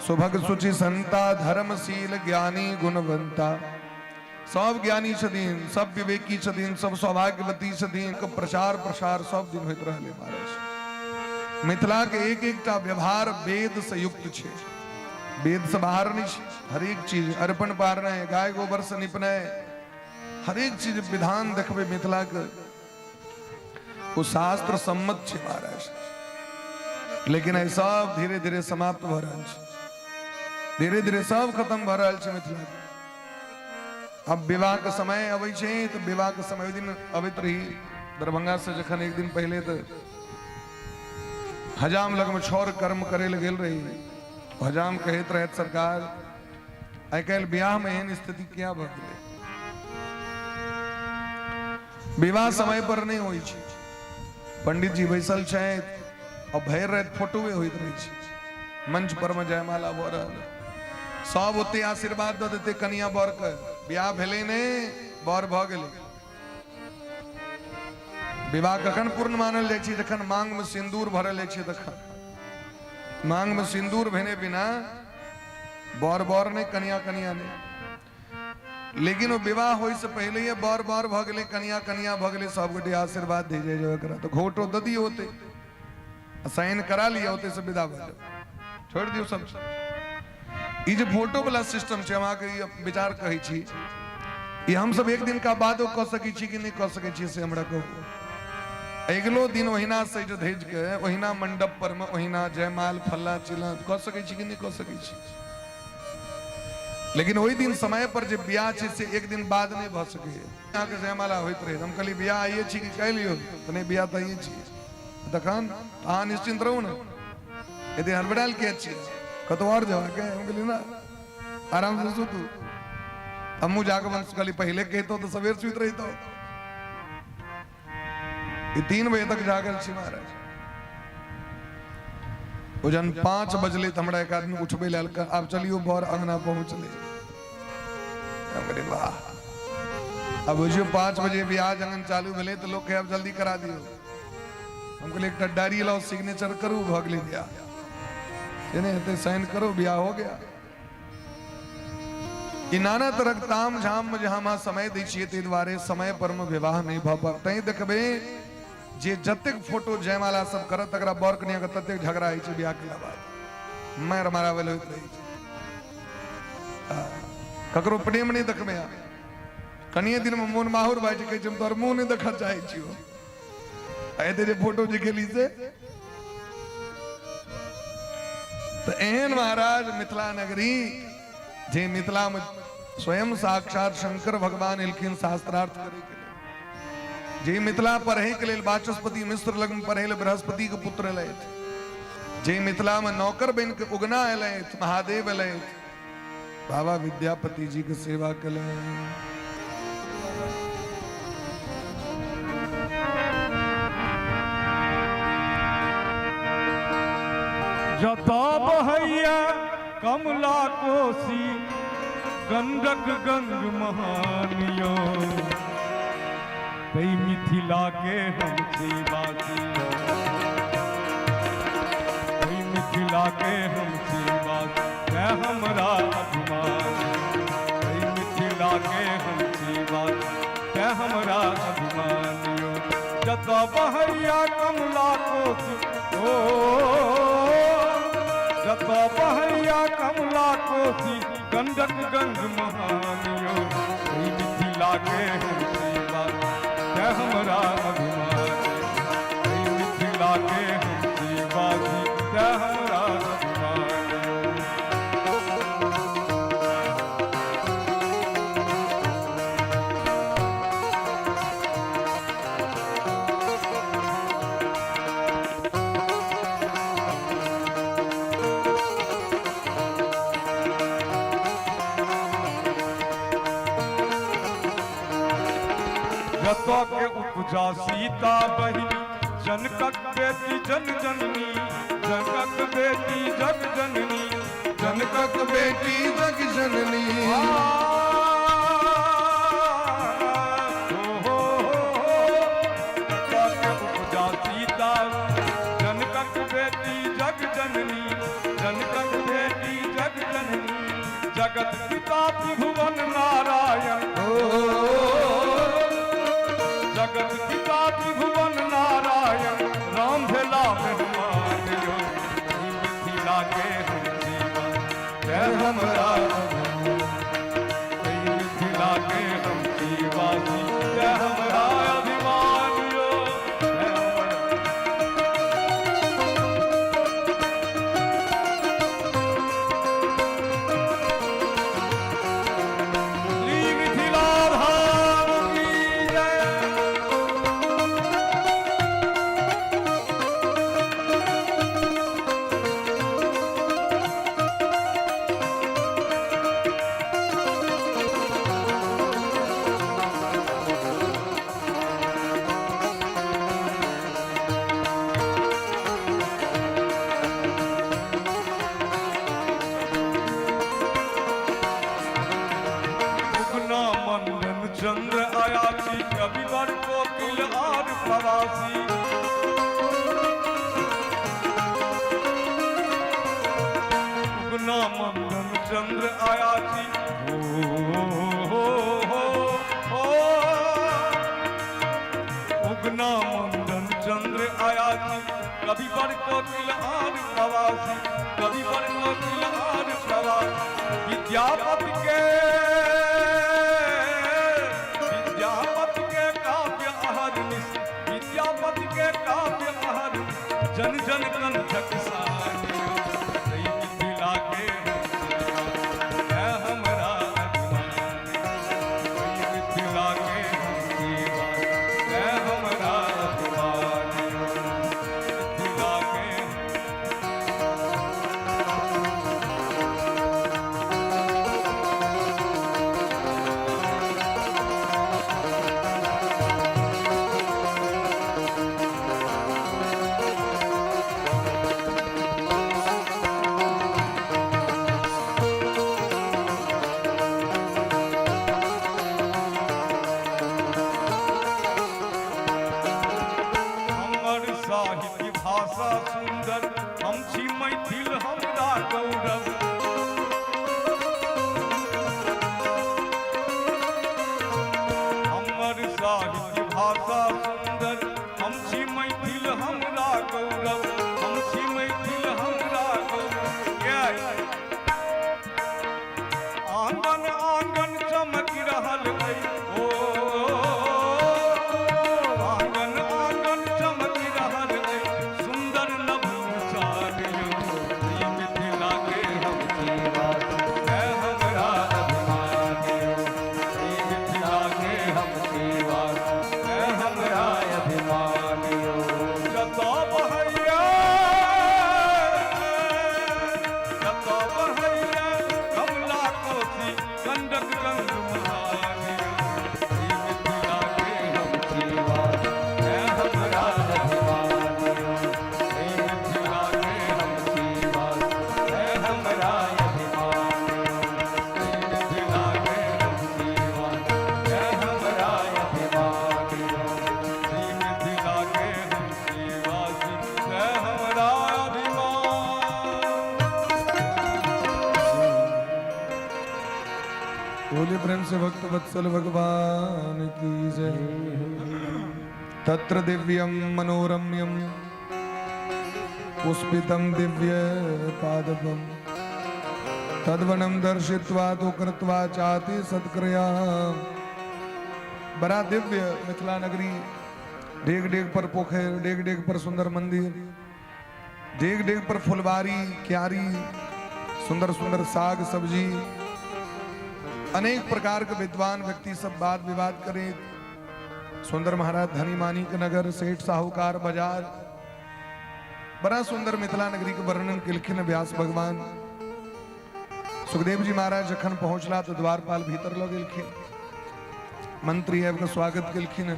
सुभग शुचि संता, धर्मशील ज्ञानी गुणवंता। सब ज्ञानी छथिन, सब विवेकी छथिन, सब सौभाग्यवती छथिन। प्रचार प्रसार सब दिन होइत रहलै महाराज। मिथिला के एक एकटा व्यवहार वेद से युक्त छै, वेद से बाहर नहि छै। हरेक चीज अर्पण पारनाइ, गाय गोबर से निपनाइ, हरेक चीज विधान देखबै मिथिला के ओ शास्त्र सम्मत छै महाराज। लेकिन एहि सब धीरे धीरे समाप्त भऽ रहल छै, धीरे धीरे सब खत्म भऽ रहल छै मिथिला के। अब विवाह के समय अबै छै तऽ विवाह के समय ओहि दिन अबैत रही दरभंगा से जखन एक दिन पहिले तऽ हजाम लगमे छौर कर्म करै लए गेल रही। हजाम कहैत रहथि सरकार आइ काल्हि बियाह मे एहन स्थिति किया भऽ गेलै? विवाह समय पर नहि होइ छै, पंडित जी बैसल छथि आ भरि राति फोटोए होइत रहै छै, मंच पर मे जयमाला भऽ रहल, सब ओते आशीर्वाद दऽ देतै कनिया बर के। बियाह भेलै नहि, बर भऽ गेलै। विवाह कखन पूर्ण मानल जाइ छै? जखन मांग मे सिन्दूर भरल जाइ छै तखन। मांग मे सिन्दूर भेने बिना बर बर नहि, कनिया कनिया नहि। लेकिन ओ विवाह होय से पहले ही बर बर भऽ गेलै, कनिया कनिया भऽ गेलै, सब गोटे आशीर्वाद दे जाय एकरा तऽ घोटो दऽ दियौ ओते, साइन करा लिअ ओते से विदा भऽ जाउ, छोड़ि दियौ सब। ई जे फोटो वाला सिस्टम छै, हम अहाँके ई विचार कहै छी, ई हमसब एक दिन का बादो कऽ सकै छी कि नहि कऽ सकै छी से हमरा कहू। अगिलो दिन ओहिना सजि धजि के ओहिना मंडप पर मे ओहिना जयमाल फल्ला चिल्ला कऽ सकै छी कि नहि कऽ सकै छी? लेकिन ओहि दिन समय पर जे बियाह छै से एक दिन बाद नहि भऽ सकैए। अहाँके जयमाला होइत रहै, हम कहलियै बियाह आइए छी कि काल्हि यौ? तऽ नहि, बियाह तऽ आइए छी। तखन अहाँ निश्चिन्त रहू ने, यदि हड़बड़ायल किया छी, कतौ आओर जेबाक है? हम कहलियै ना, आरामसँ सुतू। हमहूँ जाकऽ बंश कहलियै पहिले कहितहुँ तऽ सबेर सुति रहितहुँ। ई 3 बजे तक जागल छी महाराज। ओ जहन 5 बजलै तऽ हमरा एक आदमी उठबै लए आयल, आब चलियौ बर अंगना पहुँचलै। हम कहलियै वाह, आब बुझियौ 5 बजे बियाह जखन चालू भेलै तऽ लोक कहै आब जल्दी करा दियौ। हम कहलियै एकटा डायरी लाउ, सिग्नेचर करू, भऽ गेलै बियाह। से नहि हेतै, साइन करू, बियाह हो गया। ई नाना तरहक ताम झाम मे जे हम अहाँ समय दै छियै, ताहि दुआरे समय पर मे विवाह नहि भऽ पाब। तैं देखबै जे जतेक फोटो जयमाला सब करत तकरा बर कनिया के ततेक झगड़ा होइ छै। बियाह केला बाद मारि माराबै लए होइत रहै छै। ककरो प्रेम नहि देखबै अहाँ। कनिये दिनमे मोन माहुर भए जाइ छै, कहै छै हम तोहर मुँह नहि देखऽ चाहै छियौ। आ एते जे फोटो जे गेली से तऽ एहन महाराज मिथिला नगरी, जे मिथिला में स्वयं साक्षात शंकर भगवान एलखिन शास्त्रार्थ करे के लेल, जे मिथिला पढ़े के लेल वाचस्पति मिश्र लग में पढ़े ले बृहस्पति के पुत्र एलथि, जे मिथिला में नौकर बन के उगना एलथि, महादेव एलथि, बाबा विद्यापति जी के सेवा केलनि। जतऽ बहैया कमला कोसी गंडक गंग महानियो, तै मिथिला के हम छी बासी, तै मिथिला के हम छी बासी, तैं हमरा अभिमान, तै मिथिला के हम छी बासी, तैं हमरा अभिमान यो। जतऽ बहैया कमला कोसी, ओ जतऽ बहैया कमला कोसी गंडक गंग महान यो, तै मिथिला के हम छी बासी, तैं हमरा अभिमान, तै मिथिला के हम छी बासी, तैं हमरा अभिमान यो। जतऽ के उपजा सीता बहिनी, जनकक बेटी जन जननी, जनकक बेटी जग जननी, जनकक बेटी जग जननी। जतऽ के उपजा सीता, जनकक बेटी जग जननी, जनकक बेटी जग जननी, जगत पिता त्रिभुवन नारायण, जगत पिता त्रिभुवन नारायण, राम भेला मेहमान यो, ई मिथिला के हम जीवन, जय हमरा, ई मिथिला के हम जीवासी, जय हमरा अभिमान यो, जय हमरा। श्री मिथिला धाम की जय। उगना मंडन चंद्र आयाची, कविवर कोकिल आर प्रवासी, उगना मंडन चंद्र आयाची, हो हो हो हो, उगना मंडन चंद्र आयाची, कविवर कोकिल आर प्रवासी, कविवर कोकिल आर प्रवासी, विद्यापति के, विद्यापति के काव्य अहर्निश, विद्यापति के काव्य अहर्निश, जन जन कंठक सानियो, तै मिथिला के है हमरा अभिमान, तै मिथिला के हम जीवन, है हमरा अभिमान, मिथिला के। हमर साहित्य भाषा सुंदर, हम छी मैथिल हमरा गौरव, हमर साहित्य भाषा सुंदर, हम छी मैथिल हमरा गौरव, हम छी मैथिल हमरा गौरव। से भक्त वत्सल भगवान की जय। तत्र दिव्यम मनोरम्यम पुष्पितं दिव्य पादपम तद्वनम दर्शित्वा तो कृत्वा चाति सत्क्रिया। बड़ा दिव्य मिथिला नगरी, डेग डेग पर पोखर, डेग डेग पर सुंदर मंदिर, डेग डेग पर फुलवारी क्यारी, सुंदर सुंदर साग सब्जी, अनेक प्रकार के विद्वान व्यक्ति सब वाद विवाद करें। सुंदर महाराज धनी मानी के नगर, सेठ साहूकार बाजार, बड़ा सुंदर मिथिला नगरी के वर्णन केलखिन व्यास भगवान। सुखदेव जी महाराज जखन पहुंचला तो द्वारपाल भीतर लऽ गेलखिन, मंत्री आबि के स्वागत केलखिन।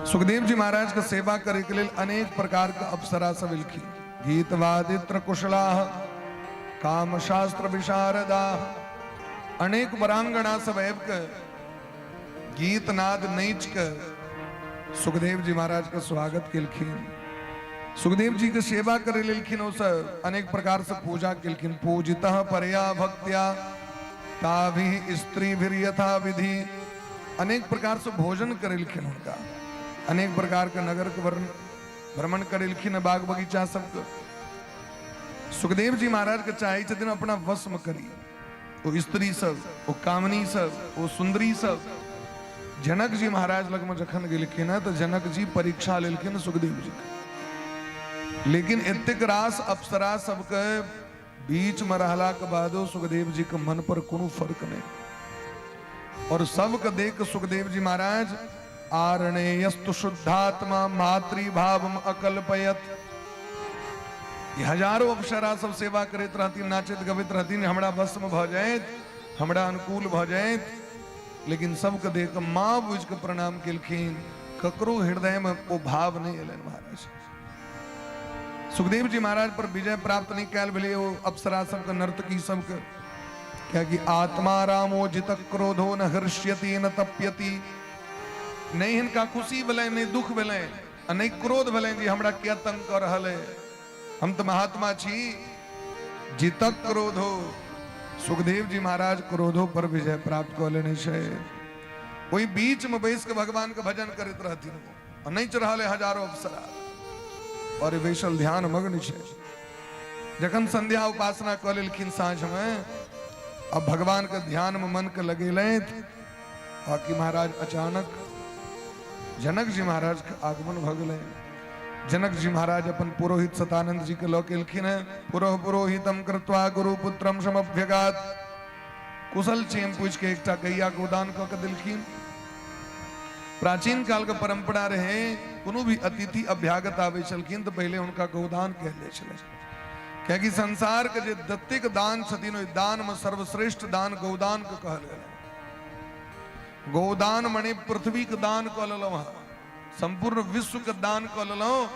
सुखदेव जी महाराज के सेवा करे के लेल अनेक प्रकार के अप्सरा सब एलखिन। गीत वादित्र कुशलाह काम शास्त्र विशारदा, अनेक वरांगना सब आबि के गीत नाद नाचि के सुखदेव जी महाराज के स्वागत केलखिन। सुखदेव जी के सेवा करे लेलखिन, ओ सब अनेक प्रकार से पूजा केलखिन। पूजितः परया भक्त्या ताभि स्त्री यथा विधि, अनेक प्रकार से भोजन करेलखिन हुनका, अनेक प्रकार के नगर के वर्ण भ्रमण करेलखिन, बाग बगीचा सबके। सुखदेव जी महाराज के चाहे छथिन अपना वश में करी ओ स्त्री सब, ओ कामनी सब, ओ सुंदरी सब। जनक जी महाराज लगमे जखन गेलखिन तऽ जनक जी परीक्षा लेलखिन सुखदेव जी के, लेकिन एतेक रास अप्सरा सबके बीच में रहला के बादो सुखदेव जी के मन पर कोनो फर्क नहीं। और सबके देख सुखदेव जी महाराज आरणेयस्तु शुद्धात्मा मातृभावम अकल्पयत। ई हजारों अप्सरा सब सेवा करैत रहथिन, नाचैत गबैत रहथिन, हमरा वश में भऽ जाइत, हमरा अनुकूल भऽ जाइत, लेकिन सबके देख माँ बुझि के प्रणाम केलखिन, ककरो हृदय में ओ भाव नहीं एलनि महाराज। सुखदेव जी महाराज पर विजय प्राप्त नहीं कैल भेलै ओ अप्सरा सबके, नर्तकी सबके, कियाकि आत्मा रामो जित क्रोधो न हर्ष्यति न तप्यति। नहीं हिनका खुशी भेलनि, नहीं दुख भेलनि, आ नहीं क्रोध भेलनि जे हमरा किया तंग कऽ रहल है, हम तऽ महात्मा छी। जित क्रोधो, सुखदेव जी महाराज क्रोधो पर विजय प्राप्त कऽ लेने छै। ओहि बीच में बैस के भगवान के भजन करैत रहथिन, आ नाचि रहल है हजारों अप्सरा और बैसल ध्यान मग्न छै। जखन संध्या उपासना कऽ लेलखिन साँझ में, अब भगवान के ध्यान में मन के लगेलथि, आकि महाराज अचानक जनक जी महाराज के आगमन भऽ गेलै। जनक जी महाराज अपन पुरोहित सतानंद जी के लऽ के एलखिन हेँ। पुरोह पुरोहितम कृत्वा गुरुपुत्रम समभ्यगात, कुशल क्षेम पूछि के एकटा गैया के उदान कऽ के देलखिन। प्राचीन काल के परंपरा रहे, कोनो भी अतिथि अभ्यागत आबै छलखिन तऽ पहिले हुनका गोदान कहल जाइ छलै, कियाकि संसार के जे जतेक दान छथिन ओहि दान में सर्वश्रेष्ठ दान गोदान के कहल गेलै। गोदान मने पृथ्वी के दान कऽ लेलहुँ अहाँ, संपूर्ण विश्व के दान कऽ लेलहुँ,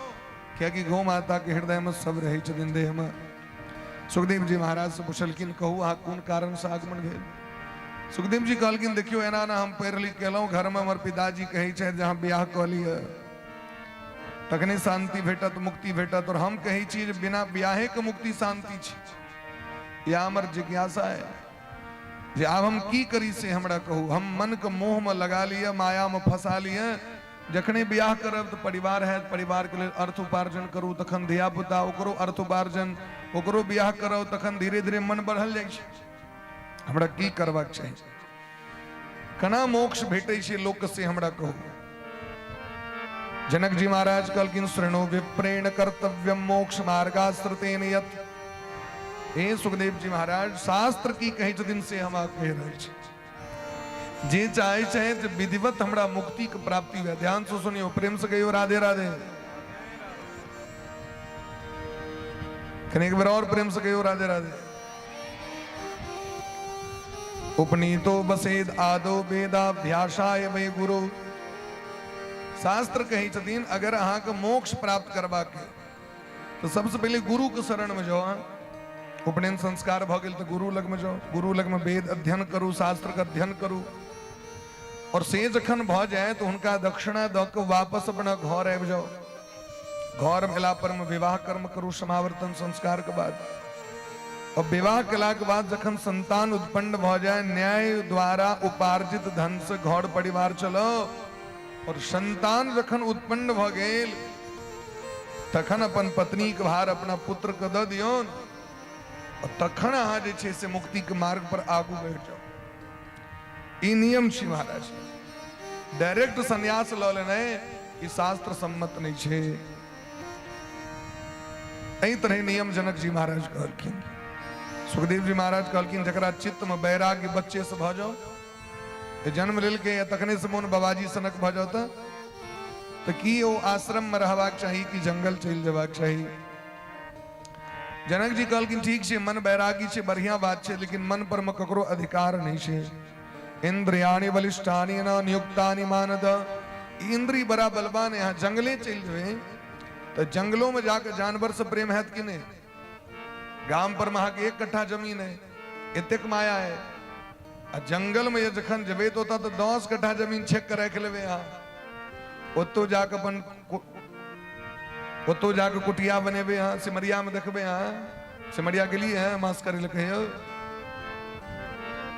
कियाकि गौ माता के हृदय में सब रहै छथिन देह में। सुखदेव जी महाराज से पुछलखिन, कहू अहाँ कोन कारण से आगमन भेल? सुखदेव जी कहलखिन, देखियौ एना एना हम पढ़ि लिख केलहुँ, घरमे हमर पिताजी कहै छथि जे अहाँ बियाह कऽ लिअ तखने शांति भेटत, मुक्ति भेटत, और हम कहै छी जे बिना बियाहे के मुक्ति शांति छै। यह हमर जिज्ञासा है जे आब हम की करी से हमरा कहू। हम मन के मोह में लगा लिअ, माया में फंसा लिअ, जखने बियाह करब तऽ परिवार हैत, परिवार के लेल अर्थ उपार्जन करू, तखन धिया पुता ओकरो अर्थ उपार्जन, ओकरो बियाह करब, तखन धीरे धीरे मन बढ़ल जाइ छै। हमरा की करबाक चाही, केना मोक्ष भेटै छै लोक से हमरा कहू। जनक जी महाराज कहलखिन, शृणु विप्रेण कर्तव्यम मोक्ष मार्गाश्रितेन यत्। हे सुखदेव जी महाराज, शास्त्र की कहै छथिन से हम अहाँ कहि रहल छी। जे चाहे छै जे विधिवत हमरा मुक्ति के प्राप्ति हुए। ध्यान से सुनियो, प्रेम से कहियो राधे राधे। कनि एक बेर और प्रेम से कहियो राधे राधे। उपनीतो बसेद आदो वेदाभ्यासाय वै गुरु। शास्त्र कहै छथिन अगर अहाँके मोक्ष प्राप्त करबाक है तऽ सबसँ पहिले गुरु के शरण में जाओ। अहाँ उपनयन संस्कार भऽ गेल तऽ गुरु लगमे जाउ, गुरु लगमे वेद अध्ययन करू, शास्त्र के अध्ययन करू, और से जखन भऽ जाय तऽ हुनका दक्षिणा दऽ कऽ वापस अपना घर आबि जाउ। घर भेला पर में विवाह कर्म करू समावर्तन संस्कार के बाद। और विवाह केलाके बाद जखन संतान उत्पन्न भऽ जाय, न्याय द्वारा उपार्जित धन से घर परिवार चलो, और संतान जखन उत्पन्न भऽ गेल तखन अपन पत्नीके भार अपना पुत्रके दऽ दियौन, और तखन अहाँ जे छै से मुक्तिके मार्ग पर आगू बढ़ि जाउ। ई नियम छी महाराज। डायरेक्ट संन्यास लऽ लेनाइ ई शास्त्र सम्मत नहि छै। एहि तरह नियम जनक जी महाराज कहलखिन। सुखदेव जी महाराज कहलखिन जकरा चित्त में वैराग्य बच्चे से भऽ जाओ, जन्म लेलकै तखने से मोन बाबाजी सनक भऽ जाओ, तऽ की ओ आश्रम में रहबाक चाही कि जंगल चलि जेबाक चाही? जनक जी कहलखिन ठीक छै, मन वैरागी छै, बढ़िया बात छै, लेकिन मन पर में ककरो अधिकार नहीं छै। इंद्रियाणि बलिष्ठानि न नियुक्तानि मानद, इंद्री बड़ा बलवान है। जंगले चलि जेबै तऽ जंगलों में जाके जानवर से प्रेम हैत कि नहीं? गाम पर में अहाँके 1 कट्ठा जमीन है, एतेक माया है, आ जंगल में जखन जेबै तऽ ओतऽ तऽ 10 कट्ठा जमीन छेक के राखि लेबै अहाँ। ओतौ जाके अपन ओतौ जाके कुटिया बनेबै अहाँ। सिमरिया में देखबै अहाँ, सिमरिया गेलियै हैं मास करै लए कहियो?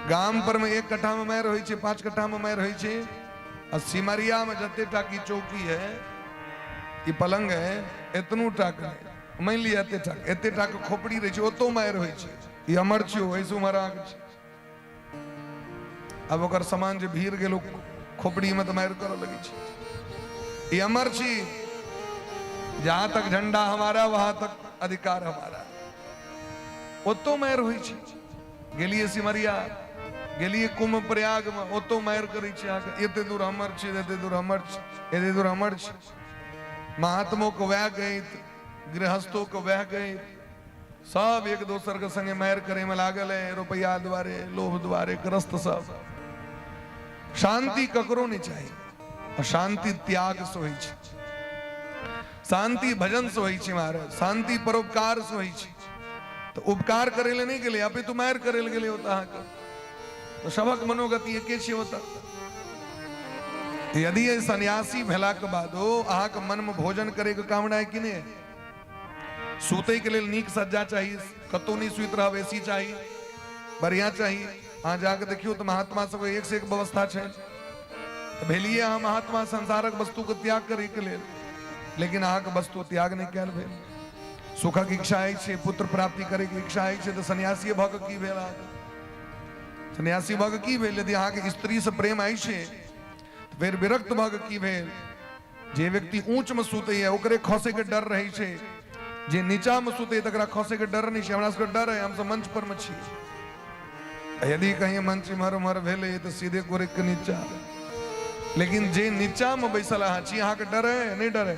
गाम पर में 1 कट्ठा में मारि होइ छै, 5 कट्ठा में मारि होइ छै, आ सिमरिया में जते टा की चौकी है, ई पलंग है, एतनू टा के मानि लिअ एते टा, एते टा के खोपड़ी रहै छै, ओतौ मारि होइ छै। ई हमर छियौ, एहिसँ उम्हर अहाँके छै। आब ओकर सामान जे भीड़ गेल खोपड़ी में तऽ मारि करऽ लगै छै। ई अमर छी, जहां तक झंडा हमारा वहां तक अधिकार हमारा, ओतौ मारि होइ छै। गेलियै सिमरिया, गेलियै कुंभ प्रयाग में, ओतौ मारि करै छै अहाँके, एते दूर हमर छी, एते दूर हमर छी, एते दूर हमर छी। महात्मो के वएह गैत, गृहस्थो के वएह गैत, सब एक दोसर के संगे मारि करे में लागल है, रुपया द्वारे, लोभ द्वारे ग्रस्त सब। शांति ककरो नहीं चाहिए, और शांति त्याग से होइ छै, शांति भजन से होइ छै महाराज, शांति परोपकार से होइ छै। तो उपकार करे ले नहीं गेलै, अपितु मारि करे ले गेलै ओतऽ अहाँके। तो सबक मनोगति एके छै ओतऽ। यदि सन्यासी भेलाके बादो अहाँके मन में भोजन करे के कामना है कि नहीं, सुतै के लेल नीक सज्जा चाही, कतौ नहीं सुति रहब, एसी चाही, बढ़िया चाही। अहाँ जाके देखियौ तऽ महात्मा सबके एक से एक व्यवस्था छै। तऽ भेलियै अहाँ महात्मा संसारक वस्तुके त्याग करैके लेल, लेकिन अहाँके वस्तु त्याग नहि कयल भेल। सुखक इच्छा अछि, पुत्र प्राप्ति करैके इच्छा अछि, तऽ सन्यासी भऽ कऽ की भेल? अहाँके सन्यासी भऽ कऽ की भेल? यदि अहाँके स्त्रीसँ प्रेम अछि तऽ फेर विरक्त भऽ कऽ की भेल? जे व्यक्ति ऊंच में सुतैया ओकरे खसे के डर रहै छै, जे नीचा में सुतैया तकरा खसे के डर नहि छै। हमरा सबके डर है, हमसब मंच पर में छी, यदि कहीं मंच इम्हर उम्हर भेलै तऽ सीधे गोरक के नीचा। लेकिन जे नीचा में बैसल अहाँ छी, अहाँके डर है नहि डर है?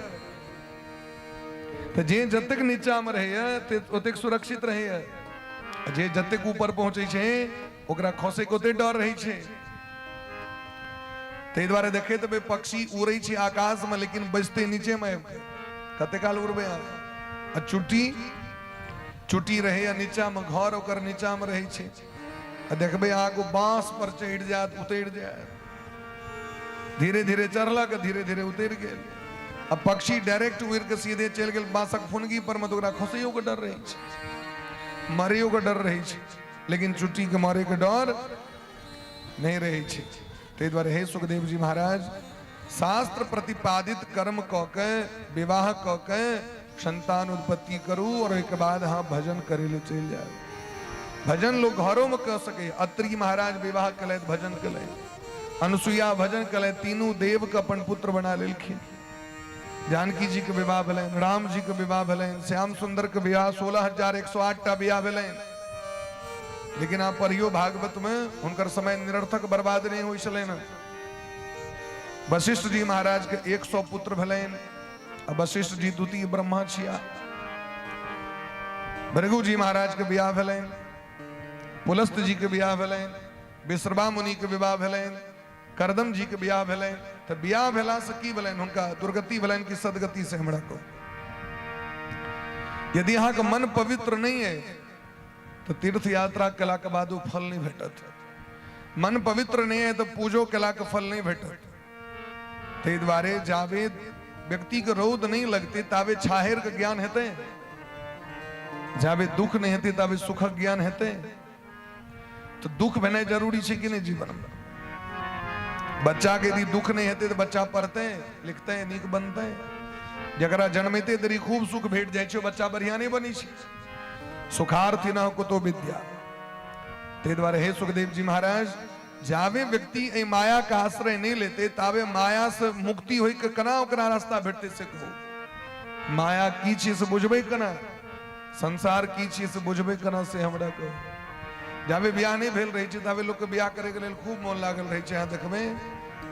तऽ जे जतेक नीचा में रहैया ओतेक सुरक्षित रहैया, जे जतेक ऊपर पहुंचै छै ओकरा खसैके ओते डर रहै छै। ताहि दुआरे देखैत हेबै पक्षी उड़ै छै आकाशमे लेकिन बजतै नीचेमे आबि कऽ, कते काल उड़बै अहाँ? आ चुट्टी चुट्टी रहैया नीचामे, घर ओकर नीचामे रहै छै, आ देखबै अहाँके बाँस पर चढ़ि जायत, उतरि जायत, धीरे धीरे चढ़लक, धीरे धीरे उतरि गेल। आ पक्षी डायरेक्ट उड़ि कऽ सीधे चलि गेल बाँसक फुनगी पर मे, तऽ ओकरा खसैयोके डर रहै छै, मरैयोके डर रहै छै, लेकिन चुट्टीके मरैके डर नहि रहै छै। ताहि दुआरे हे सुखदेव जी महाराज, शास्त्र प्रतिपादित कर्म कऽ के, विवाह कऽ के संतान उत्पत्ति करू, और ओहिके बाद अहाँ भजन करै लए चलि जाउ। भजन लोग घरोमे कऽ सकैए। अत्रि महाराज विवाह केलथि, भजन केलथि, अनुसुईया भजन केलथि, तीनू देवके अपन पुत्र बना लेलखिन। जानकी जी के विवाह भेलनि, राम जी के विवाह भेलनि, श्याम सुंदर के विवाह, 16,108 टा विवाह भेलनि। लेकिन आप पढ़ियो भागवत में, हुनकर समय निरर्थक बर्बाद नहीं होइ छलनि। वशिष्ठ जी महाराज के 100 पुत्र भेलनि, आ वशिष्ठ जी द्वितीय ब्रह्मा छिया। भृगु जी महाराज के विवाह भेलनि, पुलस्त जी के विवाह भेलनि, विश्रवा मुनि के विवाह भेलनि, करदम जी के बियाह भेलनि। तऽ बियाह भेलासँ की भेलनि हुनका? दुर्गति भेलनि कि सदगति से हमरा कहू। यदि अहाँके मन पवित्र नहि अइ तऽ तीर्थ यात्रा केलाके बादो फल नहि भेटत। मन पवित्र नहि अइ तऽ पूजो केलाके फल नहि भेटत। ताहि दुआरे जाबे व्यक्तिके रौद नहि लगतै ताबे छाहरिके ज्ञान हेतै। जाबे दुख नहि हेतै ताबे सुखक ज्ञान हेतै? तऽ दुख भेनाइ जरूरी छै कि नहि जीवनमे? बच्चाके यदि दुख नहि हेतै तऽ बच्चा पढ़तै लिखतै, नीक बनतै? जकरा जन्मैते देरी खूब सुख भेट जाइ छै, ओ बच्चा बढ़िआँ नहि बनै छै। सुखार्थी न कुतो विद्या। ताहि दुआरे हे सुखदेव जी महाराज, जाबे व्यक्ति एहि माया के आश्रय नहि लेते ताबे माया से मुक्ति होय के केना ओकरा रास्ता भेटतै से कहू। माया की छी से बुझबै केना? संसार की छी से बुझबै केना, से हमरा कहू। जाबे बियाह नहि भेल रहै छै ताबे लोकके बियाह करैके लेल खूब मोन लागल रहै छै। अहाँ देखबै,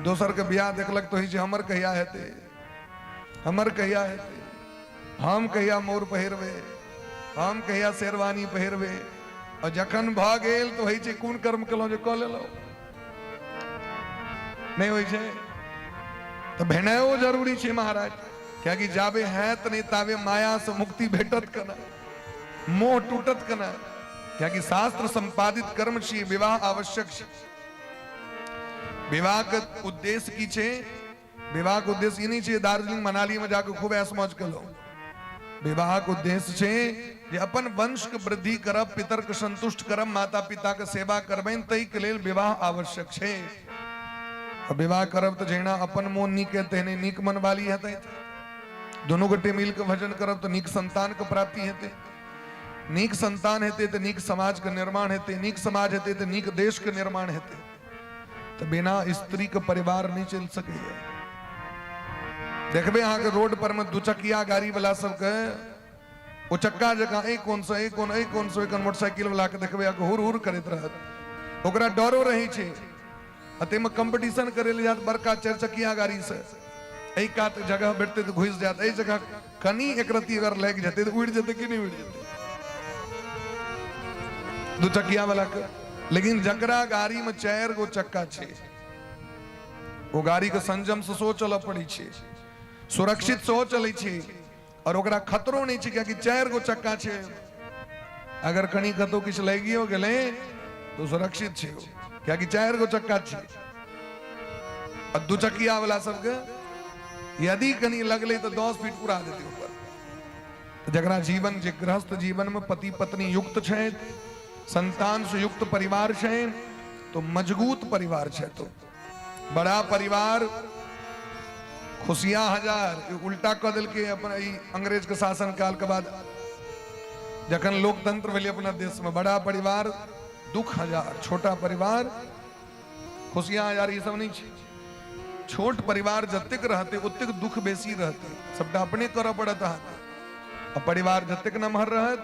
दोसरके बियाह देखलक तऽ होइ छै हमर कहिया हेतै, हमर कहिया हेतै, हम कहिया मोर पहिरबै, हम कहिया शेरवानी पहिरबै। और जखन भऽ गेल तऽ होइ छै कोन कर्म केलहुँ जे कऽ लेलहुँ। नहि होइ छै? तऽ भेनाइयो जरूरी छै महाराज, कियाकि जाबे हैत नहि ताबे माया से मुक्ति भेटत केना, मोह टूटत केना? कियाकि शास्त्र संपादित कर्म छी, विवाह आवश्यक छै। विवाह के उद्देश्य की छै? विवाह के उद्देश्य ई नहि छै दार्जिलिंग मनाली में जाके खूब ऐश मौज केलहुँ। विवाह के उद्देश्य छै जे अपन वंश के वृद्धि करब, पितर के संतुष्ट करब, माता पिता के सेवा करबनि, ताहि के लेल विवाह आवश्यक छै। आ विवाह करब तऽ जहिना अपन मोन नीक हेतै तेहने नीक मन वाली हेतै। दुनू गोटे मिल के भजन करब तऽ नीक संतान के प्राप्ति हेतै। नीक संतान हेतै तऽ नीक समाज के निर्माण हेतै। नीक समाज हेतै तऽ नीक देश के निर्माण हेतै। तऽ बिना स्त्री के परिवार नहि चलि सकैए। देखबै अहाँके रोड पर मे दुचकिया गाड़ी वाला सबके उचक्का जकाँ एहि कोन से एहि कोन, एहि कोन से ओहि कोन मोटरसाइकिल वाला के देखबै अहाँके हुर हुर करैत रहत। ओकरा डरो रहै छै आ ताहिमे कम्पटिशन करै लए जायत बड़का चारिचकिया गाड़ी से। एहि कात जगह भेटतै तऽ घुसि जायत, एहि जगह कनि एक रत्ती अगर लागि जेतै तऽ उड़ि जेतै कि नहि उड़ि जेतै दुचकिया वाला के? लेकिन जकरा गाड़ी में 4 गो चक्का छै, ओ गाड़ी के संयम से सेहो चलऽ पड़ै छै, सुरक्षित सेहो चलै छै और ओकरा खतरो नहि छै, कियाकि 4 गो चक्का छै। अगर कनि कतौ किछु लागियो गेलै तऽ सुरक्षित छै, कियाकि 4 गो चक्का छै। आ दुचकिया वाला सबके यदि कनि लगलै तऽ 10 फीट उड़ा देतै ऊपर। जकरा जीवन जे गृहस्थ जीवन में पति पत्नी युक्त छै, संतान से युक्त परिवार छै, तो मजबूत परिवार छै। तो बड़ा परिवार खुशियां हजार। उल्टा कऽ देलकै अपन ई अंग्रेज के शासन काल के बाद, जखन लोकतंत्र भेलै अपना देश में, बड़ा परिवार दुख हजार, छोटा परिवार खुशियां हजार। ई सब नहीं छै। छोट परिवार जतेक रहते ओतेक दुख बेसी रहते, सबटा अपने करऽ पड़त अहाँके। आ परिवार जतेक नमहर रहत,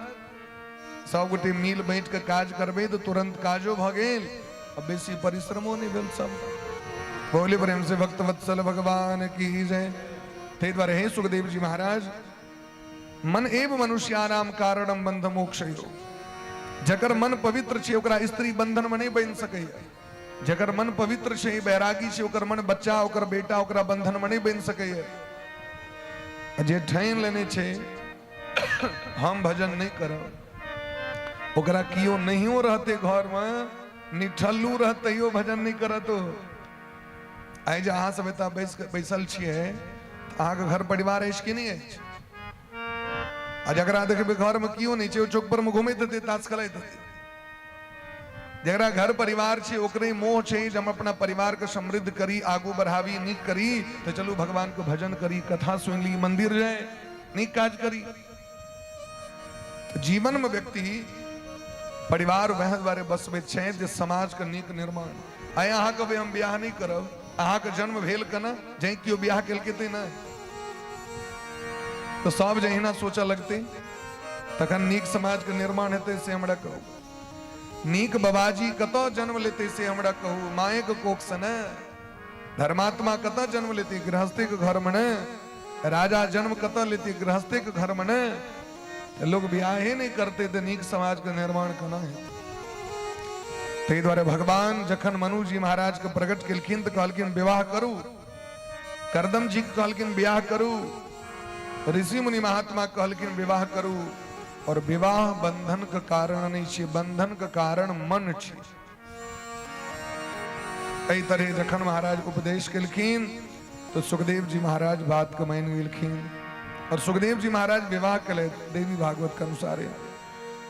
सब गोटे मिल बाँटि कऽ काज करबै तऽ तुरंत काजो भऽ गेल आ बेसी परिश्रमो नहि भेल। सब बोले प्रेम से भक्त वत्सल भगवान की जय। ताहि दुआरे हे सुखदेव जी महाराज, मन एव मनुष्यानाम कारणम बंध मोक्षयो। जकर मन पवित्र छै ओकरा स्त्री बंधन में नहीं बनि सकैया। जकर मन पवित्र छै, बैरागी छै, ओकर मन बच्चा, ओकर बेटा ओकरा बंधन में नहीं बनि सकैया। जे ठानि लेने छै हम भजन नहीं करब, ओकरा कियो नहियो रहते घर में, निठल्लू रहत तैयो भजन नहीं करत। आइ जे अहाँ सब एतऽ बैसल छियै, अहाँके घर परिवार अछि कि नहि अछि? आ जकरा देखबै घरमे केओ नहि छै, ओ चौक पर मे घुमैत हेतै, ताश खेलाइत हेतै। जकरा घर परिवार छै ओकरे मोह छै जे हम अपना परिवार के समृद्ध करी, आगू बढ़ाबी, नीक करी, तऽ चलू भगवान के भजन करी, कथा सुनि ली, मंदिर जाय, नीक काज करी। तऽ जीवन में व्यक्ति परिवार वएह दुआरे बसबैत छै जे समाज के नीक निर्माण। आइ अहाँ कहबै हम बियाह नहि करब, अहाँके जन्म भेल केना? जै केओ बियाह केलकै तै ने। तऽ सब जहिना सोचऽ लगतै तखन नीक समाज के निर्माण हेतै, से हमरा कहू। नीक बाबाजी कतऽ जन्म लेतै, से हमरा कहू। माए के कोख से ने। धर्मात्मा कतऽ जन्म लेतै? गृहस्थी के घर में ने। राजा जन्म कतऽ लेतै? गृहस्थी के घर में ने। तऽ लोग बियाहे नहि करतै तऽ नीक समाज के निर्माण केना हेतै? ताहि दुआरे भगवान जखन मनु जी महाराज के प्रकट केलखिन तऽ कहलखिन विवाह करू। करदम जी के कहलखिन विवाह करू। ऋषि मुनि महात्मा कहलखिन विवाह करू। और विवाह बंधन के कारण नहीं छै, बंधन के कारण मन छै। एहि तरह जखन महाराज उपदेश केलखिन तो सुखदेव जी महाराज बात के मानि गेलखिन और सुखदेव जी महाराज विवाह केलथि देवी भागवत के अनुसार।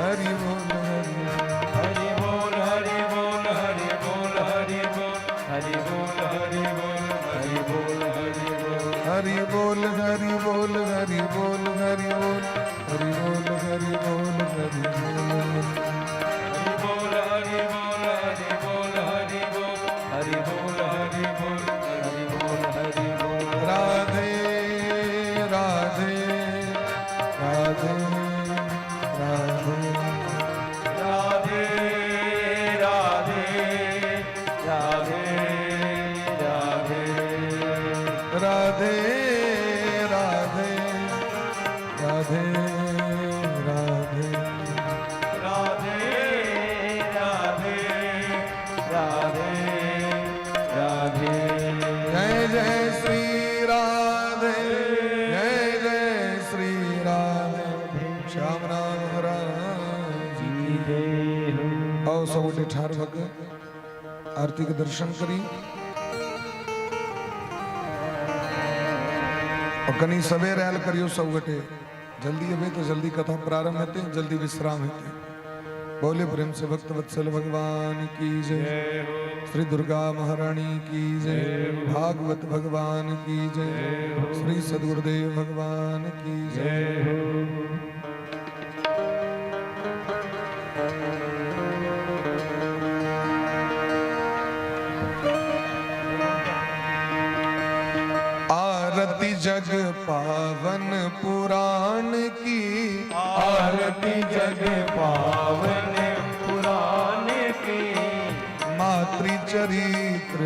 हरि बोल हरि। हरि बोल हरि बोल हरि बोल हरि बोल हरि बोल हरि बोल हरि बोल हरि बोल। हरि बोल हरि बोल हरि बोल हरि बोल हरि बोल हरि बोल हरि बोल। हरि बोल हरि बोल हरि बोल हरि बोल हरि बोल हरि बोल हरि बोल हरि बोल। राधे राधे राधे राधे। राधे राधे राधे राधे। राधे राधे राधे राधे। राधे राधे राधे राधे। जय जय श्री राधे, जय जय श्री राधे। श्याम नाम महाराज की। जय हो। आओ सब उठे ठार भग आरती के दर्शन करी और कनी सवेर आयल करियो सब गोटे। जल्दी अबे तो जल्दी कथा प्रारंभ हेते, जल्दी विश्राम हेते। बोले प्रेम से भक्त वत्सल भगवान की जय, श्री दुर्गा महारानी की जय, भागवत भगवान की जय, श्री सदगुरुदेव भगवान की जय। आरती जग पावन पुराण की, आरती जग पावन पुराण की, मातृ चरित्र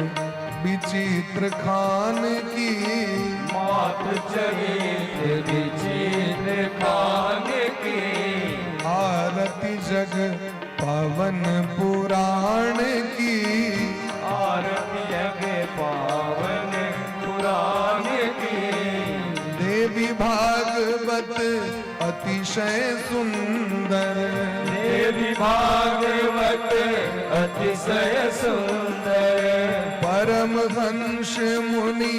विचित्र खान की, मातृ चरित्र विचित्र खान की, आरती जग पावन पुराण की, आरती जग पावन पुराण की, देवी भागवत अतिशय सुंदर, देवी भागवत अतिशय सुंदर, परमहंस मुनि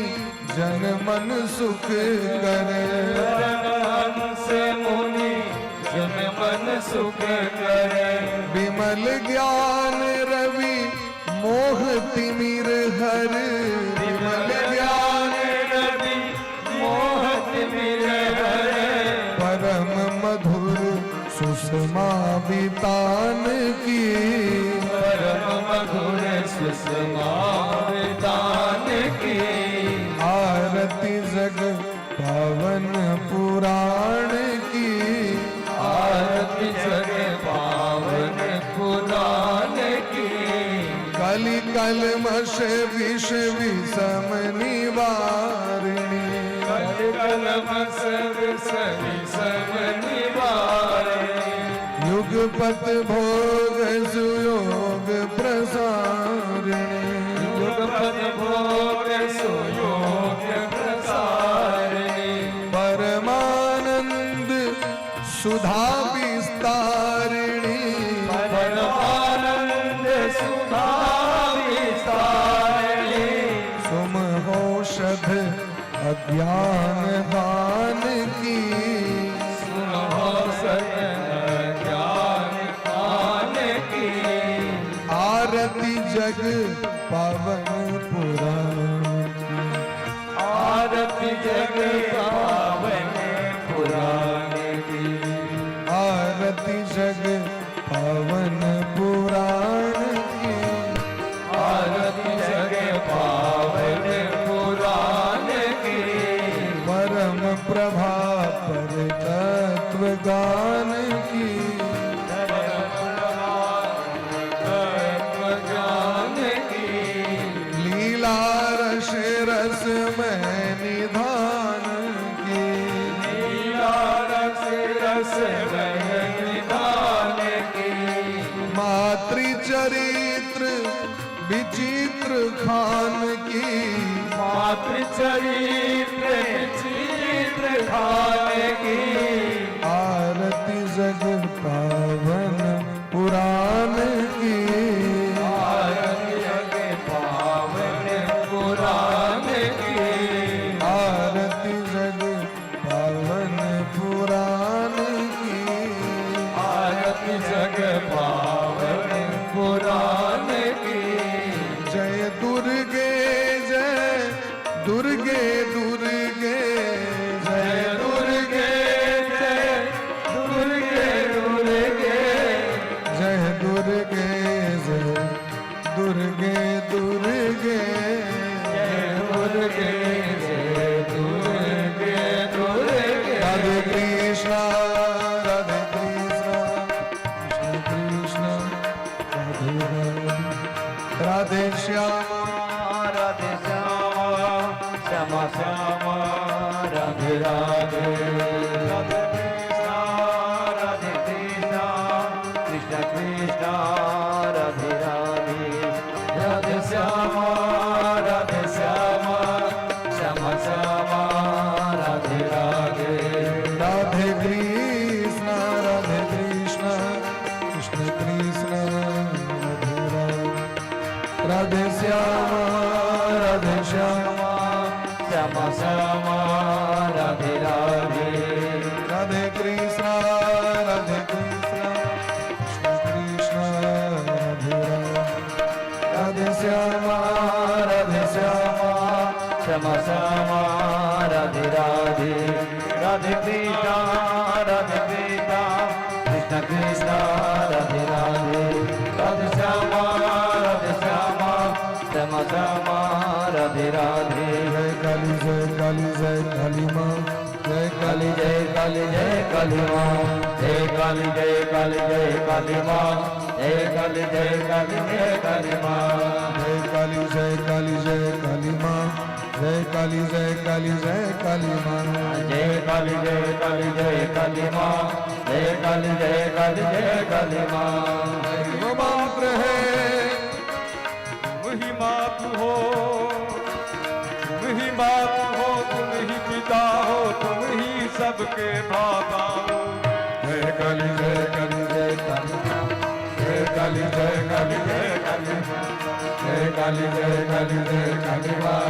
जन मन सुख कर, परमहंस मुनि जन मन सुख कर, विमल ज्ञान रवि मोह तिमिर हर, विमल ज्ञान रवि मोह तिमिर हर, परम मधुर सुषमा वितान की, परम मधुर सुषमा वितान की, आरती जग पावन पुराण की, आरती जग पावन पुराण की, कलि कलमश विष विषम निवारिणी, कलमस विष विषम निवारिणी, युगपत भोग सुयोग प्रसारिणी, युगपद भोग सुयोग प्रसारिणी, परमानंद सुधा विस्तारिणी, परमानंद सुधा विस्तारिणी, सुम औषध अज्ञान हान की, सुनो ज्ञान आन की, आरती जग पावन पुराण की, आरती जग पावन पुराण की, आरती जग पावन पुराण की, आरती जग पावन पुराण की, परम प्रभा पर तत्व गान की, तत्व ज्ञान की, लीला रस रस में निधान की, लीला रस रस रह निधान की, मातृ चरित्र विचित्र खान की, मातृ चरित्र विचित्र खान की, आरती जग पावन पुराण की, आरती जग पावन पुराण की, आरती जग पावन पुराण की, आरती कृष्ण राधे कृष्ण कृष्ण कृष्ण राधे राधे राधे श्याम राधे श्याम श्याम श्याम राधे राधे। राधे कृष्ण राधे कृष्ण कृष्ण कृष्ण राधे राधे। राधे श्याम राधे श्याम श्याम श्याम राधे राधे। राधे कृष्ण राधे कृष्ण कृष्ण कृष्ण राधे राधे। राधे श्याम राधे श्याम श्याम श्याम राधे राधे। राधे कृष्ण राधे कृष्ण कृष्ण कृष्ण राधे राधे। राधे श्याम राधे श्याम श्याम श्याम राधे राधे। राधे कृष्ण राधे कृष्ण कृष्ण कृष्ण राधे राधे। राधे श्याम राधे श्याम श्याम श्याम राधे राधे। जय काली जय काली जय काली माँ जय काली जय काली जय काली माँ जय काली जय काली जय काली माँ जय काली जय काली जय काली माँ। जय काली जय काली जय काली माँ जय काली जय काली जय काली माँ। जय काली जय काली जय काली माँ जय काली जय काली जय काली माँ। वो मात्र है तुम ही मात हो, तुम ही मात हो, तुम ही पिता हो, तुम ही सबके भ्राता हो। जय काली जय काली जय काली माँ जय काली जय काली जय काली माँ जय काली जय काली जय काली माँ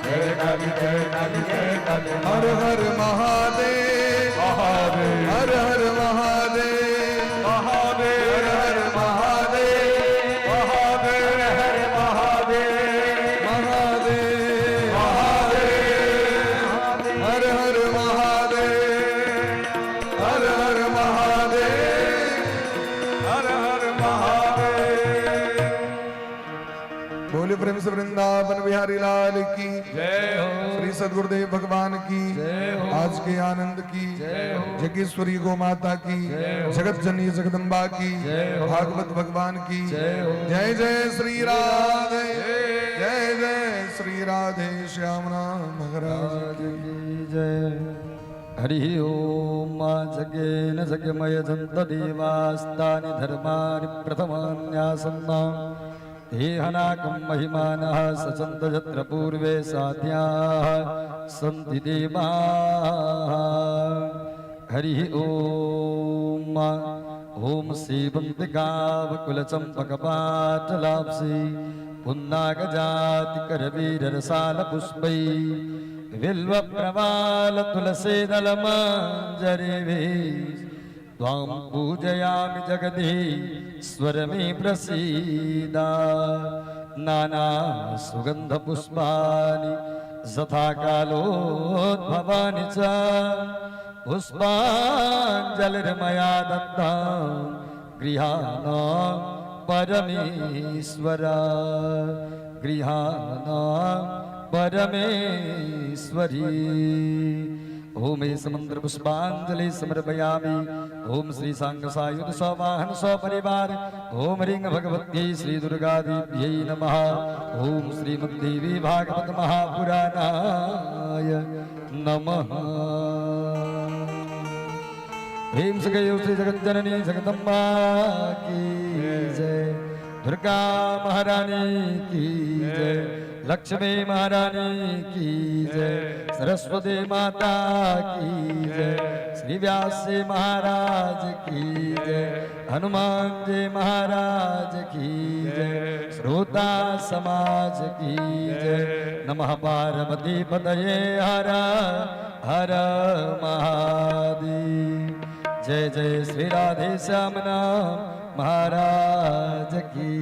जय काली जय काली जय काली माँ। हर हर महादेव महादेव हर हर महादेव महादेव हर हर महादेव महादेव हर महादेव महादेव महादेव हर हर महादेव हर हर महादेव हर हर महादेव। बोले प्रेम से वृंदावन बिहारी लाल की जय हो। श्री सदगुरुदेव भगवान की, आज के आनंद की, जगेश्वरी गो माता की, जगत जननी जगदम्बा की, भागवत भगवान की जय। जय श्री राधे, जय जय श्री राधे श्याम नाम महाराज की जय। हरि ओम। जगेन जगमय जन्तदेवास्तानि धर्माणि प्रथमान्यासन्ना देहनाकं महिमानः सचन्द यत्र पूर्वे साध्याः सन्ति देवाः। हरि ओम। ॐ सेवन्तिकावकुलचम्पकपाटलाप्सि पुन्नागजातिकरवीररसालपुष्पै बिल्वप्रवालतुलसीदलमञ्जरीभिः त्वां पूजयामि जगदीश्वर मे प्रसीद। नानासुगन्धपुष्पाणि यथा कालोद्भवानि च पुष्पाञ्जलिर्मया दत्तां गृहाण परमेश्वर, गृहाण परमेश्वरी। ओम समंत्र पुष्पांजलि समर्पयामि। ओम श्री सांग सायुध सवाहन सपरिवार ओम ह्रीं भगवत्यै श्री दुर्गादेव्यै नमः। ओम श्रीमद्देवी भागवत महापुराणाय नमः। ह्रीं सगयो श्री जगज्जननी जगदम्बा की जय, दुर्गा महारानी की जय, लक्ष्मी महारानी की जय, सरस्वती माता की जय, श्री व्यास जी महाराज की जय, हनुमान जी महाराज की जय, श्रोता समाज की जय। नमः पार्वती पतये हर हर महादेव। जय जय श्री राधे श्याम नाम महाराज की